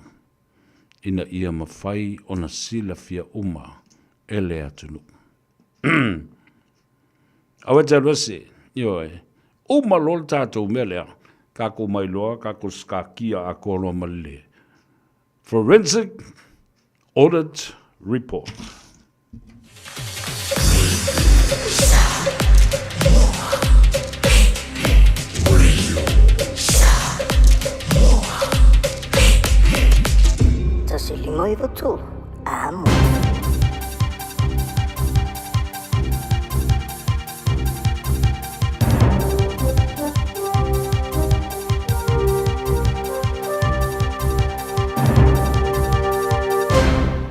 ina ia mafai ona silafia uma e le atunuu. Aua e te alu ese, ioe. Uma loa le tatou mea lea, tatou mai loa, tatou sikatia atoa loa ma le Forensic Audit Report. 153, Amo.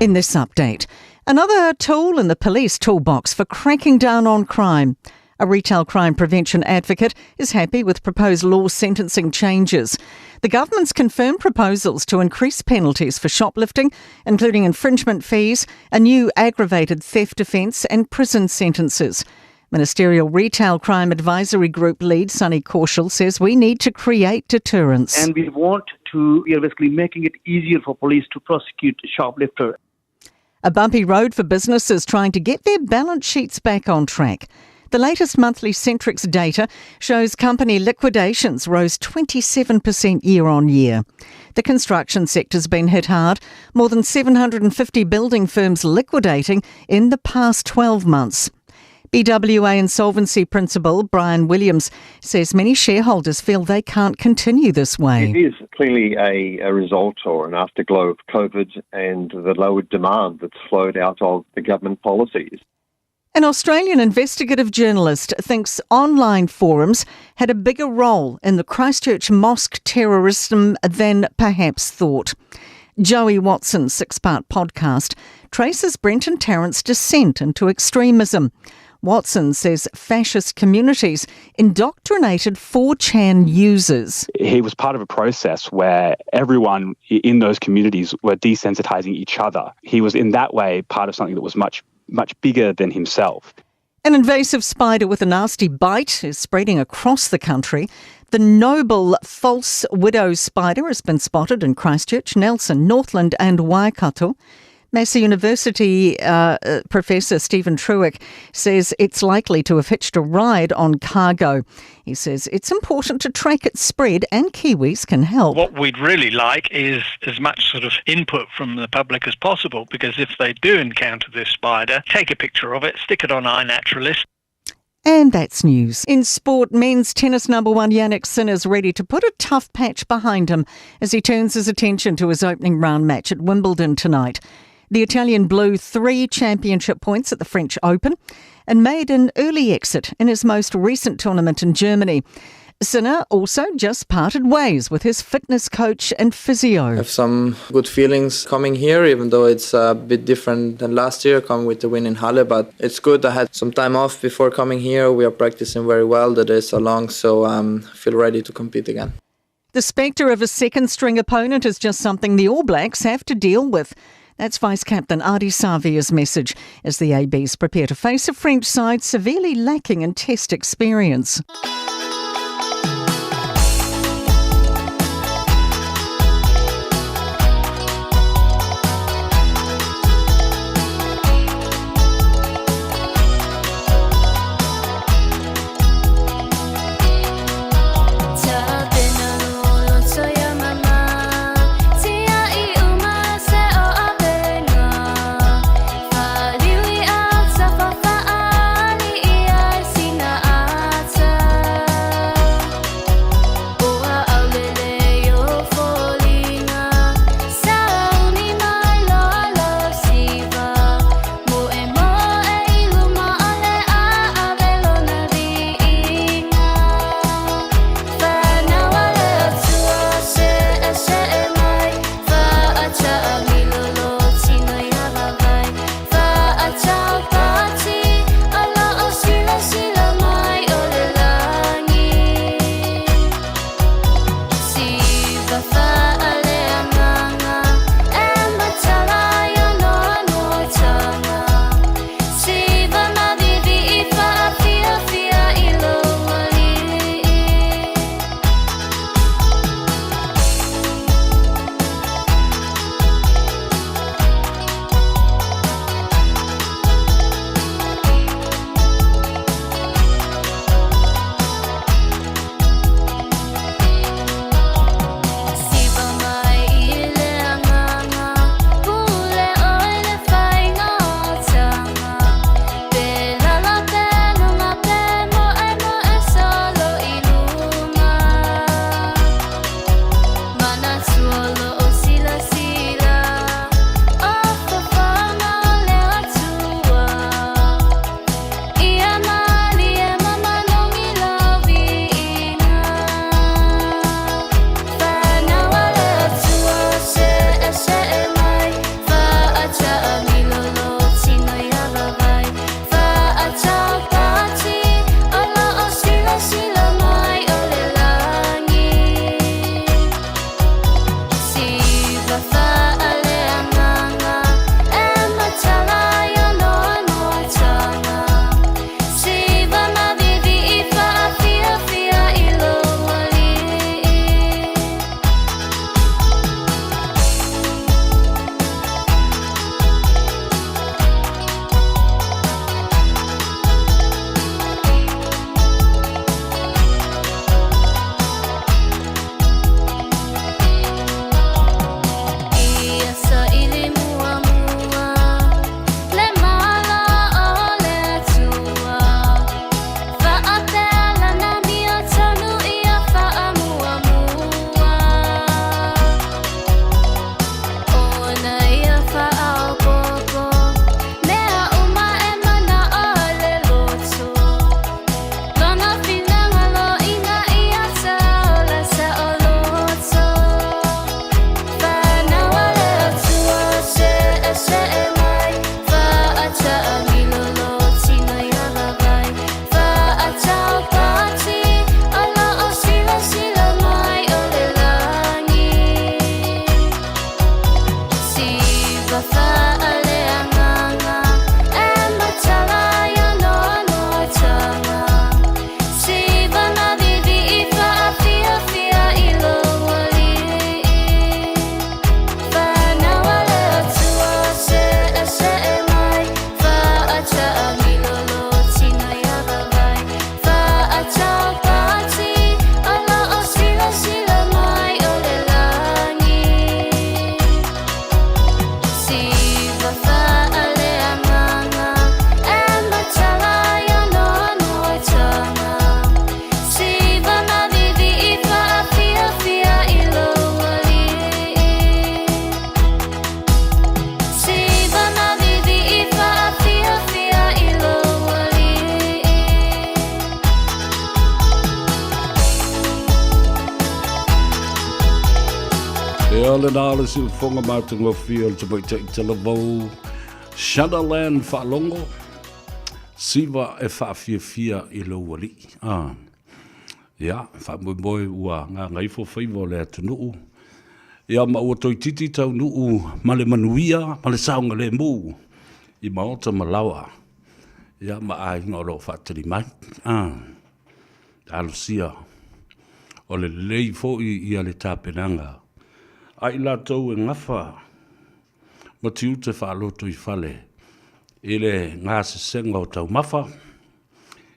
In this update, another tool in the police toolbox for cracking down on crime. A retail crime prevention advocate is happy with proposed law sentencing changes. The government's confirmed proposals to increase penalties for shoplifting, including infringement fees, a new aggravated theft offence, and prison sentences. Ministerial Retail Crime Advisory Group lead Sonny Kaushal says we need to create deterrence. And we want to, we are basically making it easier for police to prosecute shoplifter. A bumpy road for businesses trying to get their balance sheets back on track. The latest monthly Centrix data shows company liquidations rose 27% year on year. The construction sector's been hit hard, more than 750 building firms liquidating in the past 12 months. BWA Insolvency Principal Brian Williams says many shareholders feel they can't continue this way. It is clearly a, a result or an afterglow of COVID and the lowered demand that's flowed out of the government policies. An Australian investigative journalist thinks online forums had a bigger role in the Christchurch mosque terrorism than perhaps thought. Joey Watson's six part podcast traces Brenton Tarrant's descent into extremism. Watson says fascist communities indoctrinated 4chan users. He was part of a process where everyone in those communities were desensitizing each other. He was, in that way, part of something that was much, much bigger than himself. An invasive spider with a nasty bite is spreading across the country. The noble false widow spider has been spotted in Christchurch, Nelson, Northland, and Waikato. Massey University uh, uh, Professor Stephen Truick says it's likely to have hitched a ride on cargo. He says it's important to track its spread and Kiwis can help. What we'd really like is as much sort of input from the public as possible because if they do encounter this spider, take a picture of it, stick it on iNaturalist. And that's news. In sport, men's tennis number one Jannik Sinner is ready to put a tough patch behind him as he turns his attention to his opening round match at Wimbledon tonight. The Italian blew three championship points at the French Open and made an early exit in his most recent tournament in Germany. Sinner also just parted ways with his fitness coach and physio. I have some good feelings coming here, even though it's a bit different than last year, coming with the win in Halle. But it's good. I had some time off before coming here. We are practicing very well. The days are long, so I um, feel ready to compete again. The spectre of a second string opponent is just something the All Blacks have to deal with. That's Vice Captain Ardie Savea's message as the ABs prepare to face a French side severely lacking in test experience. Ia, lena o le siufofoga matagofie o le tamaitai talavou Shadaland Faalogo, siva e faafiafia i lou alii. Ah. Ia, faamoemoe ua gagaifo faiva o le atunuu, ia ma ua toeitiiti taunuu ma le manuia ma le saogalemu i maota ma laoa, ia ma aiga o lo o faatali mai. Ah, talosia o le lelei foi ia le tapenaga a i latou e gafa ma tiute faalotoifale i le gasesega o taumafa,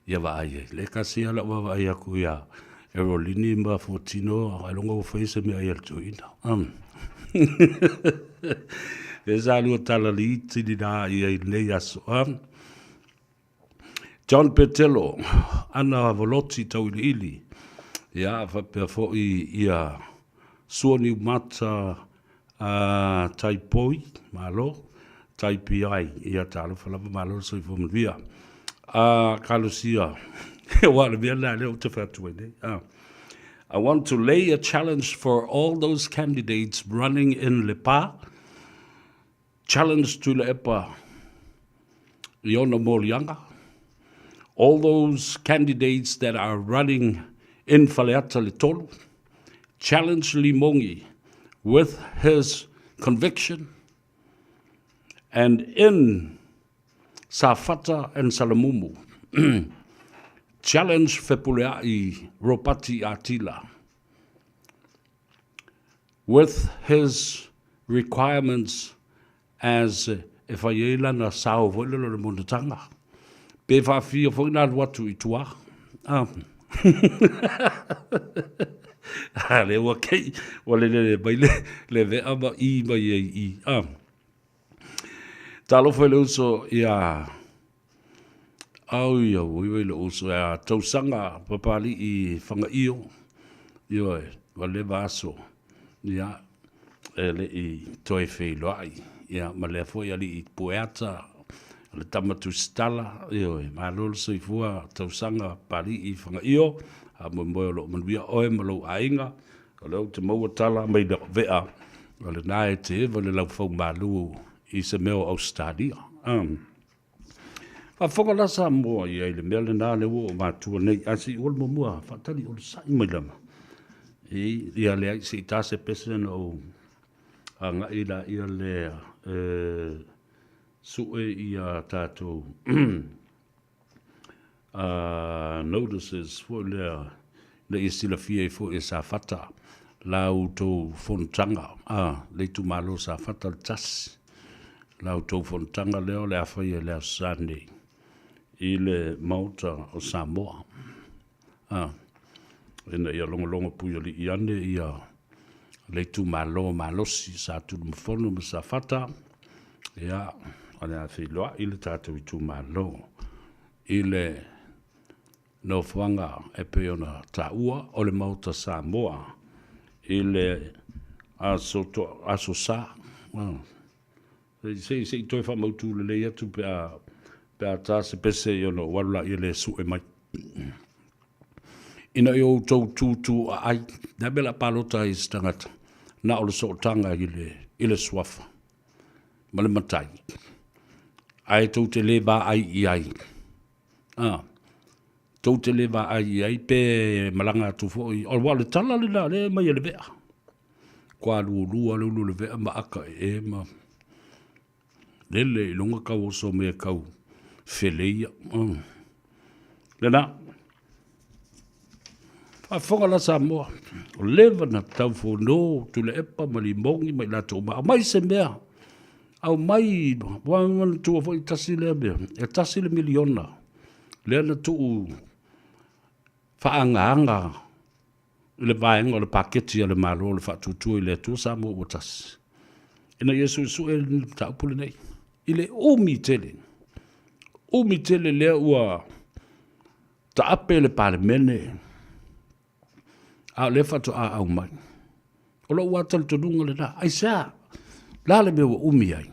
ia vaai ai. Le tasi lava lau vaavaai atu ia Erolini ma Fuatino, ailoga ua faia se mea ai a le toeaina. E sa lua tala liiti lina i ai lenei aso. John Petelo, ana Voloti Tauiliili, ia faapea foi ia Sua Niumata A tai poi, malo, tai piai, ia talofa lava, malo le soifua manuia. A kalosia, aua o le mea lena lea ou te fai atu ai nei. A. I want to lay a challenge for all those candidates running in Lepa, challenge Tuilaepa i ona moliaga, all those candidates that are running in Faleata le tolu, challenge Limogi with his conviction and in Safata and Salamumu, challenge Fepuleai Ropati Atila with his requirements as e fai ai lana sao foi lele o le monotaga, pe faafia foi na alu atu i tua. Ah. A lea ua kei, ua lelele mai le, le vea ma i mai ai i. Ah. Talofa i le uso ia Au ia ui ui le uso ia tausaga Papali'i Fagaio, ioe, ua leva aso, ia, e le i toe feiloai, ia, ma lea foi alii Pueata, o le tama tusitala, ioe, malo le soifua tausaga Papali'i Fagaio, faamoemoe o lo o manuia oe ma lou aiga, o lea ou te maua tala mai lau vea, o lena e te eva le laufaumalu i se mea o Ausetalia. Faafofoga la Samoa i ai le mea lena lea ua ou matua nei, ae se i ua le muamua faatali onosai mai lava. I, ia leai, se i ta se pese ona ou agai laia lea e sue ia tatou notices foi lea ina ia silafia ai foi e Safata la outou fonotaga, le itumalo o Safata le tasi, la outou fonotaga lea o le a faia i le Aso Sa nei i le Maota o Samoa. Ina ia logologo puialii ane ia le itumalo malosi Sa Tunumafono ma Safata, ia, o le a feiloai le tatou itumalo i le nofoaga e pei ona taua o le Maota Samoa i le aso, aso Sa. Se i, se i toe faamautu lelei atu pe a, pe a ta se pese i ona ou alu laia le sue mai. Ina ia outou tūtū aai, le a mea o le a palota ai i se tagata, na o le sootaga i le, i le suafa ma le matai, ae tou te le vaai i ai. A, tou te le vaai i ai pe malaga atu foi, aua o le tala lena lea e aumai e le vea. Kua lualua le ulu o le vea ma aka ee ma lele i luga kau oso mea kau feleia. Lena, faafofoga la Samoa, o leva na taufono Tuilaepa ma Limogi ma i latou uma, aumai se mea, aumai, ua manatua foi tasi lea mea, e $1 miliona lea na tuu faaagaaga i le vaega o le paketi a le Malo o le Faatuatua i le Atua Samoa ua Tasi, ina ia suesue le mataupu lenei i le umi tele, umi tele lea ua taape le Palemene, a o lea faatoa aumai. O lou lava talitonuga lena. Aisea? O le a le mea ua umi ai?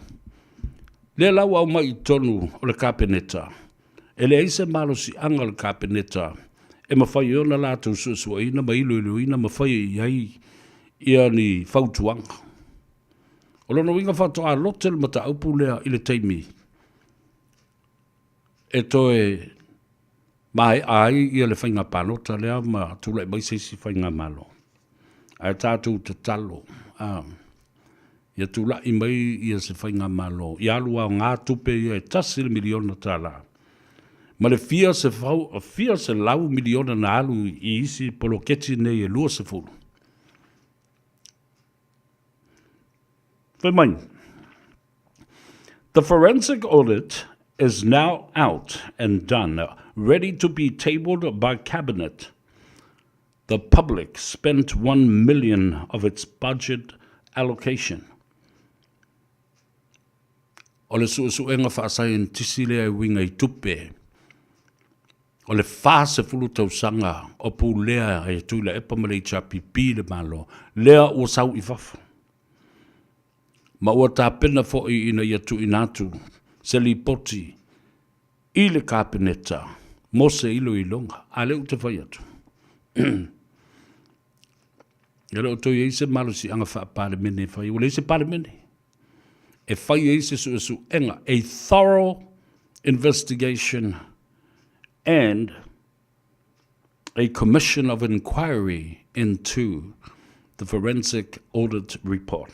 Lea la ua aumai i totonu o le Kapeneta, e leai se malosiaga o le Kapeneta e mafai ai ona latou suesueina ma iloiloina ma fai i ai ia ni fautuaga. O lona uiga faatoa lote le mataupu lea i le taimi e toe maea ai ia le faiga palota lea ma tulai mai se isi faigamalo. Ae tatou tatalo, a, ia tulai mai ia se faigamalo, ia alu aoga tupe ia e $1 miliona ma le fia sefau, fia selau miliona na alu i isi poloketi nei e 20. Fai mai, The forensic audit is now out and done, ready to be tabled by Cabinet. The public spent 1 million of its budget allocation. O le suesuega faasaienitisi lea e uiga i tupe, o le 40 tausaga o pulea e Tuilaepa ma le HRPP le Malo, lea ua sau i fafo. Ma ua tapena foi ina ia tuuina atu se lipoti i le Kapeneta mo se iloiloga. A lea ou te fai atu, e le o toe i ai se malosiaga faa-Palemene e fai, ua leai se Palemene e fai ai se suesuega, a thorough investigation and a commission of inquiry into the forensic audit report.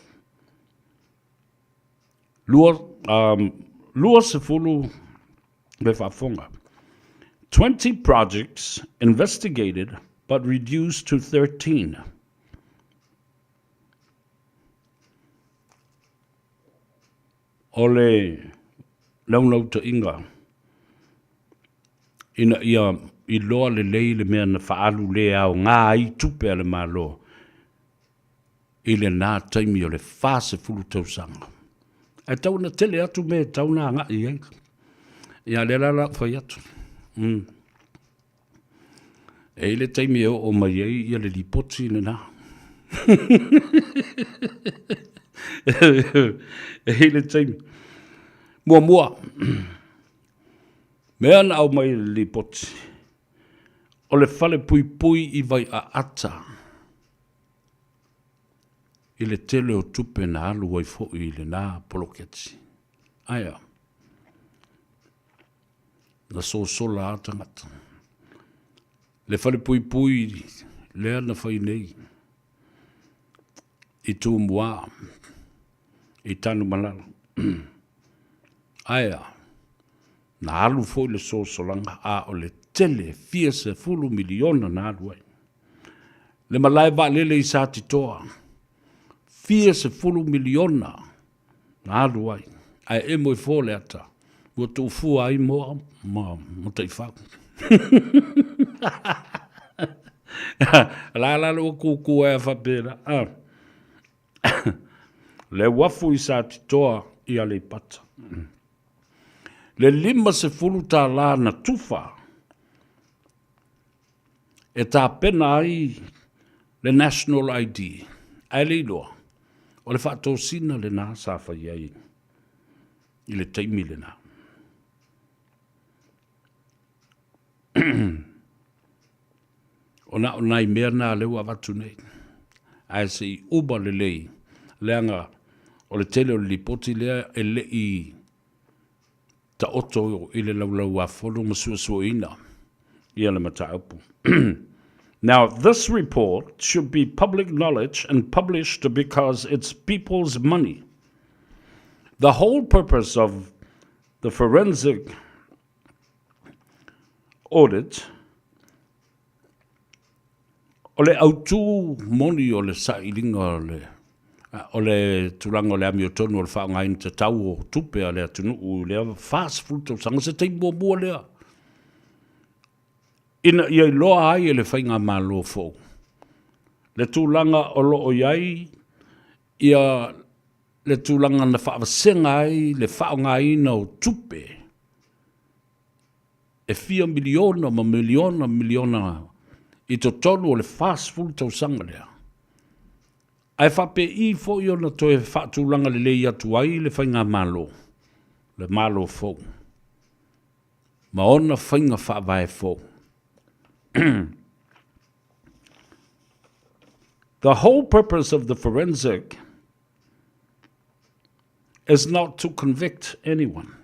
Lua, um, 20 le faafofoga. 20 projects investigated but reduced to 13. O le naunautaiga ina ia iloa lelei le mea na faaalu le aoga ai tupe a le Malo i lena taimi o le 40 tausaga. Ae tau ina tele atu mea e tau na agai i ai. Ia lea la la fai atu. Mm. E i le taimi e oo mai ai ia le lipoti lena. E i le taimi. Muamua, mea na aumai i le lipoti, o le fale puipui i Vaiaata i le tele o tupe na alu ai foi i lena poloketi. Ae a? Na sosola a tagata. Le fale puipui lea na fai nei i Tumua, i Tanumalala. Ae a? Na alu foi le sosolaga, a o le tele fia sefulu miliona na alu ai. Le malae vaalele i Satitoa, fia sefulu miliona na alu ai, ae emo ifo le ata, ua tuufua ai moa ma mataifau. La la le ua kūkū ai a faapena. Ah. Le uafu i Satitoa i Aleipata. Le $50 na tufa e tapena ai le National ID, ae le iloa, o le faatosina lena sa fai ai i le taimi lena. O na o nai mea na lea ua avatu nei, ae se i uma lelei, leaga o le tele o le lipoti lea e le i taoto i le laulau-a-fono ma suesueina ia le mataupu. Now, this report should be public knowledge and published because it's people's money. The whole purpose of the forensic audit O le autū moni o le sailiga o le o le tulaga o le amiotonu o le faaaogaina tatau o tupe a le atunuu i lea 40 tausaga, se taimi muamua lea ina ia iloa ai e le faigamalo fou le tulaga o lo o i ai ia le tulaga na faavasega ai le faaaogaina o tupe e fia miliona ma miliona miliona i totonu o le 40 tausaga lea. Ae faapei foi ona toe faatulaga lelei atu ai le faigamalo, le Malo fou, ma ona faiga faavae fou. The whole purpose of the forensic. is not to convict anyone.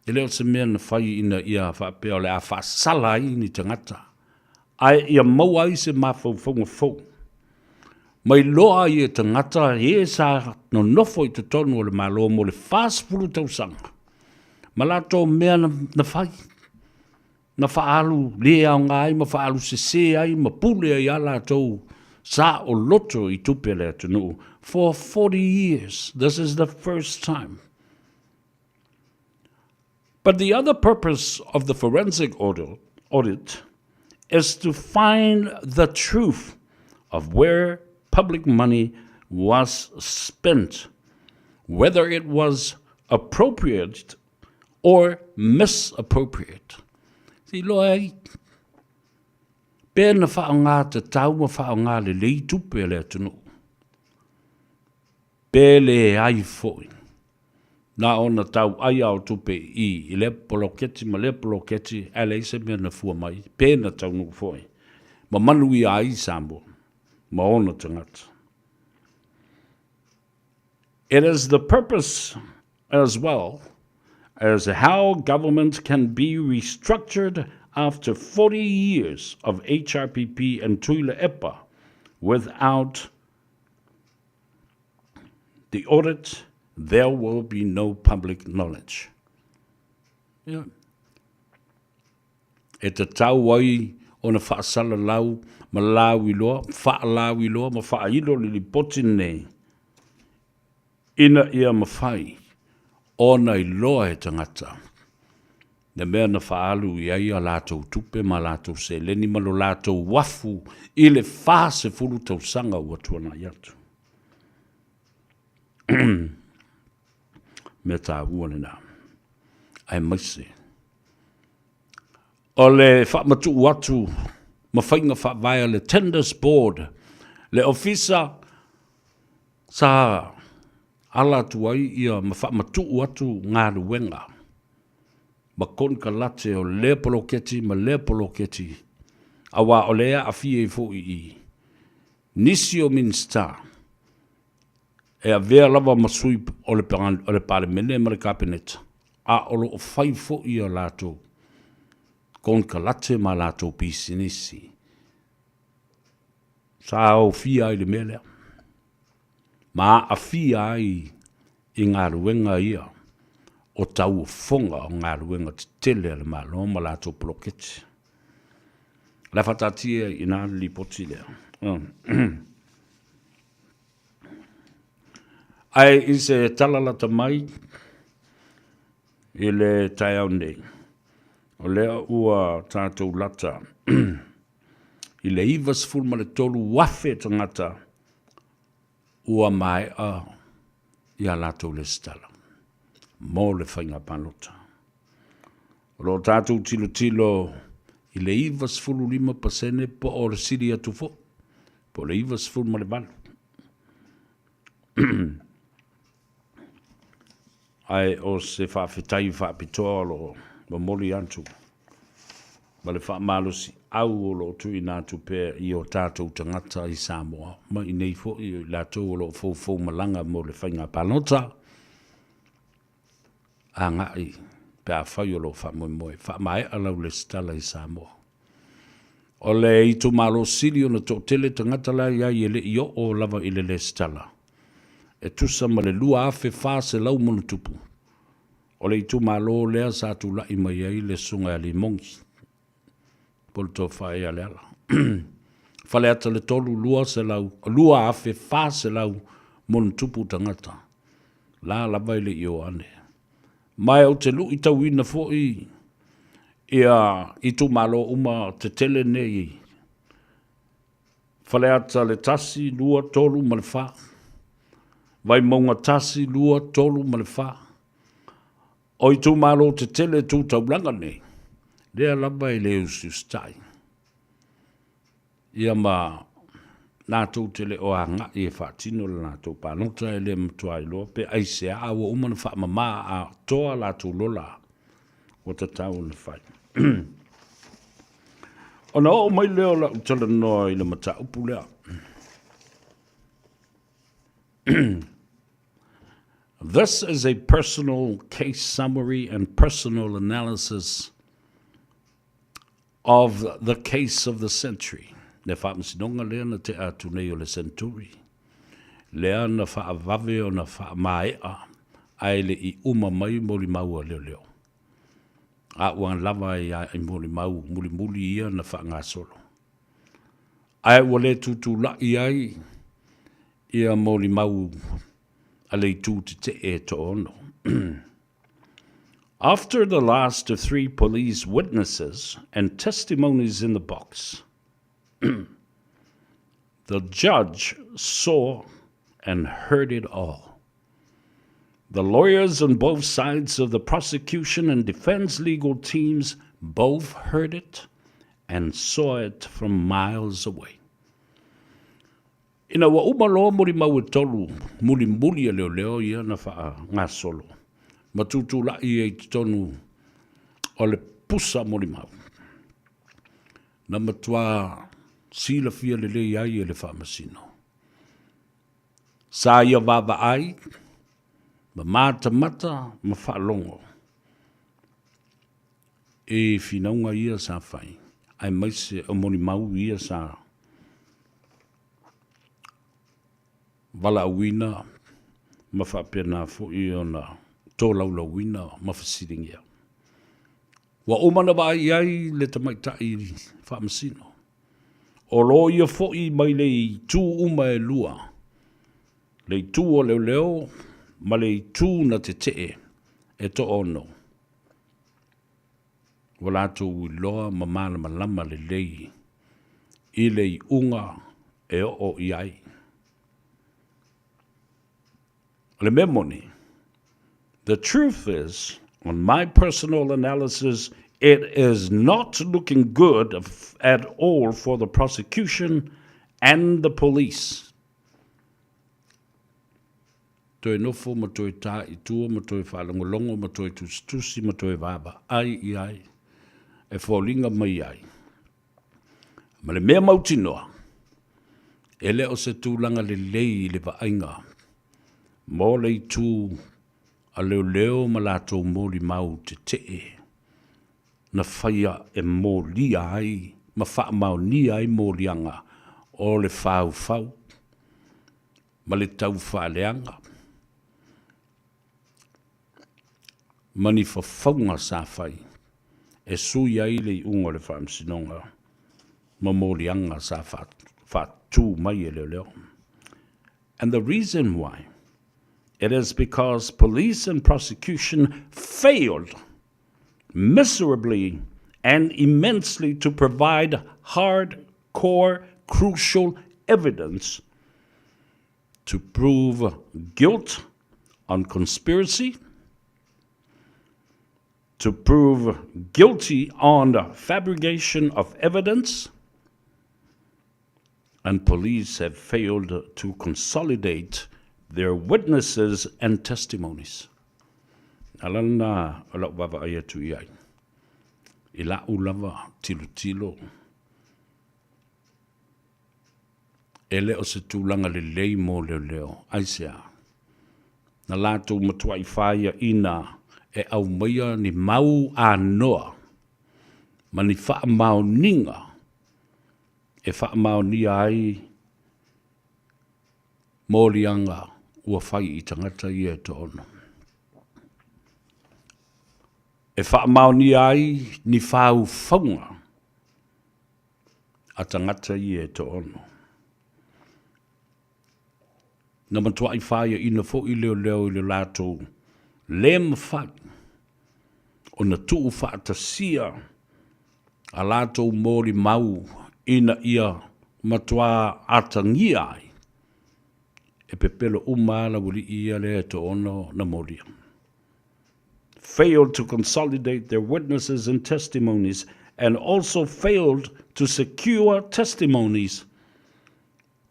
E le o se mea na fai ina ia faapea o le a faasala ai ni tagata, ae ia maua ai se mafaufauga fou. Mai loa ai e tagata e sa nonofo i totonu o le Malo mo le 40 tausaga, ma latou mea na, na fai, na faaalu le aoga ai ma faaalu sese ai ma pule ai a latou saoloto i tupe a le atunuu for 40 years. This is the first time. But the other purpose of the forensic audit, audit is to find the truth of where public money was spent, whether it was appropriate or misappropriate. Se iloa ai, pe na whaonga te tau ma whaonga le lei tupe le atunuu. Pe le ai foi. Na ona tau ai ao tupe i i lea poloketi ma lea poloketi ae leai se mea na fua mai, pe na taunuu foi. Ma manuia ai Samoa ma ona tagata. It is the purpose as well as how government can be restructured after 40 years of HRPP and Tuilaepa without the audit, there will be no public knowledge. Yeah. E tatau ai ona faasalalau ma lauiloa, faalauiloa ma faailo le lipoti lenei ina ia mafai ona iloa e tagata le mea na faaalu i ai a latou tupe ma latou seleni ma lo latou uafu i le 40 tausaga ua tuanai atu. Mea taua lena. Aemaise o le faamatuu atu ma faiga faavae a le Tenders Board, le ofisa sa ala atu ai ia ma faamatuu atu galuega ma konekarate o lea poloketi ma lea poloketi, aua o lea e aafia ai foi i nisi o Minisita e avea lava ma sui o le Palemene ma le Kapeneta, a o lo o fai foi a latou konekarate ma a latou pisinisi. Sa aofia ai le mea lea, ma aafia ai i galuega ia o tauofoga o galuega tetele a le Malo ma latou poloketi. O le a faataatia i ina le lipoti lea. Ae i se tala lata mai i le taeao nei, o lea ua tatou lata i le 93,000 tagata ua maea i a latou lesitala mo le faiga palota. O lo o tatou tilotilo i le 95% po o le sili atu foi, po o le 98. Ae o se faafetai faapitoa o lo o momoli atu ma le faamalosiau o lo o tuuina atu pea i o tatou tagata i Samoa ma i nei foi o i latou o lo o foufou malaga mo le faiga palota, agai pe afai o lou faamoemoe. Faamaea lau lesitala i Samoa. O le itumalo sili ona toatele tagata la e i ai e le i oo lava i le lesitala, e tusa ma le 2,400 ma ona tupu. O le itumalo lea sa tulai mai ai le Susuga ia Limogi po o le Tofa ia Leala. Faleata le 3, 2,400 ma ona tupu tagata. La lava e le i o ane. Ma ou te luitauina foi ia itumalo uma tetele nei, Faleata le 1, 2, 3 ma le 4, Vaimauga 1, 2, 3 ma le 4. O itumalo tetele tu taulaga nei, lea lava e le usiusitai. Ia ma latou te le o agai e faatino le latou palota e le matua iloa pe aisea a ua uma ona faamama atoa latou lola ua tatau ona fai. Ona oo mai lea o lau talanoa i le mataupu lea. This is a personal case summary and personal analysis of the case of the century. Le faamasinoga lea na tea atu nei o le century. Lea na faavave ona faamaea ae le i uma mai molimau a leoleo. A ua lava ai i molimau mulimuli ia na faagasolo. Ae ua le tutulai ai ia molimau a le itu tetee e toaono. After the last of three police witnesses and testimonies in the box, the judge saw and heard it all. The lawyers on both sides of the prosecution and defense legal teams both heard it and saw it from miles away. Ina ua uma loa molimau e tolu mulimuli a leoleo ia na faagasolo ma tutulai ai i totonu o le pusa molimau, na matua silafia lelei ai e le Faamasino. Sa ia vaavaai ma matamata ma faalogo i finauga ia sa fai, aemaise o molimau ia sa valaauina ma faapena foi ona tolaulauina ma fesiligia. Ua uma ona vaai i ai le tamaitai faamasino. O loia foi mai le itu uma e lua, le itu o leoleo ma le itu na tetee e toaono. Ua latou iloa ma malamalama lelei i le iuga e oo i ai. O le mea moni, the truth is, on my personal analysis, it is not looking good at all for the prosecution and the police. Toe nofo ma toe tā i tua ma toe faalogologo ma toe tusitusi ma toe vaavaai i ai e foliga mai ai. Ma le mea mautinoa, e le o se tulaga lelei i le vaaiga mo le itu a leoleo ma latou molimau tetee na faia e molia ai ma faamaonia ai moliaga o le faufau ma le taufaaleaga ma ni fafauga sa fai e sui ai le iuga o le Faamasinoga ma moliaga sa faatu mai e leoleo. And the reason why it is because police and prosecution failed miserably and immensely to provide hard-core crucial evidence to prove guilt on conspiracy, to prove guilty on fabrication of evidence, and police have failed to consolidate their witnesses and testimonies. Ala lena o lau vaavaai atu i ai, i la'u lava tilotilo, e le o se tulaga lelei mo leoleo. Aisea? Na latou matuai faiaina e aumaia ni mau anoa ma ni faamaoniga e faamaonia ai moliaga ua fai i tagata ia e toaono. E faamaonia ai ni faufauga a tagata ia e toaono. Na matuai faiaina foi leoleo i le latou le mafai ona tuufaatasia a latou molimau ina ia matua atagia ai e pepelo uma lava laualii ia lea e toaono na molia. Failed to consolidate their witnesses and testimonies and also failed to secure testimonies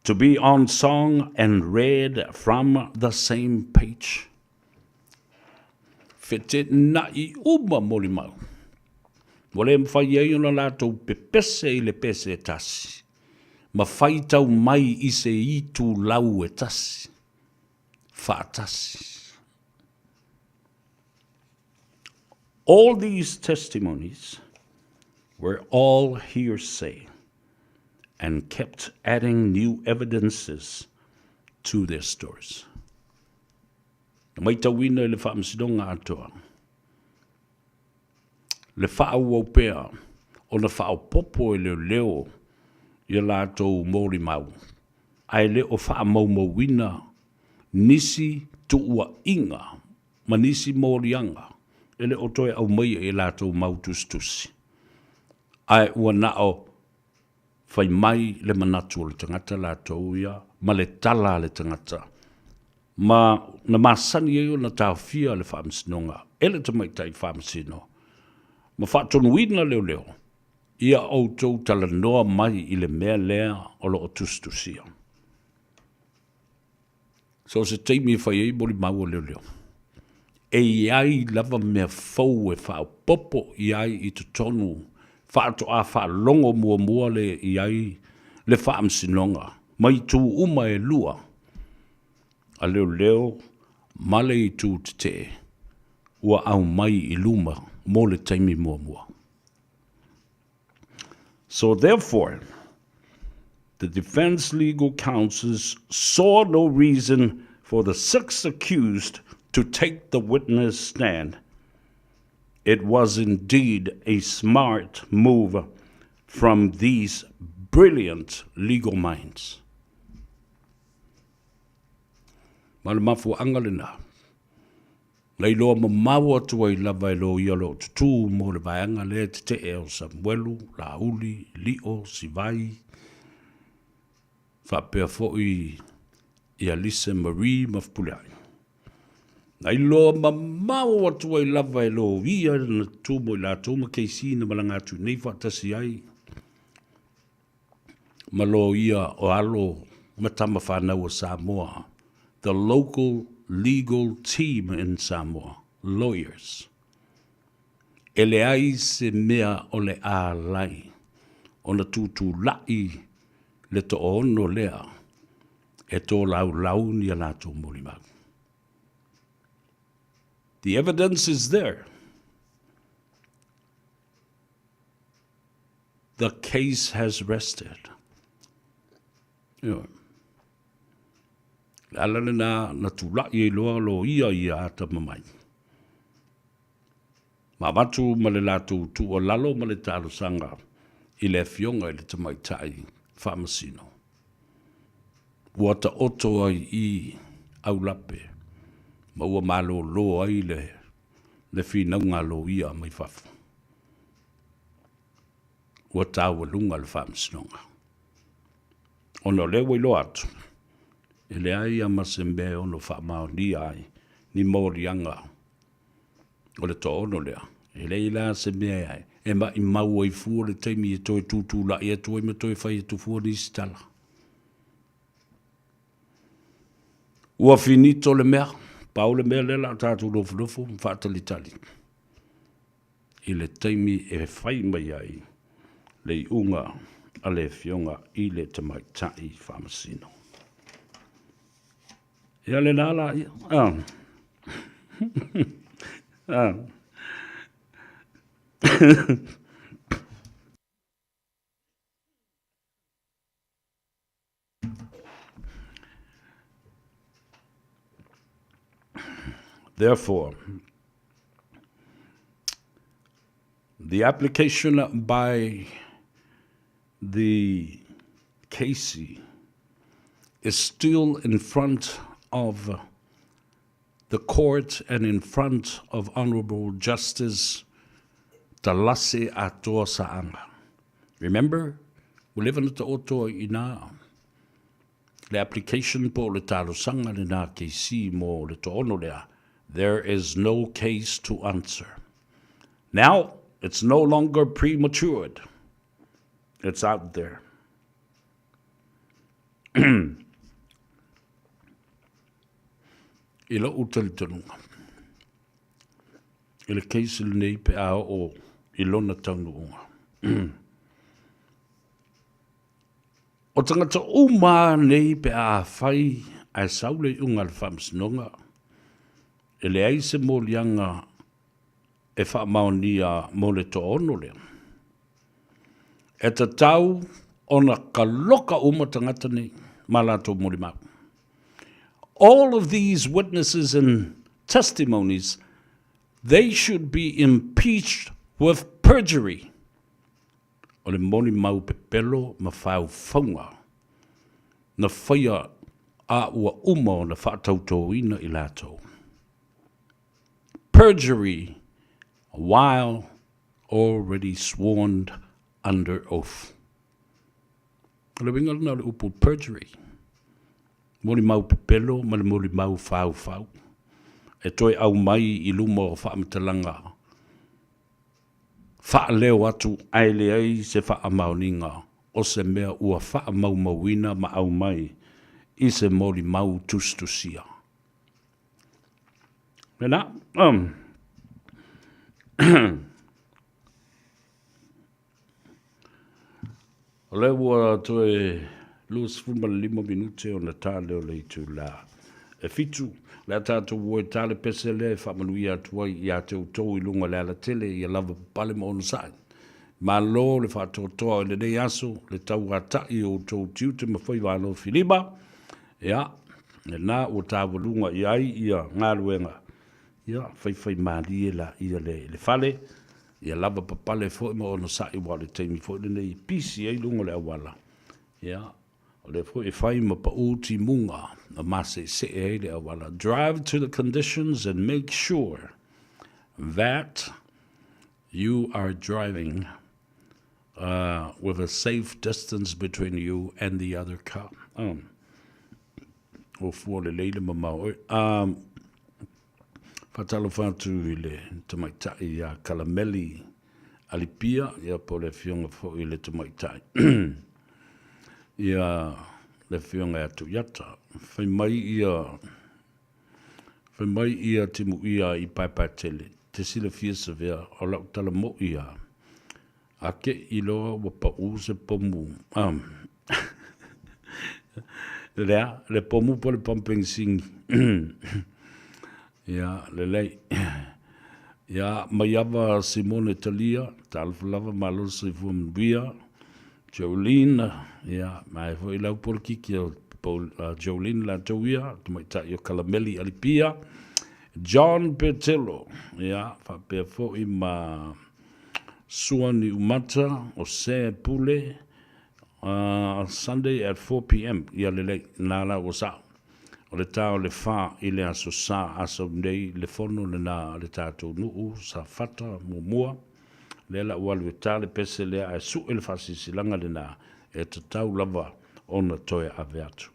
to be on song and read from the same page. Fetenaʻi uma molimau. Ua le mafai ai ona latou pepese i le pese e tasi, ma faitau mai i se itulau e tasi, faatasi. All these testimonies were all hearsay and kept adding new evidences to their stories. Na maitauina i le Faamasinoga atoa le faaauau pea ona faaopoopo e leoleo i a latou molimau, ae le o faamaumauina nisi tuuaiga ma nisi moliaga e le o toe aumaia i a latou mau tusitusi, ae ua na o fai mai le manatu o le tagata latou ia ma le tala a le tagata, ma na masani ai ona taofia le Faamasinoga e le Tamaitai Faamasino ma faatonuina leoleo ia outou talanoa mai i le mea lea o lo o tusitusia. So o se taimi e fai ai molimau a leoleo, e i ai lava mea fou e faaopoopo i ai i totonu faatoa faalogo muamua le i ai le Faamasinoga ma itu uma e lua a leoleo ma le itu tetee ua aumai i luma mo le taimi muamua. So therefore, the defense legal counsels saw no reason for the six accused to take the witness stand. It was indeed a smart move from these brilliant legal minds. Ma le mafuaaga lena, na iloa mamao atu ai lava e loia o lo o tutū mo le vaega lea e tetee o Samuelu, Laauli, Lio, Sivai, faapea foi ia Lisa Marie ma Fepuleai. Na iloa mamao atu ai lava e loia na tutū mo i latou ma KC na malaga atu nei faatasi ai ma loia o alo ma tama fanau a Samoa, the local legal team in Samoa, lawyers. E leai se mea o le ālai ona tutulai le toaono lea e tolaulau ni a latou molimau. The evidence is there. The case has rested. Ioe. Le ala lena na tula'i ai loa loia ia atamamai. Ma avatu ma le latou tuualalo ma le talosaga i le Afioga i le Tamaitai Faamasino. Ua taoto ai i aulape ma ua malolo ai le le finauga a loia mai fafo. Ua taualuga le Faamasinoga. Ona o lea ua iloa atu, e leai lava ma se mea e ono faamaonia ai ni moliaga o le toaono lea. E leai la se mea e maimau ai fua le taimi e toe tutulai atu ai ma toe fai atu fua nisi tala. Ua finito le mea, pau le mea lea o le a tatou nofonofo ma faatalitali i le taimi e fai mai ai le iuga a le Afioga i le Tamaitai Faamasino. Ia lena la ia. Ah. ah. Therefore, the application by the Casey is still in front of the court and in front of Honorable Justice Talase Atoa Sa'anga. Remember, ua leva na taoto ai i ina le application po o le talosaga lena KC mo le toaono lea, there is no case to answer. Now, it's no longer prematured. It's out there. I lou talitonuga, i le case lenei pe a oo i lona taunuuga. O tagata uma nei pe a fai ae sau le iuga a le Faamasinoga, e leai se moliaga e faamaonia mo le toaono lea. E tatau ona kaloka uma tagata nei ma latou molimau. All of these witnesses and testimonies, they should be impeached with perjury. O le molimau pepelo ma faufauga na faia a ua uma ona faatautōina i latou. Perjury while already sworn under oath. O le uiga lena o le upu perjury, molimau pepelo ma le molimau faufau e toe aumai i luma o faamatalaga faaleo atu ae leai se faamaoniga o se mea ua faamaumauina ma aumai i se molimau tusitusia. Lena. O lea ua toe 25 minute ona ta lea o le itula e fitu. O le a tatou o e ta le pese lea e faamanuia atu ai ia te outou i luga o le alatele ia lava papale ma onosai. Malo le faatoatoa i lenei aso, le tauata'i o outou tiute ma faiva alofilima. Ia, lena ua taualuga i ai ia galuega, ia faifaimalie laia le fale, ia lava papale foi ma onosai aua o le taimi foi lenei e pisi ai luga o le auala, ia, o lea foi e fai ma pau timuga ma maseesee ai le auala. Drive to the conditions and make sure that you are driving uh, with a safe distance between you and the other car. Um, o fua lelei le mamao oe. Um, Faatalofa atu i le tamaitai ia Kalameli Alipia, ia po o le afioga foi i le tamaitai ia le afioga ia Tuiata. Fai mai ia fai mai ia Timuia i Paepaetele, te silafia Savea o lau tala mo'i a A ke i loa ua paʻū se pomu, um, lea, le pomu po le pamupenisini. Ia, lelei. Ia, Maiava Simone Talia, talofa lava, malo le soifua manuia. Jolene, ia, ma e foi lau polokiki o Jolene latou ia, tamaitai o Kalameli Alipia. John Petelo, ia, faapea foi ma Sua Niumata o Se Pule, Sunday at 4 pm, ia lelei, na la ua sao. O le ta o le fa i le aso sa aso nei le fono lena a le tatou nuu Safata muamua, lea la ua alu e ta le pese lea ae sue le faasilasilaga lena e tatau lava ona toe ave atu.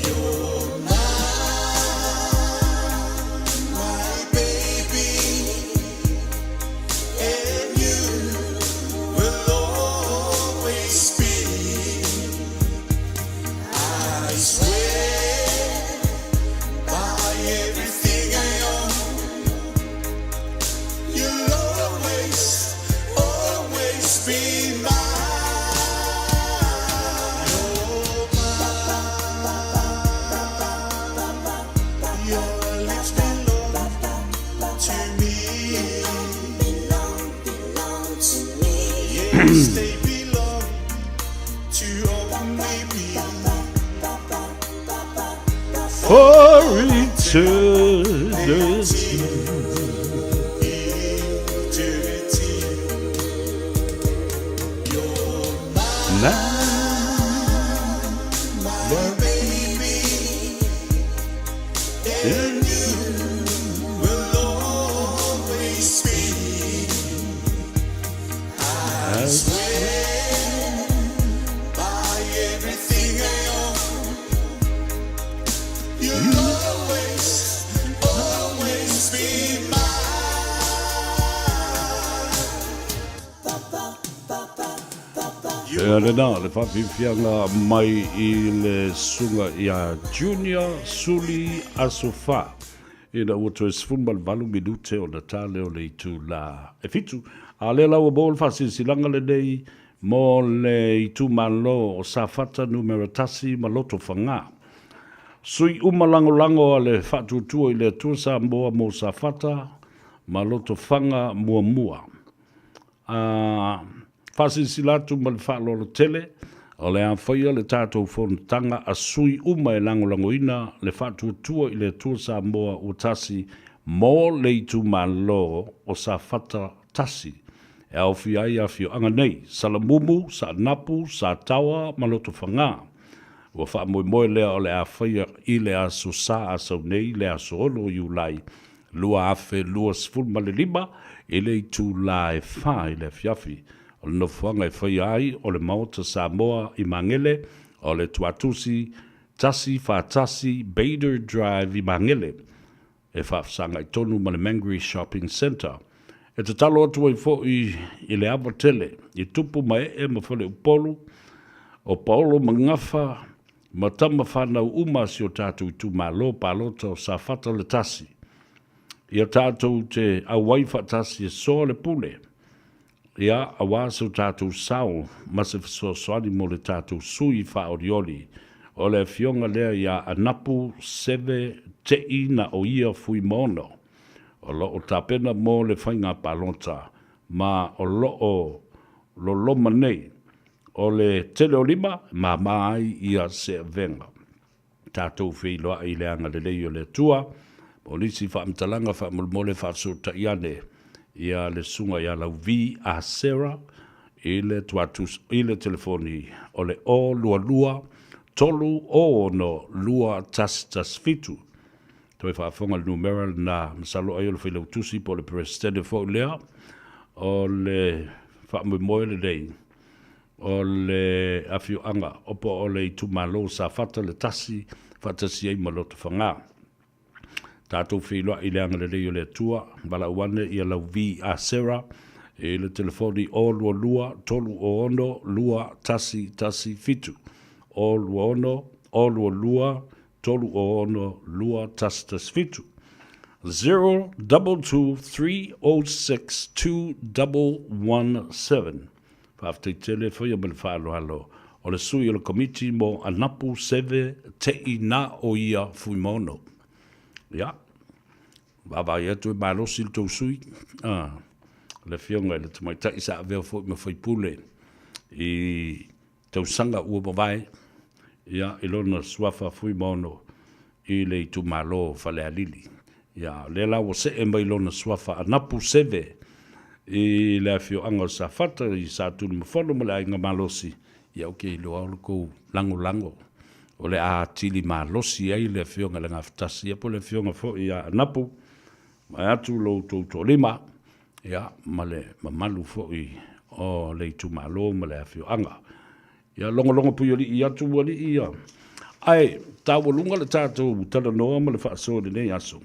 You're mine, my baby, and you will always be. I swear by everything I own, you'll always, always be mine. Your lips belong to me. Yes, they belong to only me. For eternity. Eternity. You're my baby, and you will always be. I swear by everything I own, you'll always, always be mine. Ia lena le faafiafiaga mai i le susuga ia Junior Suli Asofa ina ua toe 18 minute ona ta lea o le itula e fitu. A o lea la ua maua le faasilasilaga lenei mo le itumalo o Safata Numera tasi ma Lotofaga. Sui uma lagolago a le Faatuatua i le Atua Samoa mo Safata ma Lotofaga muamua. A faasilasila atu ma le faaaloalo tele, o le a faia le tatou fonotaga a sui uma e lagolagoina le Faatuatua i le Atua Samoa ua tasi mo le itumalo o Safata tasi e aofia ai afioaga nei, Salamumu, Saanapu, Sataoa ma Lotofaga. Ua faamoemoe lea o le a faia i le Aso Sa Asau nei, le aso 6 o Iulai 2025 i le itulā e fa i le afiafi. O le nofoaga e faia ai o le Maota Samoa i Magele, o le Tuatusi 141 Bader Drive i Magele, e faafesagai tonu ma le Mangere Shopping Centre. E tatalo atu ai foi i le ava tele i tupu ma ee ma faleupolu o paolo ma gafa ma tama fanau uma a si o tatou itumalo palota o Safata le tasi. Ia tatou te auai faatasi e soa le pule, ia, aua so tatou sao ma se fesoasoani mo le tatou sui faaolioli o le afioga lea ia Anapu Seve Te'i na o ia Fuimaono, o lo o tapena mo le faiga palota ma o lo o loloma nei. O le tele o lima e māmā ai ia se avega. Tatou feiloai i le agalelei o le Atua. Mo nisi faamatalaga faamolemole faafesootai ane ia le Susuga ia Lauvi Asera i le tuatus i le telefoni o le 022 306 2117. Toe faafofoga le numera lena, masalo ai o le Failautusi po o le Peresetene foi lea o le faamoemoe lenei o le afioaga o po o le itumalo o Safata le tasi faatasi ai ma Lotofaga. Tatou feiloai i le agalelei o le Atua, valaau ane ia Lauvi Asera i le telefoni 022 306 2117, 026 022 306 2117, 022306 2117. Faafetai tele faia ma le faaaloalo o le sui o le Komiti mo Anapu Seve Te'i Na O Ia Fuimaono. Ia, vaavaai atu e malosi le tou sui, ah, le afioga i le tamaitai sa avea foi ma faipule i tausaga ua mavae, ia, i lona suafa Fuimaono i le itumalo o Falealili. Ia, o lea la ua see mai lona suafa Anapu Seve i le afioaga o Safata i Satunumafono ma le Aiga Malosi, ia ou te iloa o le tou lagolago o le a atili malosi ai le afioga i le Gafatasi, ia po o le afioga foi ia Anapu, vaeatu lo outou toalima, ia, ma le mamalu foi o le itumalo ma le afioaga. Ia logologo puialii atu alii ia. Ae taualuga le tatou talanoa ma le faasoa i lenei aso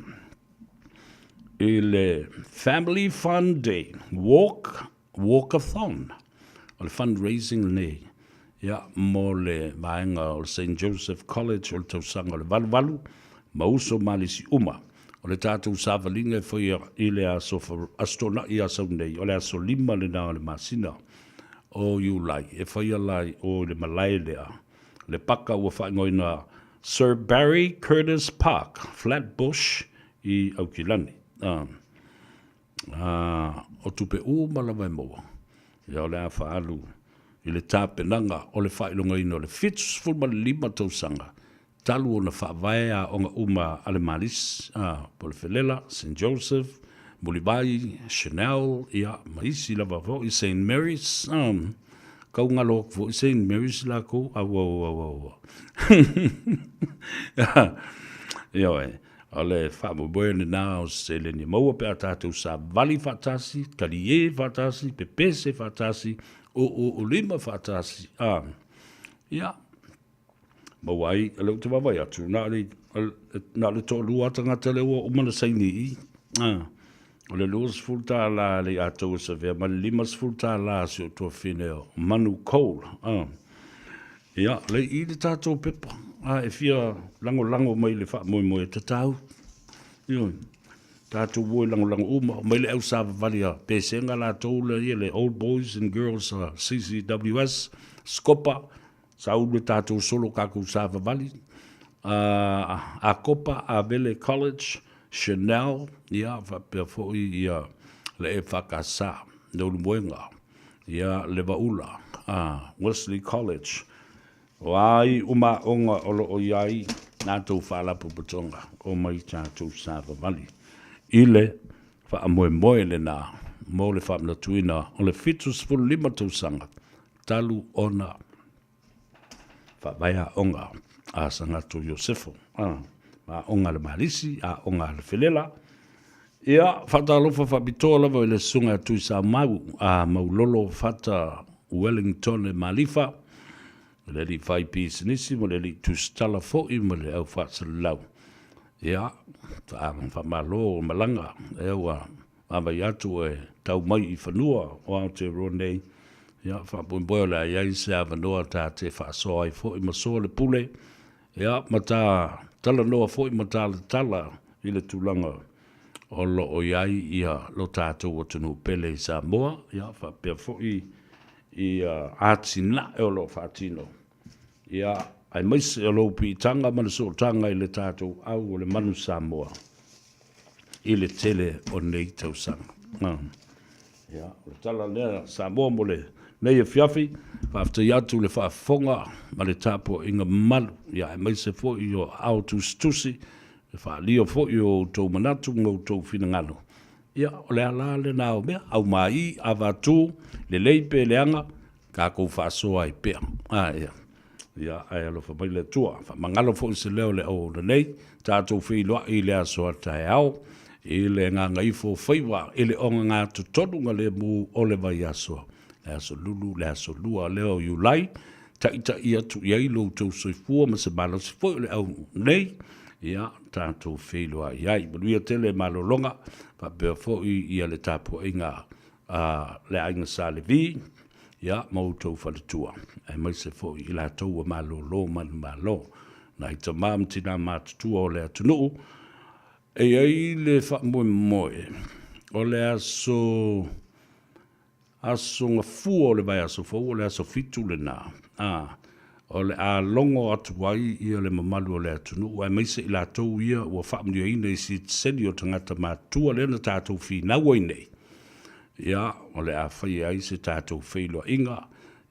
i le Family Fun Day Walk Walkathon. O le fundraising lenei ia mo le vaega o le St Joseph College o le tausaga o le 88 ma uso ma alisi uma. O le tatou savaliga e faia i le aso Aso Toonai a sau nei, o le aso 5 lena o le masina o Iulai, e faia la i o i le malae lea, le paka ua faaigoaina Sir Barry Curtis Park, Flat Bush i Aukilani. O tupe uma lava e maua, ia o le a faaalu i le tapenaga o le faailogaina o le 75 tausaga talu ona faavae aoga uma a le Malis, po o le Felela, Saint Joseph, Mulivai, Chanel, ia, ma isi lava foi, Saint Mary's, kau ngalo atu foi Saint Mary's lakou, au, au, au, au, au. Ioe, o le faamoemoe lena o se seleni e maua pe a tatou savali faatasi, talie faatasi, pepese faatasi, ūū lima faatasi, ia, maua ai, o lea ou te vaavaai atu, na o le, na o le toalua lava tagata lea ua uma ona saini i i. Ah, o le $20 a le Aiatou e Savea ma le $50 a si ou tuafafine o Manu Cole. Ah. Ia, o lea i i le tatou pepa. Ah, e fia lagolago mai i le faamoemoe e tatau. Ioe. Tatou o e lagolago uma, omai le au savavali a Pesega latou lea ia le Old Boys and Girls a CCWS, Scopa, Sa ulu e tatou solo kakou savavali, a Akopa, Avele College, Chanel, ia, faapea foi ia le EFKS, Leulumoega, ia, Levaula, a Wesley College. O a ai uma aoga o lo o i ai latou faalapotopotoga, omai tatou savavali i le faamoemoe lena mo le faamanatuina o le 75 tausaga talu ona faavae aoga a Sagato Iosefo, ma aoga a le Malisi, aoga a le Felela. Ia, faatalofa faapitoa lava i le Susuga ia Tuisamau a Maulolo Fata Wellingtone Malifa, le alii fai pisinisi ma le alii tusitala foi ma le au faasalalau. Ia, faamalo malaga, e ua Vaavaai atu e tau mai i fanua o Aotearoa nei, ia, faamoemoe o le a i ai se avanoa ta te faasoa ai foi ma soa le pule, ia, ma ta talanoa foi ma talatala i le tulaga o lo o i ai ia lo tatou atunuu pele i Samoa, ia, faapea foi i atinae o lo o faatino, ia, aemaise o lou piitaga ma le sootaga i le tatou au o le manu Samoa. i le tele o nei tausaga. Ia, o le tala lea Samoa mo lenei afiafi, faafetai atu le faafofoga ma le tapuaiga mamalu, ia aemaise foi o aao tusitusi, le faaalia foi o outou manatu ma outou finagalo. Ia, o le ala lena o mea, aumai, avatu, lelei pe leaga, tatou faasoa ai pea. A, ia. Ia, ae alofa mai le Atua. Faamagalo foi se leo o le auauna nei, tatou feiloai i le aso a taeao, i le gagaifo faiva, i le ogagatotonu lemu o le vaiaso, le aso Lulu, le aso Lua lea o Iulai, taitai atu i ai lo outou soifua ma se malosi foi o le au nei, ia, tatou feiloai ai. Manuia tele malologa, faapea foi ia le tapuaiga a le aiga Sa Levi, ia, ma outou faletua, aemaise foi i latou ua malolo manumalo, nai tama ma tina matutua o le atunuu. E i ai le faamoemoe o le aso aso Gafua o le vaiaso fou, o le aso 7 lena, a, o le a logo atu ai ia le mamalu o le atunuu, aemaise i latou ia ua faamanuiaina i sitiseni o tagata matutua lea na tatou finau ai nei. Ia, o le a faia ai se tatou feiloaiga,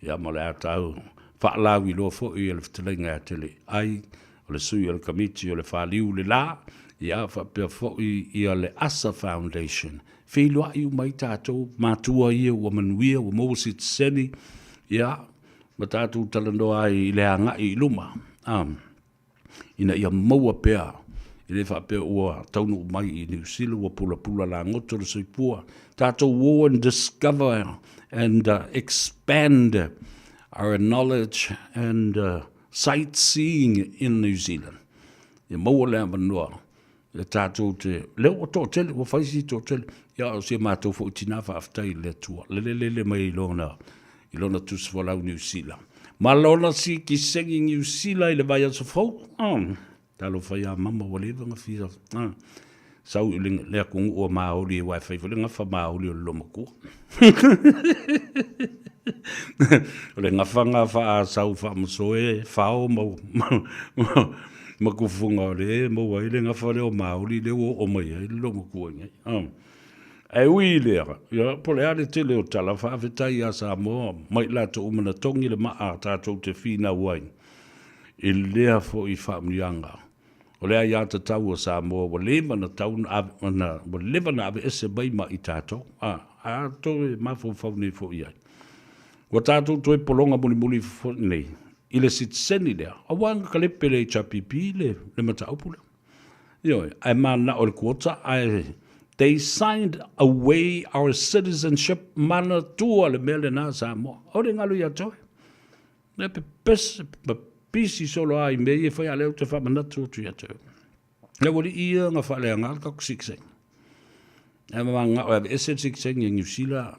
ia, ma o le a tau faalauiloa foi e le Fetalaiga ia Teleai, o le sui o le Kamiti o le Faliu le La, ia, faapea foi ia le ASA Foundation. Feiloai uma ai tatou matua ia ua manuia, ua maua sitiseni, ia, ma tatou talanoa ai i le agai i luma, a, ina ia maua pea E le faapea ua taunuu mai i Niu Sila ua pulapula lagoto le soifua. Tatou o and discover and expand our knowledge and sightseeing in New Zealand. Ia maua le avanoa e tatou te, lea ua toatele, ua fai si toatele. Ia o si a matou foi tina faafetai i le Atua, lele lele mai i lona, i lona tusi folau Niu Sila. Ma lona sikisegi Niu Sila i le vaiaso fou. Oh. Talofa ia mama ua leva ona fia sau i le atunuu o Maoli aua e fai foi le gafa Maoli o le loomatua. O le gafa na faasau faamasoe fao ma ma tufuga o lea e maua ai le gafa lea o Maoli lea ua oo mai ai le loomatua nei. Ae ui i lea, ia, po o le a le tele o tala, faafetai ia Samoa mai latou uma na togi le maa tatou te finau ai. I lea foi faamanuiaga, o le aiatatau a Samoa ua leva na tau na, ua leva na aveese mai ma i tatou, a, a toe mafaufau nei foi i ai. Ua tatou toe pologa mulimuli foi nei i le sitiseni lea, aua na kalepe le HRPP le, le mataupu lea. Ioe, ae mananao i le quota, ae they signed away our citizenship, manatua le mea lena Samoa. Aule galo ia te oe. E pepese, pipisi solo lava i mea ia e fai, a o lea ou te faamanatu atu ia te oe. Le aualii ia na faaleaga le tatou sitiseni. Ae mananao e aveese le sitiseni a Niu Sila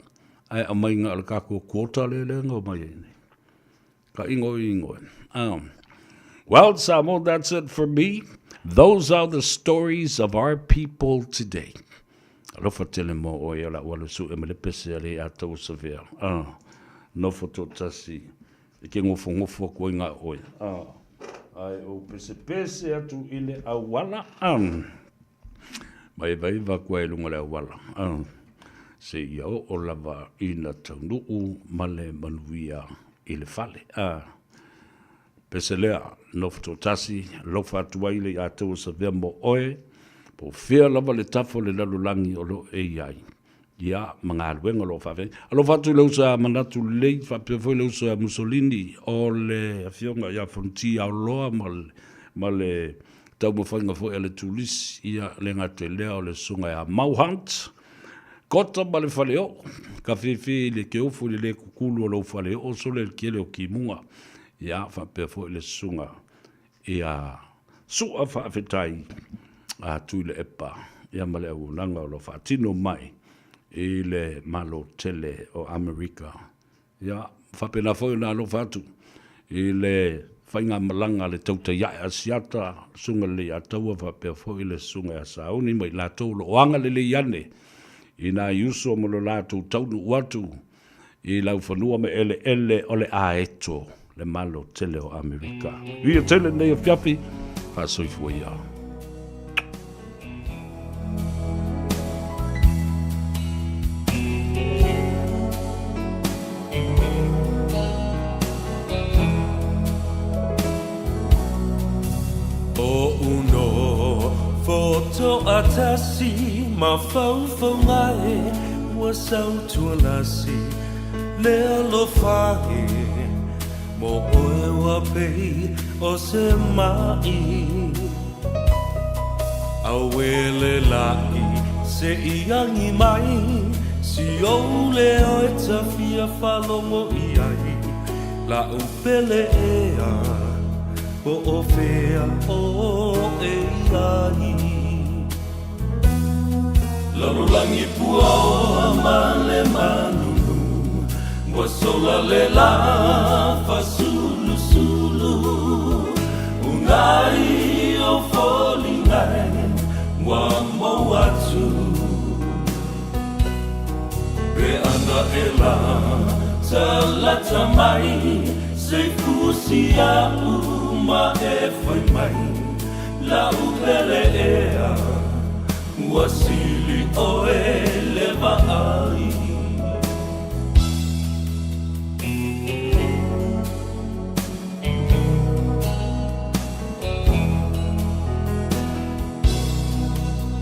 ae aumai na o le tatou quota lea lea na omai ai nei. Ka ingoingo e. Well, Samoa, that's it for me. Those are the stories of our people today. Alofa tele mo oe o la'u alu su'e ma le pese a le Ata ua savea. Ah, nofo toatasi e ke gofogofu aku ai ga oe. Ah, ae ou pesepese atu i le auala. Ah, vaevaeva aku ai i luga o le auala. Ah, seia oo lava ina taunuu ma le manuia i le fale. Ah, Pese lea, nofo toatasi, alofa atu ai le ia te ua savea mo oe, po o fea lava le tafa o le lalolagi o lo o e i ai, ia, ma galuega o lo o faafeagai. Alofa atu i le uso a Manatu Lelei, faapea foi le uso ia Mussolini, o le afioga ia Fonoti Aoloa ma le, ma le taumafaiga foi a le Turisi, ia, le gata i lea o le susuga ia Mau Hunt, Kota ma le faleoo, ka fefe i le keofu i le le kukulu o lou faleoo sole le kele o kimuga, ia faapea foi le susuga ia Sua Faafetai a Tuilaepa, ia ma le auaunaga o lo faatino mai i le Malo tele o Amerika. Ia, faapena foi ona alofa atu i le faigamalaga a le tautai ae a Siata, Susuga Leiataua faapea foi le Susuga ia Sauni ma i latou o lo o agalelei ane i nai uso ma lo latou taunuu atu i laufanua ma eleele o le Aeto, le Malo tele o Amerika. Viia tele lenei afiafi, faasoifua ia. Toatasi mafaufauga e ua sautualasi le alofa e Mo oe ua pei o se maʻi Auē le laʻi se i agi mai Si ou leo e ta fia faalogo i ai La'u pele ea po o fea oe i ai Lalolagi puaoa ma le malulu Ua sola le la fasulusulu Unai o foliga e ua mou atu Pe ana e la talata mai Se fusi a'u ma e fai mai La'u pele ea Ua sili ʻoe le vaai.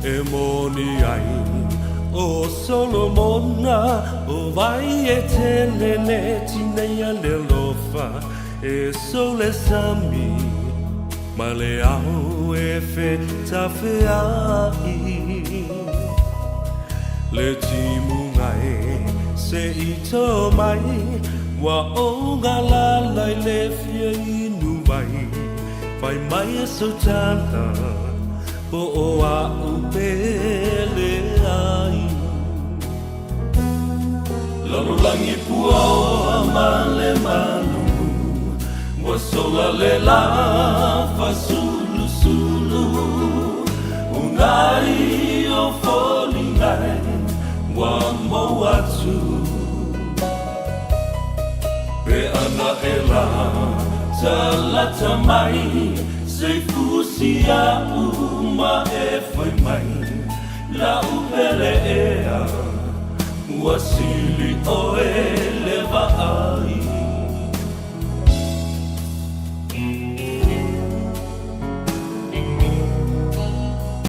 E moni ai ʻo Solomona, ʻO wai e tele le tineia le alofa, E sole sami. Ma le ao e fetafea'i Le timuga e se i tō mai Ua ou galala i le fia inu mai Fai mai e sau tala Po o a'u pele ai Lalolagi puaoa ma le malulu Ua sola le lā fasulusulu Unai o foliga e ua mou atu Pe ana e la talata mai Se i fusi a'u ma e fai mai La'u pele ea Ua sili oe le vaai.